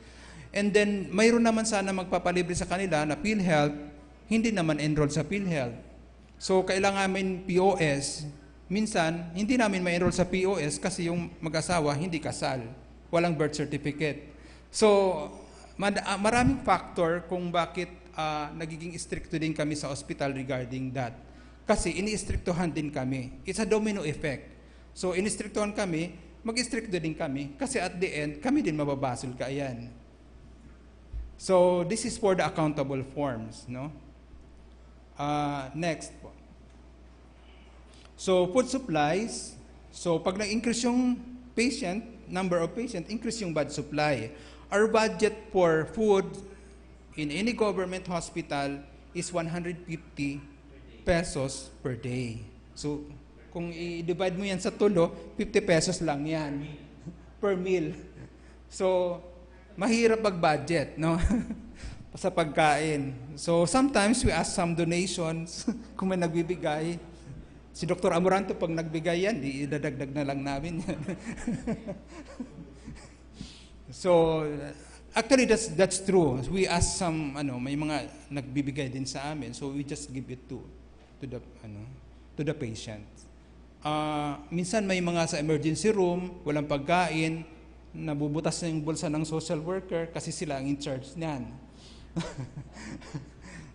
And then, mayroon naman sana magpapalibre sa kanila na PhilHealth, hindi naman enrolled sa PhilHealth. So, kailangan namin P O S. Minsan, hindi namin ma-enroll sa P O S kasi yung mag-asawa hindi kasal. Walang birth certificate. So, mad- ah, maraming factor kung bakit ah, nagiging istrikto din kami sa ospital regarding that. Kasi iniistriktuhan din kami. It's a domino effect. So, inistriktuhan kami, mag-istrikto din kami. Kasi at the end, kami din mababasol kaiyan. So, this is for the accountable forms, no? Uh, next po. So, food supplies. So, pag nag-increase yung patient, number of patient, increase yung bad supply. Our budget for food in any government hospital is one hundred fifty pesos per day. So, kung i-divide mo yan sa tulo, fifty pesos lang yan per meal. So, mahirap mag-budget, no? Sa pagkain. So, sometimes we ask some donations kung may nagbibigay. Si Doktor Amoranto, pag nagbigay yan, di idadagdag na lang namin yan. So, actually, that's, that's true. We ask some, ano, may mga nagbibigay din sa amin. So, we just give it to, to the, ano, to the patient. Ah, minsan may mga sa emergency room, walang pagkain, nabubutas na yung bulsa ng social worker kasi sila ang in charge niyan.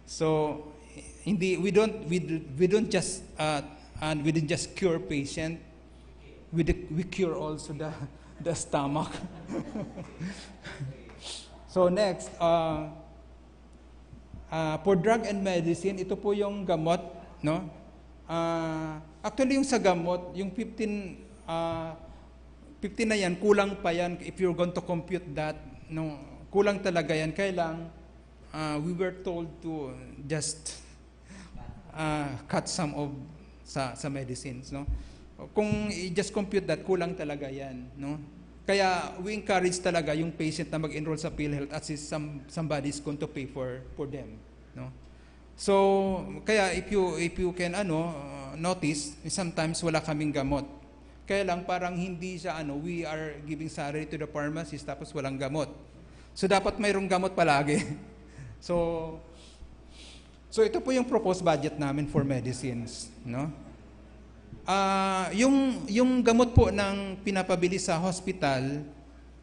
So, hindi, we don't, we, d- we don't just, uh, and we didn't just cure patient, we, d- we cure also the, the stomach. So next, uh, uh, for drug and medicine, ito po yung gamot, no? Uh, actually, yung sa gamot, yung fifteen, uh, fifteen na yan, kulang pa yan if you're going to compute that, no? Kulang talaga yan. Kaya lang, uh, we were told to just ah, cut some of sa, sa medicines, no? Kung i-just compute that, kulang talaga yan, no? Kaya we encourage talaga yung patient na mag-enroll sa PhilHealth at si some, somebody is going to pay for, for them, no? So, kaya if you, if you can, ano, uh, notice, sometimes wala kaming gamot. Kaya lang parang hindi siya, ano, we are giving salary to the pharmacist tapos walang gamot. So, dapat mayroong gamot palagi. So, so ito po yung proposed budget namin for medicines, no? Ah, yung, yung gamot po ng pinapabili sa hospital,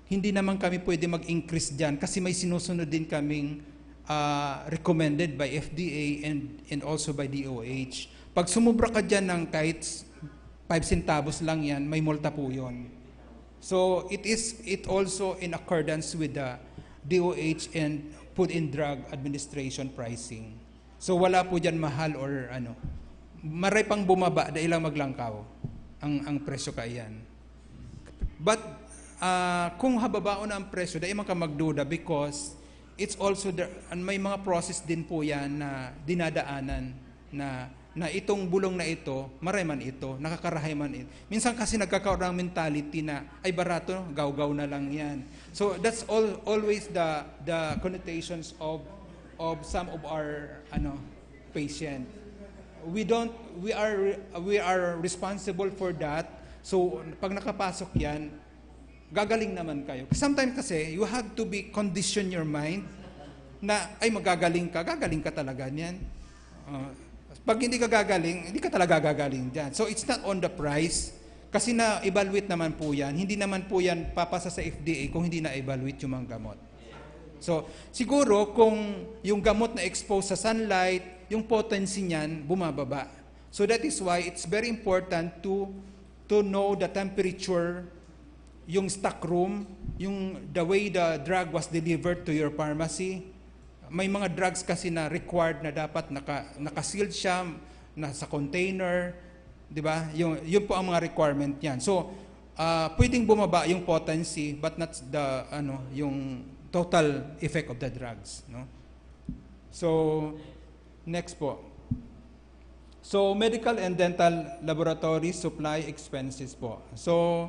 hindi naman kami pwede mag-increase diyan kasi may sinusunod din kaming, ah, recommended by F D A and, and also by D O H. Pag sumubra ka diyan ng kahit five centavos lang yan, may multa po yun. So, it is, it also in accordance with the D O H and Food and Drug Administration pricing. So, wala po diyan mahal or ano. Maray pang bumaba, dai lang maglangkaw ang, ang presyo kaiyan. But, ah, kung hababaon na ang presyo, dai man ka magduda because it's also there, may mga process din po yan na dinadaanan na, na itong bulong na ito, maray man ito, nakakarahay man ito. Minsan kasi nagkakaroon ng mentality na, "Ay, barato, gawgaw na lang yan." So, that's all, always the, the connotations of, of some of our, ano, patient. We don't, we are, we are responsible for that. So, pag nakapasok yan, gagaling naman kayo. Sometimes kasi, you have to be condition your mind na, "Ay, magagaling ka, gagaling ka talaga niyan." Ah, pag hindi ka gagaling, hindi ka talaga gagaling dyan. So, it's not on the price. Kasi na-evaluate naman po yan. Hindi naman po yan papasa sa F D A kung hindi na-evaluate yung mga gamot. So, siguro kung yung gamot na exposed sa sunlight, yung potency niyan bumababa. So, that is why it's very important to, to know the temperature, yung stock room, yung the way the drug was delivered to your pharmacy. May mga drugs kasi na required na dapat naka, naka-sealed siya, nasa container, di ba? Yung, yun po ang mga requirement niyan. So, ah, pwedeng bumaba yung potency but not the, ano, yung total effect of the drugs, no? So, next po. So, medical and dental laboratory supply expenses po. So,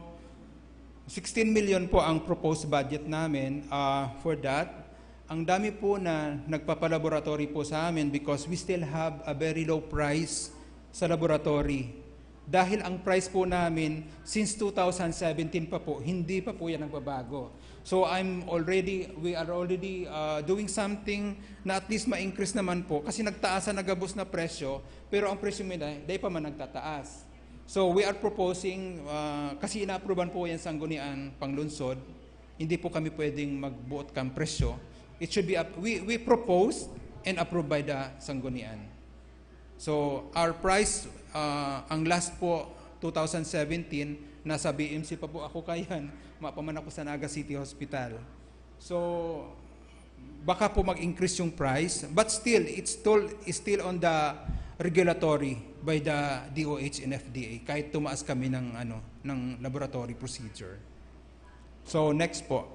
sixteen million po ang proposed budget namin, ah, for that. Ang dami po na nagpapalaboratory po sa amin because we still have a very low price sa laboratory. Dahil ang price po namin, since two thousand seventeen pa po, hindi pa po yan nagbabago. So, I'm already, we are already, ah, doing something na at least ma-increase naman po kasi nagtaas sa nagabos na presyo, pero ang presyo mo dai, dai pa man nagtataas. So, we are proposing, ah, kasi inaapruban po yan sanggunian, panglunsod, hindi po kami pwedeng magbuot kang presyo. It should be, up, we, we propose and approved by the sanggunian. So, our price, ah, ang last po, two thousand seventeen, nasa B M C pa po ako kayan, mapaman ako sa Naga City Hospital. So, baka po mag-increase yung price, but still, it's still, it's still on the regulatory by the D O H and F D A, kahit tumaas kami ng, ano, ng laboratory procedure. So, next po.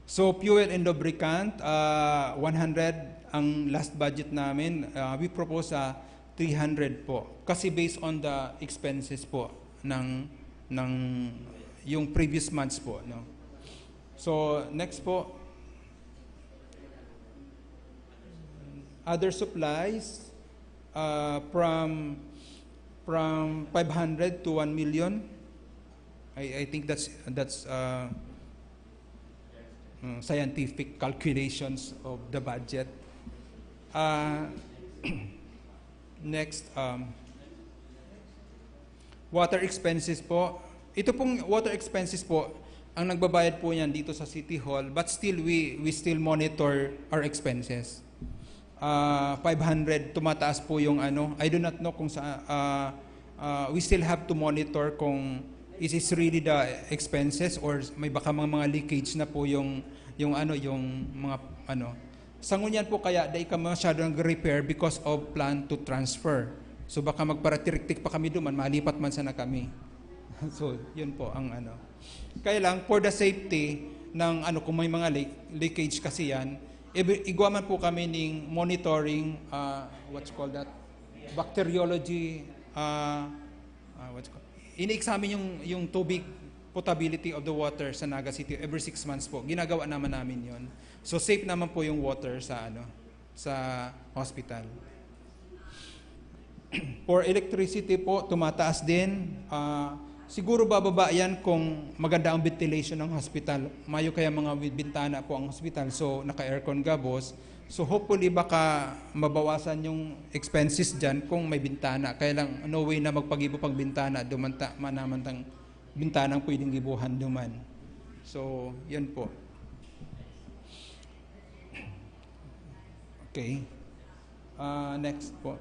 So, fuel and lubricant, ah, one hundred ang last budget namin. Ah, we propose, ah, three hundred po. Kasi based on the expenses po ng, ng yung previous months po, no? So, next po. Other supplies, ah, from, from five hundred to one million. I, I think that's, that's, ah, mm, scientific calculations of the budget. Ah, next, um, water expenses po. Ito pong water expenses po, ang nagbabayad po niyan dito sa City Hall, but still we, we still monitor our expenses. Ah, five hundred, tumataas po yung ano, I do not know kung sa, ah, ah, we still have to monitor kung is this really the expenses or may baka mga, mga leakage na po yung, yung ano, yung mga ano. Sa ngunyan po kaya, dai ka masyado nag-repair because of plan to transfer. So baka magparatiriktik pa kami duman, malipat man sana kami. So, yun po ang ano. Kaya lang, for the safety ng ano, kung may mga leak-, leakage kasi yan, Ibi- igwa man po kami ning monitoring, ah, what you call that, bacteriology, ah, ah, what you call, ini-examine yung, yung tubig, potability of the water sa Naga City every six months po. Ginagawa naman namin yon. So, safe naman po yung water sa, ano, sa hospital. For electricity po, tumataas din. Ah, siguro bababa yan kung maganda ang ventilation ng hospital. Mayo kaya mga wi- bintana po ang hospital, so naka-aircon gabos. So, hopefully, baka mabawasan yung expenses dyan kung may bintana. Kaya lang, no way na magpagibo pang bintana, dumanta, manamantang bintanang pwedeng gibuhan duman. So, yun po. Okay. Ah, next po.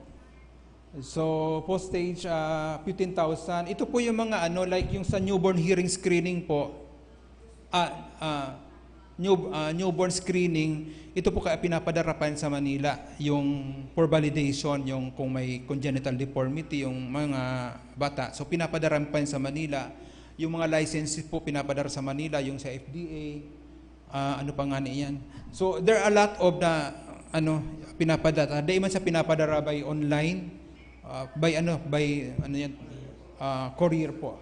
So, postage, ah, fifteen thousand. Ito po yung mga ano, like yung sa newborn hearing screening po. Ah, ah, new, ah, newborn screening, ito po kaya pinapadara pa yan sa Manila, yung for validation, yung kung may congenital deformity, yung mga bata. So, pinapadara pa yan sa Manila. Yung mga licenses po, pinapadara sa Manila, yung sa F D A, ah, ano pa nga ni yan. So, there are a lot of the, ano, pinapadara. Dahil man sa pinapadara by online, ah, by ano, by, ano yan, ah, courier po.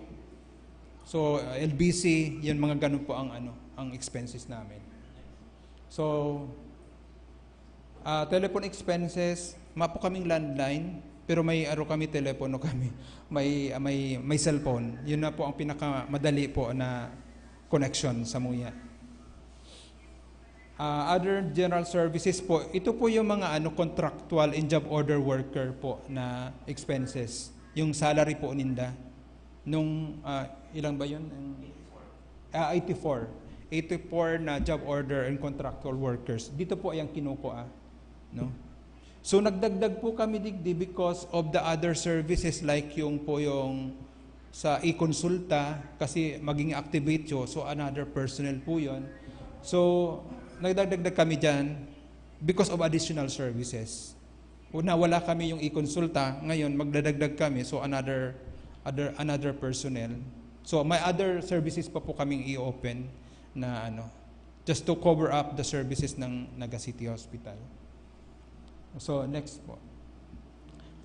So, ah, L B C, yan mga ganun po ang, ano, ang expenses namin. So, ah, telephone expenses, mapo kaming landline, pero may aro kami, telepono kami. May, ah, may, may cellphone. Yun na po ang pinakamadali po na connection sa muya. Ah, other general services po, ito po yung mga, ano, contractual and job order worker po na expenses. Yung salary po ninda. Nung, ah, ilang ba yun? Ang, ah, eighty-four. Eighty-four na job order and contractual workers. Dito po yung kinukuha, no? So, nagdagdag po kami digdi because of the other services, like yung po yung sa e-consulta, kasi maging activate yun, so another personnel po yun. So, nagdagdag kami dyan because of additional services. Una, wala kami yung e-consulta, ngayon magdadagdag kami, so another, other, another personnel. So, may other services pa po kaming i-open na ano, just to cover up the services ng Naga City Hospital. So, next po.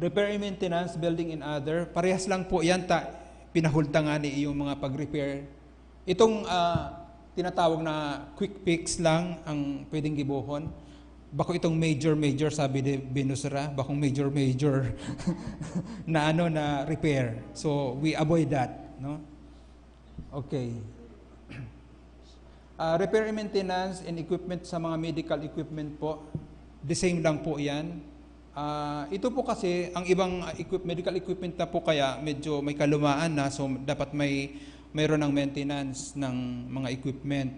Repair and maintenance, building and other. Parehas lang po yan, ta, pinahulta nga ni yung mga pag-repair. Itong, ah, tinatawag na quick fix lang ang pwedeng gibohon. Bako itong major, major, sabi ni Venus Ra, bakong major, major na ano, na repair. So, we avoid that, no? Okay. Ah, repair and maintenance and equipment sa mga medical equipment po, the same lang po yan. Ah, ito po kasi, ang ibang, ah, equip-, medical equipment na po kaya medyo may kalumaan na, so dapat may, mayroon ng maintenance ng mga equipment.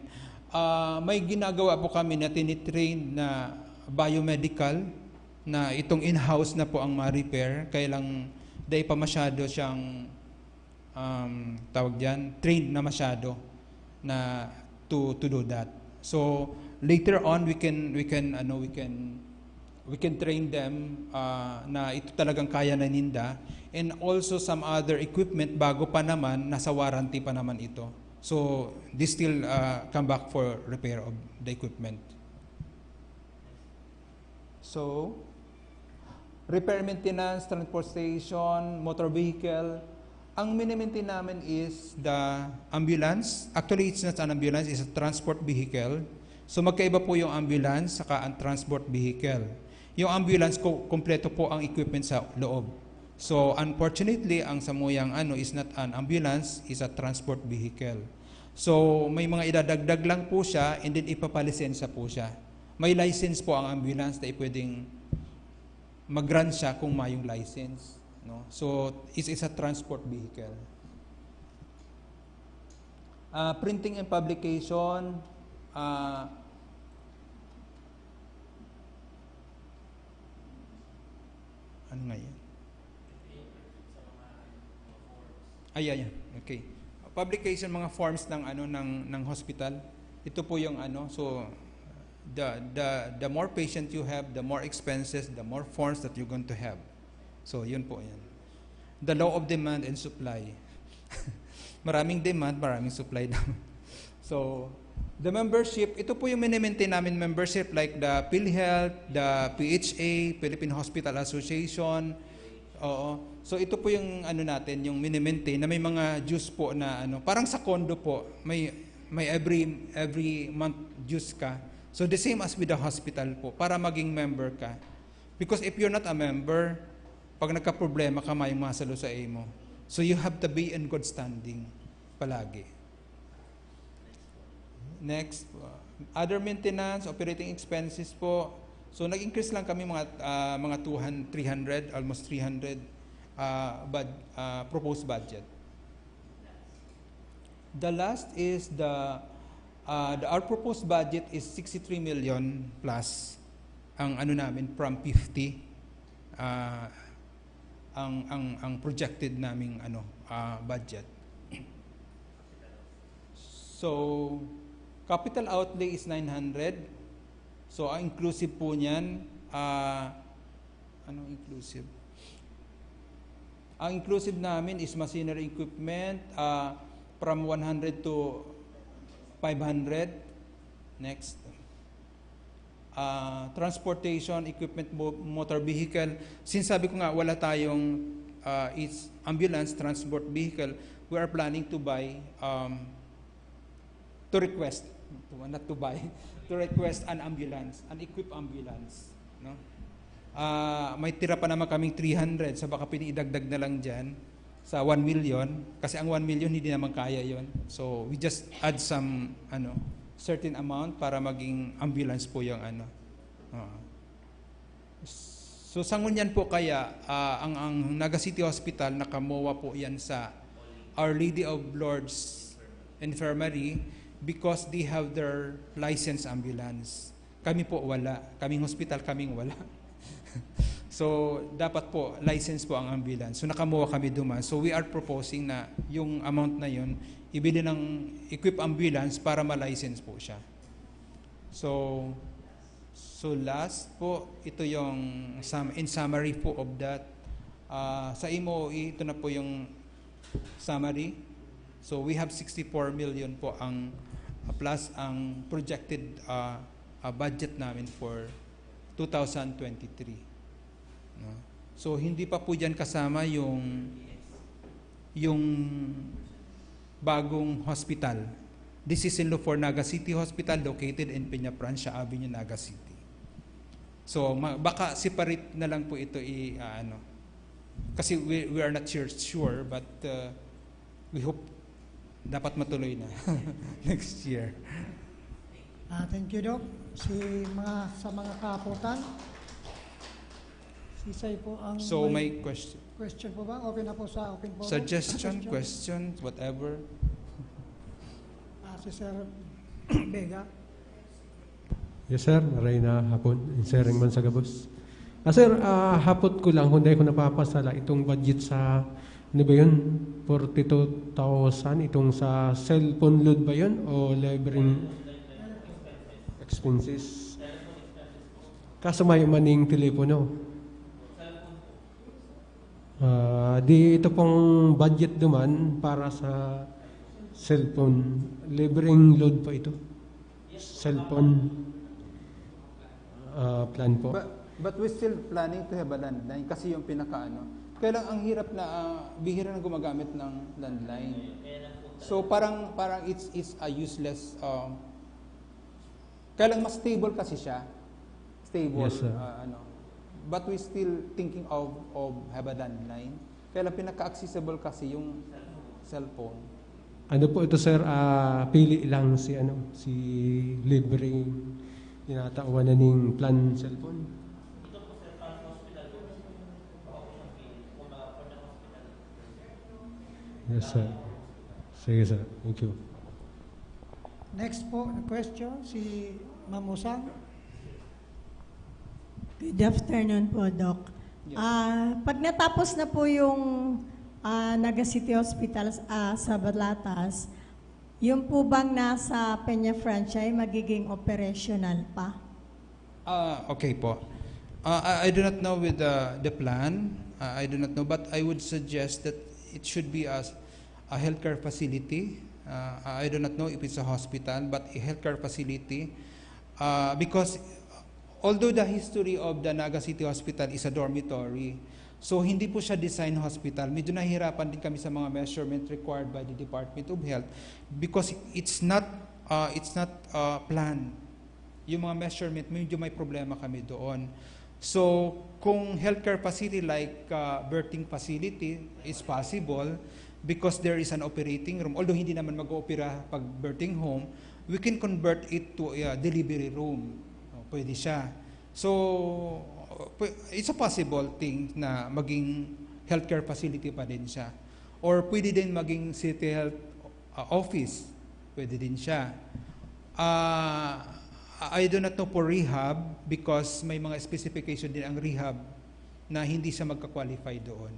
Ah, may ginagawa po kami na tinitrain na biomedical, na itong in-house na po ang ma-repair, kaya lang dai pa masyado siyang, um, tawag diyan, trained na masyado na to, to do that. So, later on, we can, we can, ano, we can, we can train them, ah, na ito talagang kaya na ninda. And also some other equipment, bago pa naman, nasa warranty pa naman ito. So, this still, ah, come back for repair of the equipment. So, repair, maintenance, transportation, motor vehicle. Ang minimaintain namin is the ambulance. Actually, it's not an ambulance, it's a transport vehicle. So, magkaiba po yung ambulance saka ang transport vehicle. Yung ambulance, ko, kompleto po ang equipment sa loob. So, unfortunately, ang samuyang ano is not an ambulance, is a transport vehicle. So, may mga idadagdag lang po siya and then ipapalisensya po siya. May license po ang ambulance na pwedeng mag-run siya kung mayong license, no? So, it's, it's a transport vehicle. Ah, printing and publication, ah, ano nga yan? Ay, ay, ay. Okay. Publication, mga forms ng, ano, ng, ng hospital. Ito po yung ano, so, the, the, the more patient you have, the more expenses, the more forms that you're going to have. So, yun po yan. The law of demand and supply. Maraming demand, maraming supply naman. So, The membership, ito po yung mini-maintain namin membership, like the PhilHealth, the P H A, Philippine Hospital Association. Oo. So ito po yung ano natin, yung mini-maintain na may mga dues po na ano, parang sa condo po, may may every every month dues ka. So the same as with the hospital po, para maging member ka. Because if you're not a member, pag nagka-problema ka, mayong masalo sa imo. So you have to be in good standing palagi. Next, uh, other maintenance, operating expenses po. So nag-increase lang kami mga ah, mga two hundred, three hundred, almost three hundred ah, bud- ah, proposed budget. The last is the, uh, the our proposed budget is sixty-three million plus ang ano namin from fifty, ah, ang ang ang projected naming ano ah, budget. So capital outlay is nine hundred. So ang inclusive po niyan, ah, ano inclusive? Ang inclusive namin is machinery equipment, ah, from one hundred to five hundred. Next. Ah, transportation equipment, mo- motor vehicle. Since sabi ko nga, wala tayong ah, it's ambulance transport vehicle. We are planning to buy, um, to request, to, not to buy, to request an ambulance, an equipped ambulance. No? Ah, may tira pa naman kaming three hundred, so baka pwedeng idagdag na lang dyan sa one million, kasi ang one million hindi naman kaya yon. So we just add some ano, certain amount para maging ambulance po yung ano. Oo. So sa ngunyan po kaya, ah, ang ang Naga City Hospital, naka-MOA po yan sa Our Lady of Lourdes Infirmary, because they have their licensed ambulance. Kami po wala. Kaming hospital, kaming wala. So dapat po license po ang ambulance. So naka-MOA kami duman. So we are proposing na yung amount na yun, ibili ng equip ambulance para ma-license po siya. So so last po, ito yung sum- in summary po of that. Ah, sa M O E, ito na po yung summary. So we have sixty-four million po ang plus ang projected ah, ah, budget namin for two thousand twenty-three. No? So hindi pa po diyan kasama yung yung bagong hospital. This is in Lufor, Naga City Hospital, located in Peñafrancia Avenue, Naga City. So ma- baka separate na lang po ito i ah, ano. Kasi we, we are not sure, sure but uh, we hope dapat matuloy na next year. Ah, thank you, Doc. Si mga sa mga kaapotan, si Sai po ang So may question. Question po ba? Open na po sa open po. Suggestion, question, whatever. Ah, si Sir Vega. Yes, sir. Maray na hapon. Insiring man sa gabos. Ah, sir, ah, hapot ko lang kung dahil ko napapasala itong budget sa, ano ba yun? Forty-two thousand, itong sa cellphone load ba yun? O libreng expenses? Kaso may maning telepono. Ah, di ito pong budget duman para sa cellphone. Libreng load po ito. Cellphone ah, plan po. But, but we're still planning to have a landline kasi yung pinakaano. Kaya lang ang hirap na ah, bihira na gumagamit ng landline. So parang parang it's it's a useless um, kaya lang mas stable kasi siya. Stable Yes, sir. ah, ano. But we still thinking of of have a landline. Kaya lang pinaka-accessible kasi yung cellphone. Ano po ito, sir? Ah, pili lang si ano, si libreng tinatawan na ning plan cellphone. Yes, sir. Sige, sir. Thank you. Next po na question, si Ma'am Usang. Good afternoon po, Doc. Yes. Ah, pag natapos na po yung ah, Naga City Hospital ah, sa Balatas, yung po bang nasa Peñafrancia ay magiging operational pa? Ah, okay po. Ah, I, I do not know with the, the plan. Ah, I do not know, but I would suggest that it should be as a healthcare facility. Uh, I do not know if it's a hospital, but a healthcare facility. Uh, because although the history of the Naga City Hospital is a dormitory, so hindi po siya design hospital. Medyo nahihirapan din kami sa mga measurement required by the Department of Health because it's not uh, it's not uh, planned. Yung mga measurement, medyo may problema kami doon. So, kung healthcare facility like uh, birthing facility is possible because there is an operating room, although hindi naman mag-oopera pag birthing home, we can convert it to a delivery room. O, pwede siya. So, pw- it's a possible thing na maging healthcare facility pa din siya. Or pwede din maging city health uh, office. Pwede din siya. Uh, I do not know for rehab because may mga specification din ang rehab na hindi siya magka-qualify doon.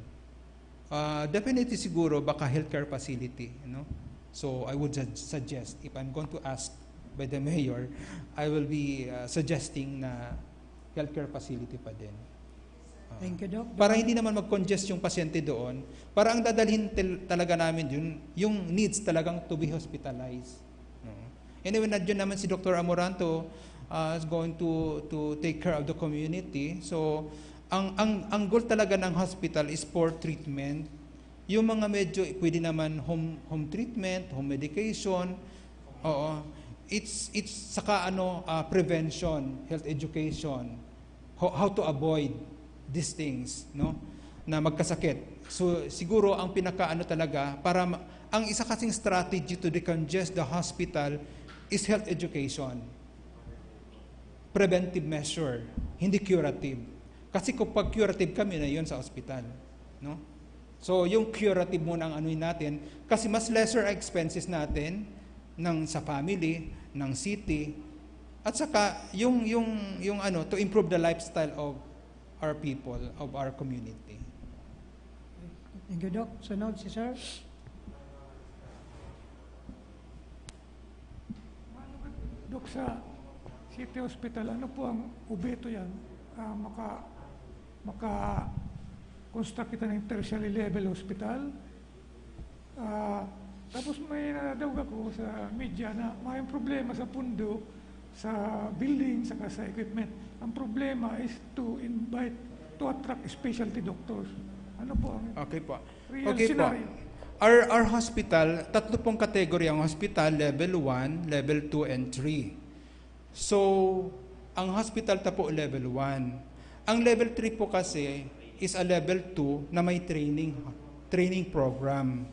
Uh, definitely siguro baka healthcare facility, no? So I would sug- suggest, if I'm going to ask by the mayor, I will be uh, suggesting na healthcare facility pa din. Ah. Thank you, Doc. Para hindi naman mag-congest yung pasyente doon, para ang dadalhin tel- talaga namin yun, yung needs talagang to be hospitalized. No? Anyway, nandiyan naman si Doctor Amoranto uh, is going to to take care of the community. So, ang ang ang goal talaga ng hospital is for treatment. Yung mga medyo pwede naman home home treatment, home medication. Oo. It's it's saka ano uh, prevention, health education, how, how to avoid these things, no? Na magkasakit. So siguro ang pinaka ano talaga para ma- ang isa kasing strategy to decongest the hospital is health education. Preventive measure, hindi curative. Kasi kung pag curative kami na yun sa ospital, no? So yung curative muna ang anuhin natin kasi mas lesser ang expenses natin ng sa family, ng city, at saka yung yung yung ano to improve the lifestyle of our people, of our community. Thank you, Doc. Sunod si Sir. Dok, sa City Hospital, ano po ang ubeto yan? Uh, maka, maka construct kita ng tertiary level hospital. Uh, tapos may nadawag ako sa media na may problema sa pundo, sa building, saka sa equipment. Ang problema is to invite, to attract specialty doctors. Ano po ang Okay po. Real Okay po. scenario. Our, our hospital, tatlo pong category ang hospital, level one, level two, and three. So, ang hospital ta po level one. Ang level three po kasi is a level two na may training training program.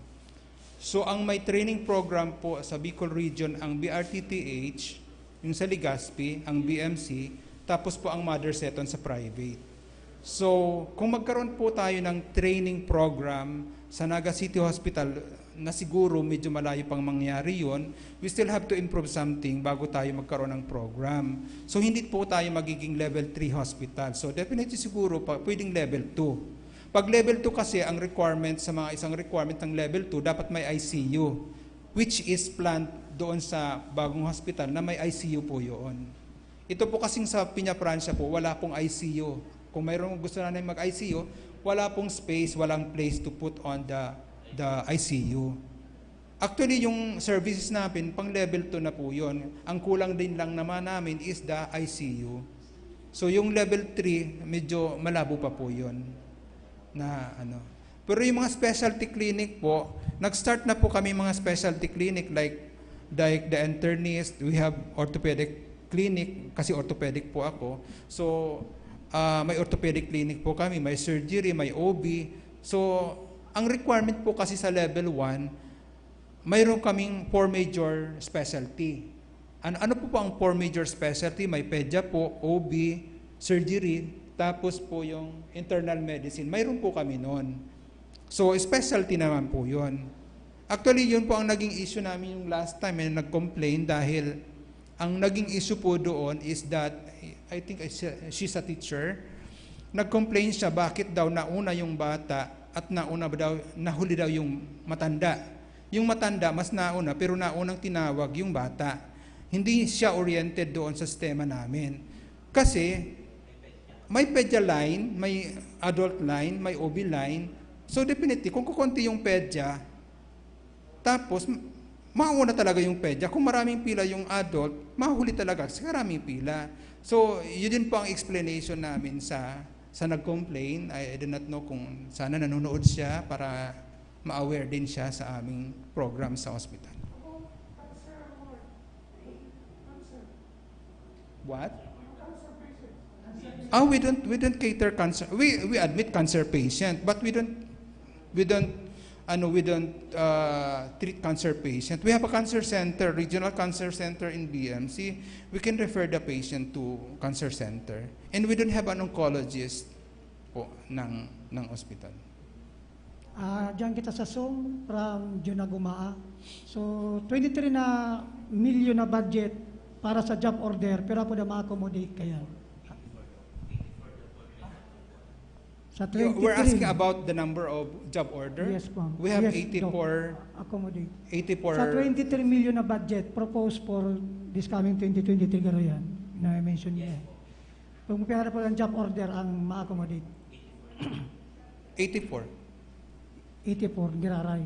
So, ang may training program po sa Bicol Region ang B R T T H, yung sa Legazpi, ang B M C, tapos po ang Mother Seton sa private. So, kung magkaroon po tayo ng training program sa Naga City Hospital, na siguro medyo malayo pang mangyari yon, we still have to improve something bago tayo magkaroon ng program. So, hindi po tayo magiging level three hospital. So, definitely siguro pa, pwedeng level two. Pag level two kasi, ang requirement sa mga isang requirement ng level two, dapat may I C U, which is planned doon sa bagong hospital na may I C U po yun. Ito po kasing sa Peñafrancia po, wala pong I C U. Kung mayroong gusto na mag-I C U, wala pong space, walang place to put on the the I C U. Actually, yung services namin, pang level two na po yun. Ang kulang din lang naman namin is the I C U. So, yung level three, medyo malabo pa po yun. Na ano. Pero yung mga specialty clinic po, nag-start na po kami mga specialty clinic like, like the internist, we have orthopedic clinic, kasi orthopedic po ako. So, ah, may orthopedic clinic po kami, may surgery, may O B. So, ang requirement po kasi sa level one, mayroon kaming four major specialty. Ano, ano po po ang four major specialty? May pedia po, O B, surgery, tapos po yung internal medicine. Mayroon po kami noon. So, specialty naman po yun. Actually, yun po ang naging issue namin yung last time. May nag-complain dahil ang naging issue po doon is that, I think I sa- she's a teacher, nag-complain siya bakit daw nauna yung bata at nauna daw, nahuli daw yung matanda. Yung matanda, mas nauna, pero naunang tinawag yung bata. Hindi siya oriented doon sa sistema namin. Kasi, may pedia line, may adult line, may O B line. So, definitely, kung kukunti yung pedia, tapos, m- mauna talaga yung pedya. Kung maraming pila yung adult, mahuli talaga kasi maraming pila. So, yun din po ang explanation namin sa sa nag-complain. I, I do not know kung sana nanonood siya para ma-aware din siya sa aming program sa hospital. What? Ah, we don't we don't cater cancer. We we admit cancer patient, but we don't we don't ano we don't uh, treat cancer patient. We have a cancer center, regional cancer center in B M C. We can refer the patient to cancer center. And we don't have an oncologist po ng ng hospital. Ah, diyan kita sa Zoom from Jun Agumaa. So, twenty-three na milyon na budget para sa job order, pero po na ma-accommodate kaya. Sa You- We're twenty-three. Asking about the number of job order. Yes, ma'am. We have Yes, eighty-four, Doc. Accommodate. eighty-four. Sa twenty-three million na budget proposed for this coming twenty twenty-three garo yan, na mention niya. Kung pera po ang job order ang ma-accommodate. eighty-four. eighty-four, giraray.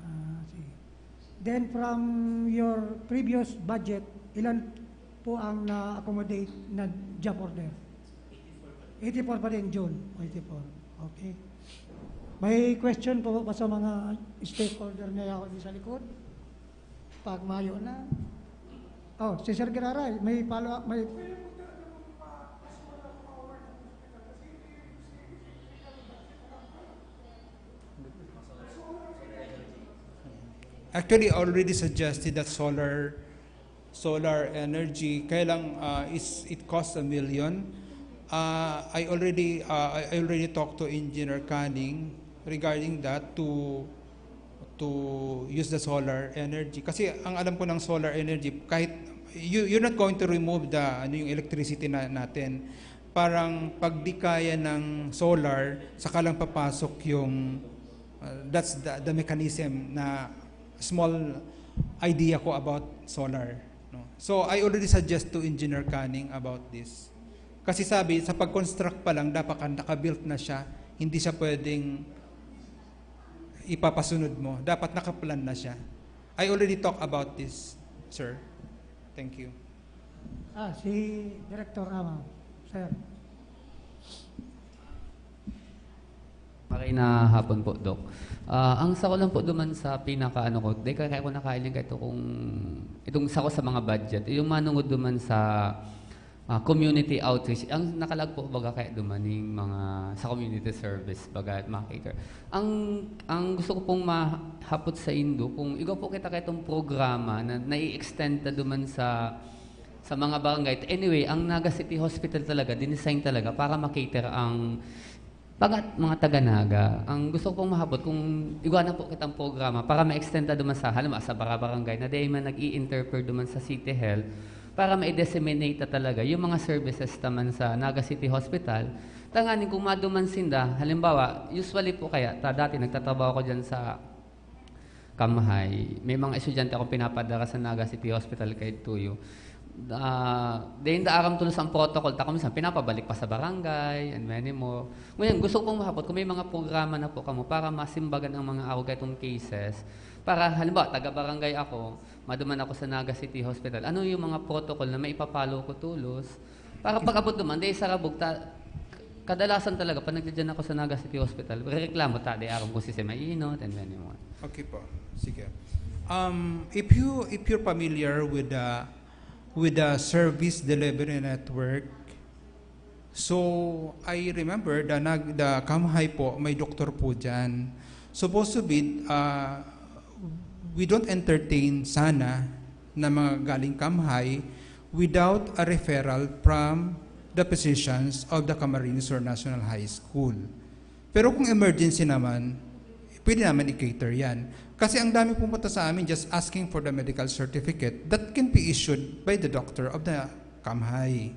Ah, sige. Then from your previous budget, ilan po ang na-accommodate na job order? eighty-four pa rin, June. eighty-four. Okay. May question po ba sa mga stakeholder na yaw sa likod? Pag mayo na. Oh, si Sir Giraray, may follow-up, may Actually, I already suggested that solar solar energy, kaya lang uh, it's, it costs a million. Uh, I already uh, I already talked to Engineer Canning regarding that to to use the solar energy. Kasi ang alam ko ng solar energy, kahit you, you're not going to remove the ano yung electricity na, natin. Parang pag di kaya ng solar, saka lang papasok yung uh, that's the, the mechanism na small idea ko about solar. No? So I already suggest to Engineer Canning about this. Kasi sabi, sa pag-construct pa lang, dapat ka naka-built na siya. Hindi siya pwedeng ipapasunod mo. Dapat nakaplan na siya. I already talk about this, sir. Thank you. Ah, si Director Ama, sir. Maray na hapon po, Doc. Ah, ang sako lang po duman sa pinaka ano ko, di kaya ko nakain yung kahit kung itong sako sa mga budget, yung manungod duman sa ah, community outreach. Ang nakalag po baga kaya dumaning mga sa community service, baga at mga cater. Ang ang gusto ko pong mahapot sa indo kung igwa po kita kaya itong programa na nai-extend na duman sa sa mga barangay. Anyway, ang Naga City Hospital talaga, dinesign talaga para makater ang mga, mga taga-Naga. Ang gusto ko pong mahapot, kung igwa na po kitang programa para ma-extend ta duman sa, halimbawa, sa barabarangay na dahil man nag-i-interfere duman sa City Health, para ma-disseminate ta talaga yung mga services taman sa Naga City Hospital. Tanganing kung maduman sinda, halimbawa, usually po kaya, ta, dati nagtatrabaho ko dyan sa Kamhay, may mga estudyante akong pinapadara sa Naga City Hospital kay Tuyo. Uh, then, aram tulos ang protocol, ta kung minsan pinapabalik pa sa barangay and many more. Ngayon, gusto kong mahapot kung may mga programa na po kamo para masimbagan ang mga arog itong cases. Para halimbawa, taga-barangay ako, maduman ako sa Naga City Hospital. Ano yung mga protocol na maipapalo ko tulos? Para pag-abot duman, dahil sa Rabog, ta, kadalasan talaga, pag nagdadyan ako sa Naga City Hospital, reklamo ta, di aram ko si Sema Inot and many more. Okay po. Sige. Um, if you if you're familiar with the with the service delivery network, so I remember the nag the Kamhay po, may doktor po diyan. Supposed to be uh, we don't entertain sana na mga galing Kamhay without a referral from the physicians of the Camarines Sur National High School. Pero kung emergency naman, pwede naman i-cater yan. Kasi ang dami pumunta sa amin just asking for the medical certificate that can be issued by the doctor of the Kamhay.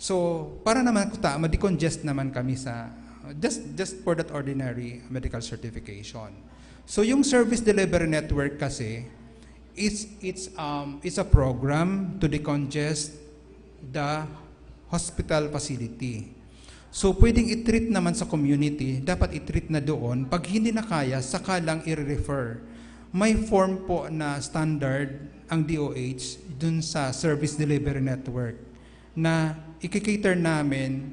So, para naman kuta, ma-decongest naman kami sa, just, just for that ordinary medical certification. So, yung service delivery network kasi, it's, it's, um, it's a program to decongest the hospital facility. So, pwedeng i-treat naman sa community, dapat i-treat na doon. Pag hindi na kaya, saka lang i-refer. May form po na standard ang D O H dun sa service delivery network na ikikater namin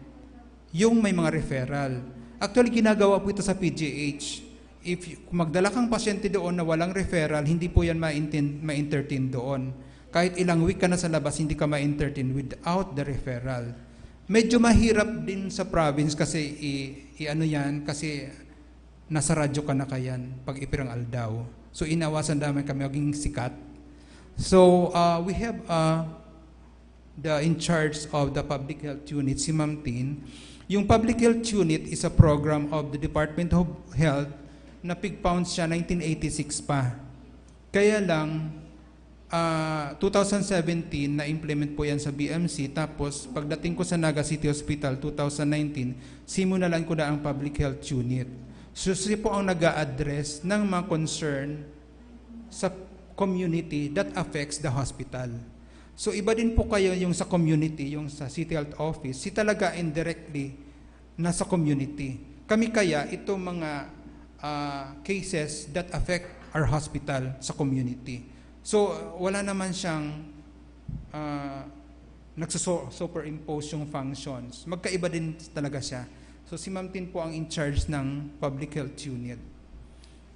yung may mga referral. Actually, ginagawa po ito sa P G H. If y- kung magdala kang pasyente doon na walang referral, hindi po yan ma-entertain doon. Kahit ilang week ka na sa labas, hindi ka ma-entertain without the referral. Medyo mahirap din sa province kasi i, i ano yan, kasi nasa radyo ka na kayan pag ipirang aldaw. So, inawasan namin kami maging sikat. So, uh, we have uh, the in charge of the public health unit, si Ma'am Tin. Yung public health unit is a program of the Department of Health na pig-found siya nineteen eighty-six pa. Kaya lang, ah, two thousand seventeen, na-implement po yan sa B M C. Tapos, pagdating ko sa Naga City Hospital, two thousand nineteen, simunalan ko na ang public health unit. So, siya po ang nag address ng mga concern sa community that affects the hospital. So, iba din po kayo yung sa community, yung sa City Health Office. Si talaga indirectly nasa community. Kami kaya itong mga ah, cases that affect our hospital sa community. So, wala naman siyang ah, nagsuso-, superimpose yung functions. Magkaiba din talaga siya. So, si Ma'am Tin po ang in charge ng public health unit.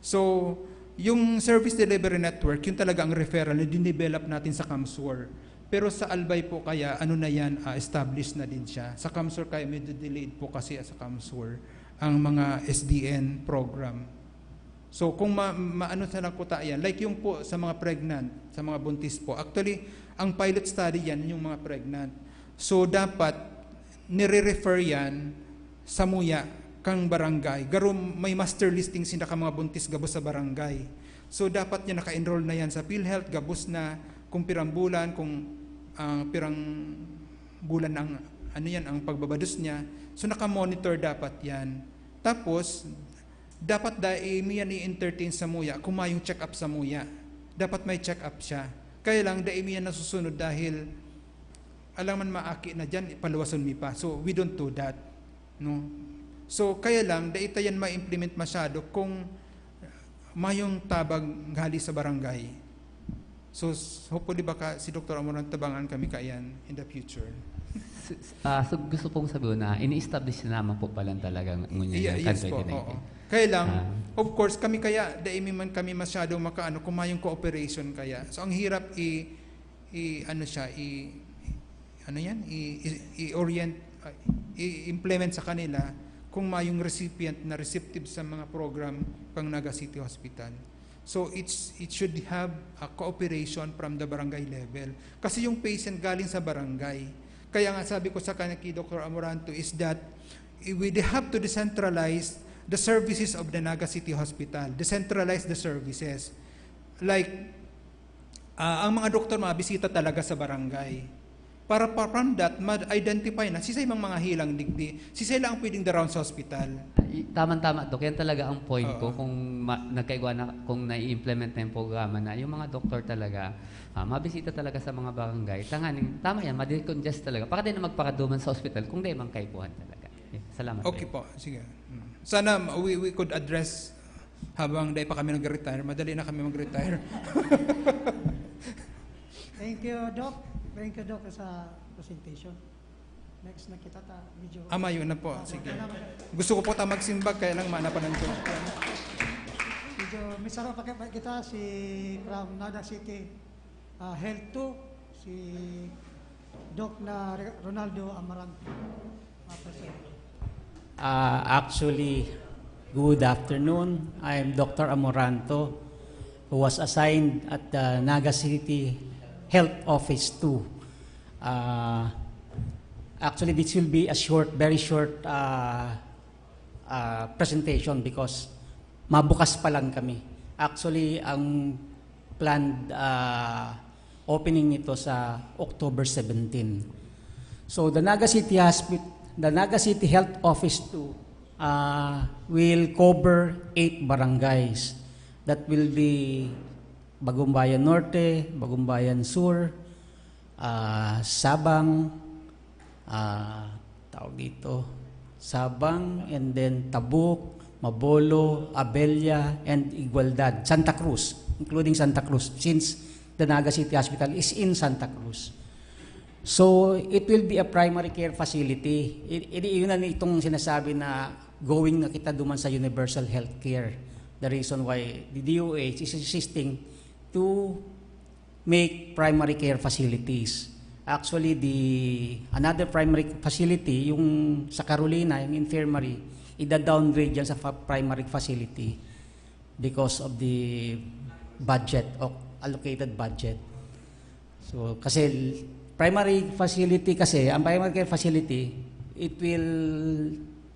So, yung service delivery network, yun talaga ang referral na dinevelop natin sa CamSur. Pero sa Albay po kaya, ano na yan, ah, established na din siya. Sa CamSur kaya medyo delayed po kasi sa CamSur ang mga S D N program. So kung ma- maano sa lang po ta yan, like yung po sa mga pregnant, sa mga buntis po, actually, ang pilot study yan, yung mga pregnant. So dapat, nire-refer yan sa muya kang barangay. Garo may master listing sinda ka mga buntis gabos sa barangay. So dapat niya naka-enroll na yan sa PhilHealth, gabos na kung pirang bulan, kung ah, pirang bulan ang ano yan, ang pagbabados niya. So naka-monitor dapat yan. Tapos, dapat dai mi yan i-entertain sa muya kung mayong check-up sa muya. Dapat may check-up siya. Kaya lang, dai mi yan nasusunod dahil alang man maaki na dyan, paluwason mi pa. So, we don't do that. No? So, kaya lang, dai ta yan ma-implement masyado kung mayong tabang hali sa barangay. So, s- hopefully baka si Doktor Amoran tabangan kami kaiyan in the future. S- s- ah, so gusto pong sabihin na ini-establish na naman po pala talaga ngunyan Yeah, yung yes po, COVID nineteen. Oo. Kaya lang, Ah. of course, kami kaya, dai mi man kami masyado makaano kung mayong cooperation kaya. So, ang hirap i, i ano siya, i, ano yan, i, i, i-orient, ah, i-implement sa kanila kung mayong recipient na receptive sa mga program kang Naga City Hospital. So, it's, it should have a cooperation from the barangay level. Kasi yung patient galing sa barangay. Kaya nga sabi ko sa kanya kay Doktor Amoranto is that we have to decentralize the services of the Naga City Hospital. Decentralize the services. Like, ah, ang mga doktor mabisita talaga sa barangay. Para pa from that, ma-identify na sisay mang mga hilang digdi, sisay lang ang pwedeng the rounds sa hospital. I- Tama-tama, Dok. Yan talaga ang point ko Oo. kung ma- nagkaigwa na, kung nai-implement na yung programa na yung mga doktor talaga, ah, mabisita talaga sa mga barangay. Tanganing, tama yan, ma-decongest talaga. Para din na magpakaduman sa ospital kung di man kaipuhan talaga. Yeah, salamat. Okay Dok. po, sige. Mm. Sana we, we could address habang dai pa kami nag-retire, madali na kami mag-retire. Thank you, Doc. Thank you, Doc, sa presentation. Next na kita ta, medyo... Ah, mayo na po. Ah, Sige. wala na. Gusto ko po ta magsimbag, kaya lang maanapan ko. Medyo may saro pa kita, si from Naga City ah, Health two, si Doc na Re- Ronaldo Amaranto. Ah, present. Uh, actually, good afternoon. I'm Doctor Amoranto, who was assigned at the Naga City Health Office two. Uh, actually, this will be a short, very short uh, uh, presentation because mabukas pa lang kami. Actually, ang planned uh, opening nito sa October seventeen. So the Naga City Hospital, the Naga City Health Office two uh, will cover eight barangays. That will be Bagumbayan Norte, Bagumbayan Sur, uh, Sabang, uh, tawag dito, Sabang, and then Tabuk, Mabolo, Abella, and Igualdad, Santa Cruz. including Santa Cruz, since the Naga City Hospital is in Santa Cruz. So, it will be a primary care facility. I- i- yun ang itong sinasabi na going na kita duman sa universal health care. The reason why the D O H is insisting to make primary care facilities. Actually, the another primary facility, yung sa Carolina, yung infirmary, ida-downgrade yan sa fa- primary facility because of the budget o allocated budget. So, kasi primary facility kasi, ang primary care facility, it will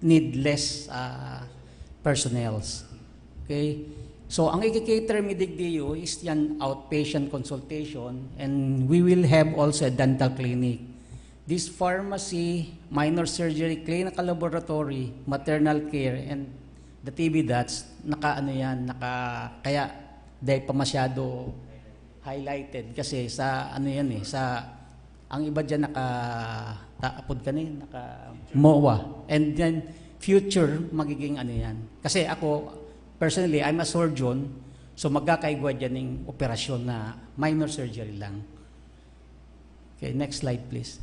need less uh, personnels. Okay? So, ang i-cater mi digdi is yan outpatient consultation, and we will have also a dental clinic. This pharmacy, minor surgery, clinical laboratory, maternal care, and the T B dots, naka ano yan, naka, kaya dahil pa masyado highlighted kasi sa ano yan eh, sa ang iba diyan naka ta, apod ka na yun, naka MOA. And then future magiging ano yan. Kasi ako personally, I'm a surgeon, so magkakaigwa diyan ng operasyon na minor surgery lang. Okay, next slide please.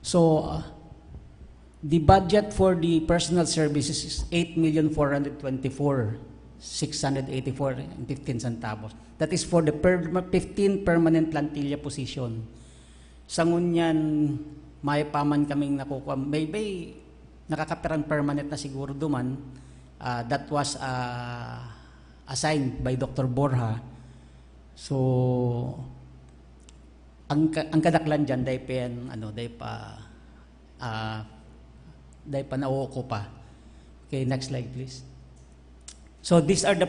So uh, the budget for the personal services is eight million four hundred twenty-four six hundred eighty-four and fifteen centavos. That is for the per, fifteen permanent plantilla position. Sa ngunyan, may paman kaming nakukuha. Maybe nakakapirang permanent na siguro duman. Uh, that was uh, assigned by Doctor Borja. So, ang, ang kadaklan dyan, dahil pa yan, ano, dahil pa, uh, dahil pa nauuko pa. Okay, next slide please. So, these are the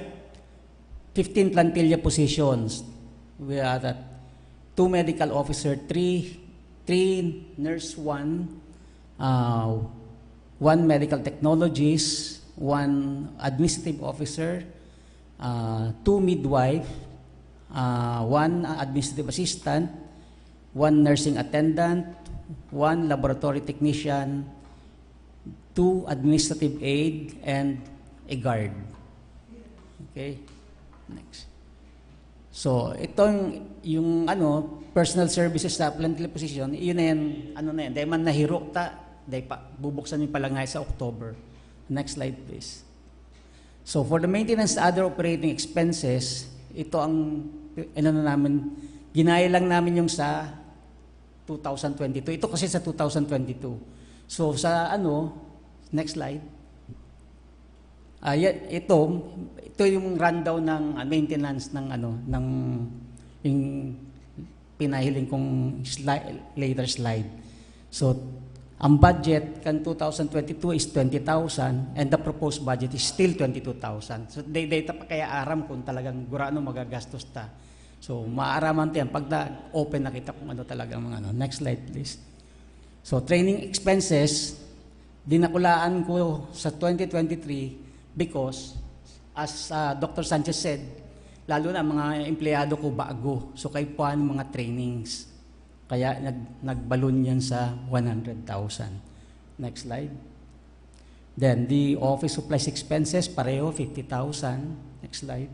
fifteen plantilla positions. We are at two medical officer, three, three nurse one, uh, one medical technologist, one administrative officer, uh, two midwife, uh, one administrative assistant, one nursing attendant, one laboratory technician, two administrative aid, and a guard. Okay? Next. So, itong yung ano, personal services sa plantilla position, yun na yan, ano na yan, dahil man nahiro ta, dahil pa, bubuksan yung palangay sa October. Next slide please. So for the maintenance and other operating expenses, ito ang inano namin, ginaya lang namin yung sa two thousand twenty-two. Ito kasi sa two thousand twenty-two. So sa ano, next slide. Ah, ya- ito, ito yung rundown ng ah, maintenance ng ano, ng yung pinahiling kong sli- later slide. So ang budget kan two thousand twenty-two is twenty thousand and the proposed budget is still twenty-two thousand. So day-day ta pa kaya aram kung talagang gurano magagastos ta. So maaraman ta yan pag na-open na kita kung ano talaga ang mga ano. Next slide please. So training expenses, dinakulaan ko sa twenty twenty-three because as uh, Doctor Sanchez said, lalo na mga empleyado ko bago. So kaipuhan mga trainings. Kaya nag nagbalon yan sa one hundred thousand. Next slide. Then the office supplies expenses, pareho fifty thousand. Next slide.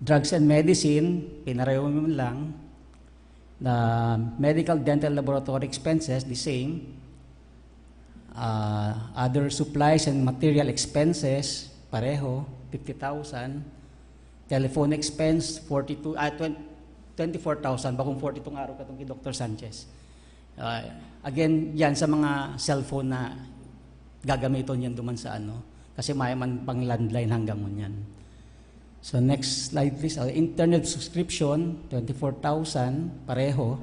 Drugs and medicine, pinareho mo lang. The medical dental laboratory expenses, the same. Uh, other supplies and material expenses, pareho, fifty thousand. Telephone expense, forty-two, ah, twenty, twenty-four thousand, bakong forty-two nga araw katong kay Doctor Sanchez. Uh, again, yan sa mga cellphone na gagamiton yan duman sa ano. Kasi may man pang landline hanggang ngunyan. So next slide please. Uh, internet subscription, twenty-four thousand, pareho.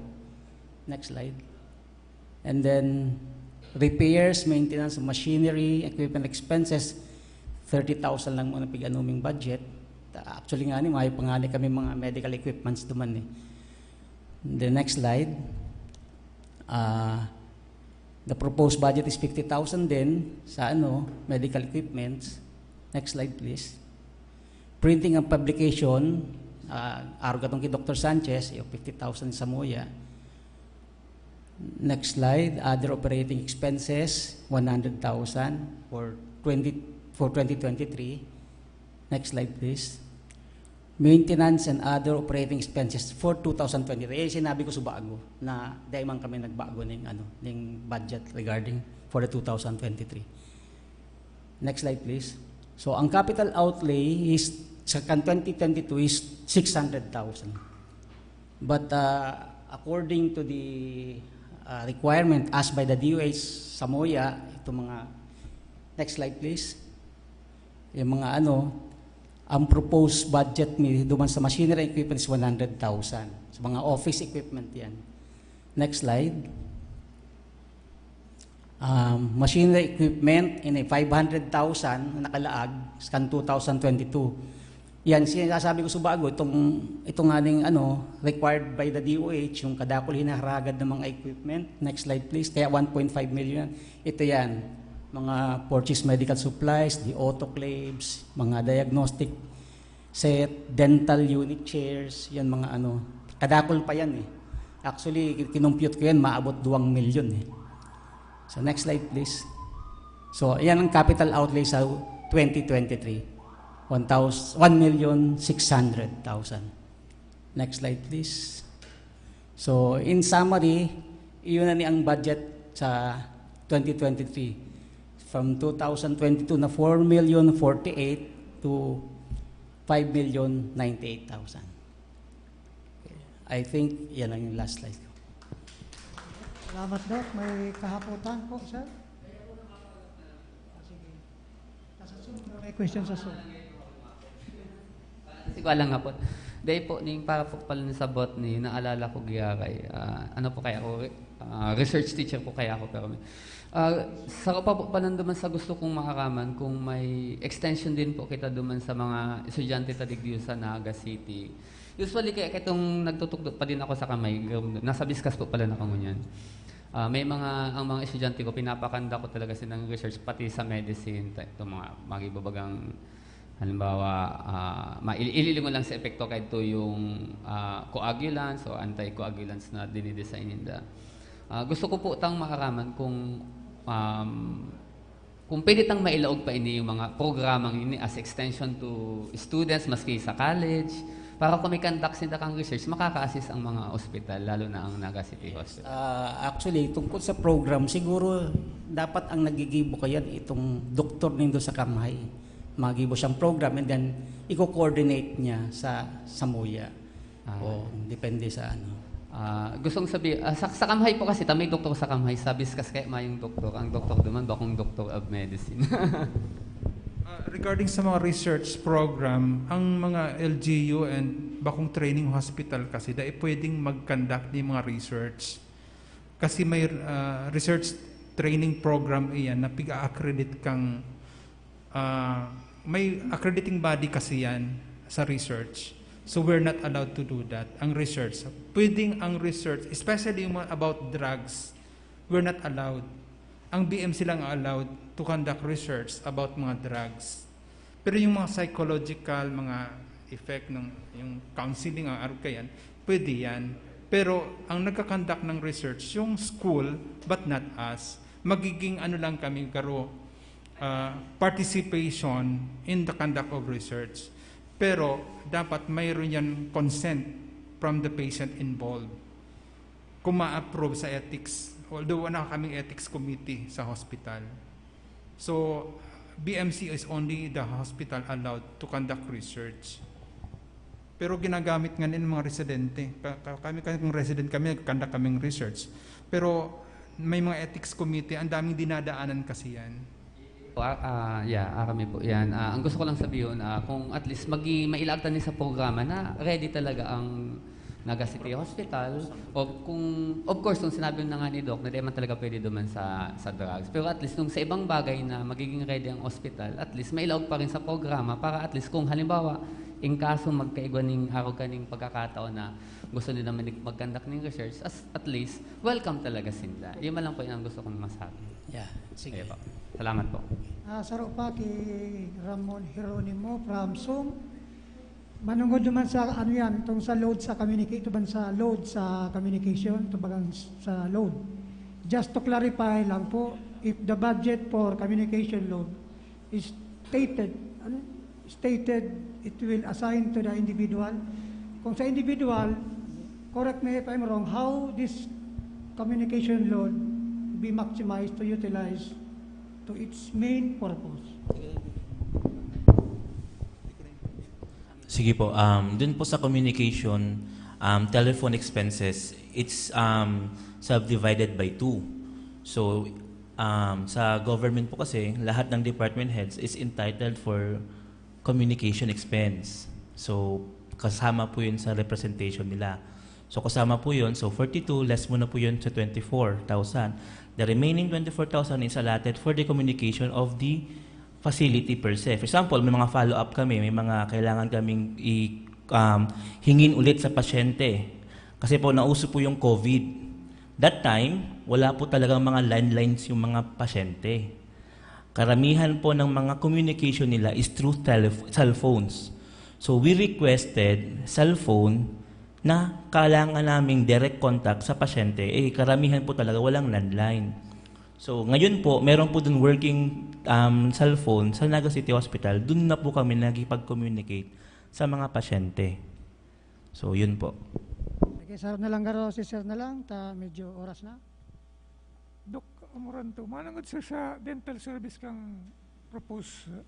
Next slide. And then repairs, maintenance of machinery, equipment expenses, thirty thousand lang muna pig-anuming budget. Actually nga ni, may pangani kami mga medical equipments duman eh. The next slide. Uh, the proposed budget is fifty thousand din sa ano, medical equipments. Next slide please. Printing and publication, uh, arog atong kay Doctor Sanchez, yung fifty thousand sa MOA. Next slide, other operating expenses, one hundred thousand for twenty, for twenty twenty-three. Next slide please. Maintenance and other operating expenses for two thousand twenty-three. Eh, sinabi ko sa bago na dahil man kami nagbago ng, ano, ng budget regarding for the two thousand twenty-three. Next slide, please. So, ang capital outlay is, sa kan twenty twenty-two is six hundred thousand. But, uh, according to the, uh, requirement asked by the D O H sa MOYA, itong mga, next slide, please. Yung mga ano, ang proposed budget ni duman sa machinery equipment is one hundred thousand. Sa mga office equipment yan. Next slide. Um, machinery equipment in a five hundred thousand na nakalaag kan two thousand twenty-two. Yan, sinasabi ko sa bago, itong, itong aning ano, required by the D O H, yung kadakul hinaharagad ng mga equipment. Next slide, please. Kaya one point five million. Ito yan, mga purchase medical supplies, the autoclaves, mga diagnostic set, dental unit chairs, yan mga ano. Kadakul pa yan eh. Actually, kinumpute ko yan, maabot two million eh. So, next slide, please. So, yan ang capital outlay sa twenty twenty-three. One thousand, one million six hundred thousand. Next slide, please. So, in summary, iyon na ni ang budget sa twenty twenty-three. From two thousand twenty-two na four million forty-eight to five million ninety-eight thousand. I think yan ang last slide ko. Salamat, Doc. May kahapotan po, sir? Ah, sige. Nasa Zoom, may question sa Zoom. Siguro lang nga po. Dahil po, ning para po pala ni sabot ni, naalala ko giyakay, ah, ano po kaya ako, ah, research teacher po kaya ako, pero may, ah, sa pa po pala naman sa gusto kong maaraman kung may extension din po kita duman sa mga estudyante ta digdiyo sa Naga City. Usually, kaya itong nagtutukdo pa din ako sa kamay, nasa biskas po pala na kangunyan. Ah, may mga, ang mga estudyante ko, pinapakanda ko talaga silang research, pati sa medicine, ta- itong mga magibabagang, halimbawa, ah, maililingon lang sa epekto kay ito yung ah, coagulants o anticoagulants na dinidesign ninda. Ah, gusto ko po tang maaraman kung um, kung pwede tang mailaog pa ini yung mga programang ini as extension to students maski sa college, para kung may conduct sinda kang research, makaka-assist ang mga ospital, lalo na ang Naga City Hospital. Ah, actually, tungkol sa program, siguro dapat ang nagigibo kayan itong doktor nindo sa Kamhay. Magibo siyang program and then i-coordinate niya sa sa MOYA. Ah. O, depende sa ano. Ah, gustong sabi, ah, sa, sa Kamhay po kasi, ta may doktor sa Kamhay, sa Biskas kaya mayong doktor, ang doktor naman, bakong doctor of medicine. Ah, regarding sa mga research program, ang mga L G U and bakong training hospital kasi, dai pwedeng mag-conduct ng mga research. Kasi may ah, research training program iyan na piga-accredit kang, ah, may accrediting body kasi yan sa research. So we're not allowed to do that. Ang research, pwedeng ang research, especially yung mga about drugs, we're not allowed. Ang B M C lang allowed to conduct research about mga drugs. Pero yung mga psychological, mga effect ng yung counseling, ang arog kayan, pwede yan. Pero ang nagka-conduct ng research, yung school, but not us. Magiging ano lang kami, garo, ah, participation in the conduct of research. Pero dapat mayroon yan consent from the patient involved kung ma-approve sa ethics. Although wala kaming ethics committee sa hospital. So, B M C is only the hospital allowed to conduct research. Pero ginagamit nga ng mga residente. Ka- ka- Kami, kami kung resident kami, nag-conduct kaming research. Pero may mga ethics committee, ang daming dinadaanan kasi yan. Ah, ah, yeah, arami po yan. Ah, ang gusto ko lang sabihin, ah, kung at least magi, mailaag ta ni sa programa na ready talaga ang Naga City Hospital. O kung, of course, nung sinabi na nga ni Doc na di man talaga pwede duman sa, sa drugs. Pero at least nung sa ibang bagay na magiging ready ang hospital, at least mailaog pa rin sa programa para at least kung halimbawa, in kaso magkaigwa ning arog kaning pagkakataon na gusto nila mag- mag-conduct ng research, as, at least, welcome talaga sila. Yun man lang po yung gusto kong masabi. Yeah, sige. Sige po. Salamat po. Ah, saro pa ki Ramon Jeronimo from Zoom. Manungod naman sa ano yan, itong sa load sa communicate, ito ban sa load sa communication, ito bagang sa load. Just to clarify lang po, if the budget for communication load is stated, ano? stated it will assign to the individual. Kung sa individual, correct me if I'm wrong, how this communication load be maximized to utilize to its main purpose? Sige po, um, dun po sa communication, um, telephone expenses, it's um, subdivided by two. So, um, sa government po kasi, lahat ng department heads is entitled for communication expense. So, kasama po yun sa representation nila. So, kasama po yun. So, forty-two, less mo na po yun sa twenty-four thousand. The remaining twenty-four thousand is allotted for the communication of the facility per se. For example, may mga follow-up kami, may mga kailangan kaming i, um, hingin ulit sa pasyente. Kasi po, nauso po yung COVID. That time, wala po talagang mga landlines yung mga pasyente. Karamihan po ng mga communication nila is through telef- cellphones. So, we requested cellphone na kailangan naming direct contact sa pasyente. Eh, karamihan po talaga walang landline. So, ngayon po, meron po dun working um, cellphone sa Naga City Hospital. Dun na po kami nakipag-communicate sa mga pasyente. So, yun po. Okay, sir na lang, garo, si sir na lang, ta medyo oras na. Doc Amoranto, manangod, sir, sa dental service kang propose uh,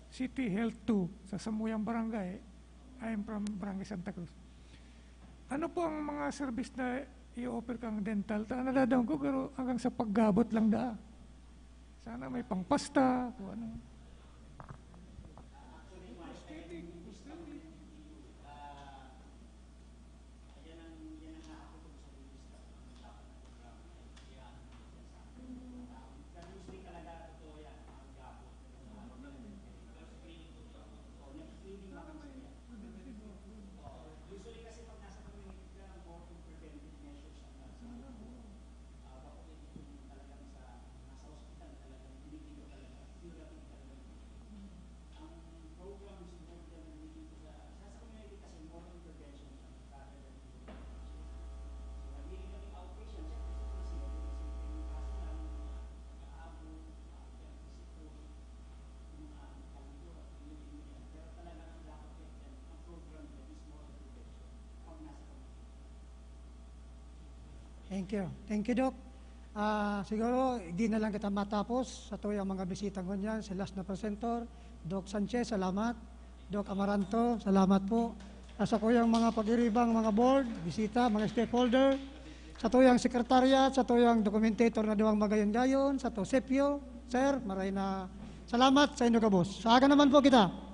City Health two sa samuyang barangay. I am from Barangay Santa Cruz. Ano po ang mga service na i-offer kang dental? Ta nadadangog ko, pero hanggang sa paggabot lang daa. Sana may pangpasta, kung ano. Thank you. Thank you, Doc. Ah, siguro, di na lang kita matapos sa tuyang mga bisita ngunyan. Si last na presenter, Doc Sanchez, salamat. Doc Amaranto, salamat po. At sa kuyang mga pag-iribang, mga board, bisita, mga stakeholder, sa tuyang secretariat, sa tuyang documentator na duwang magayon-gayon, sa to sepyo, sir, maray na salamat sa inyo gabos. Sa aga naman po kita.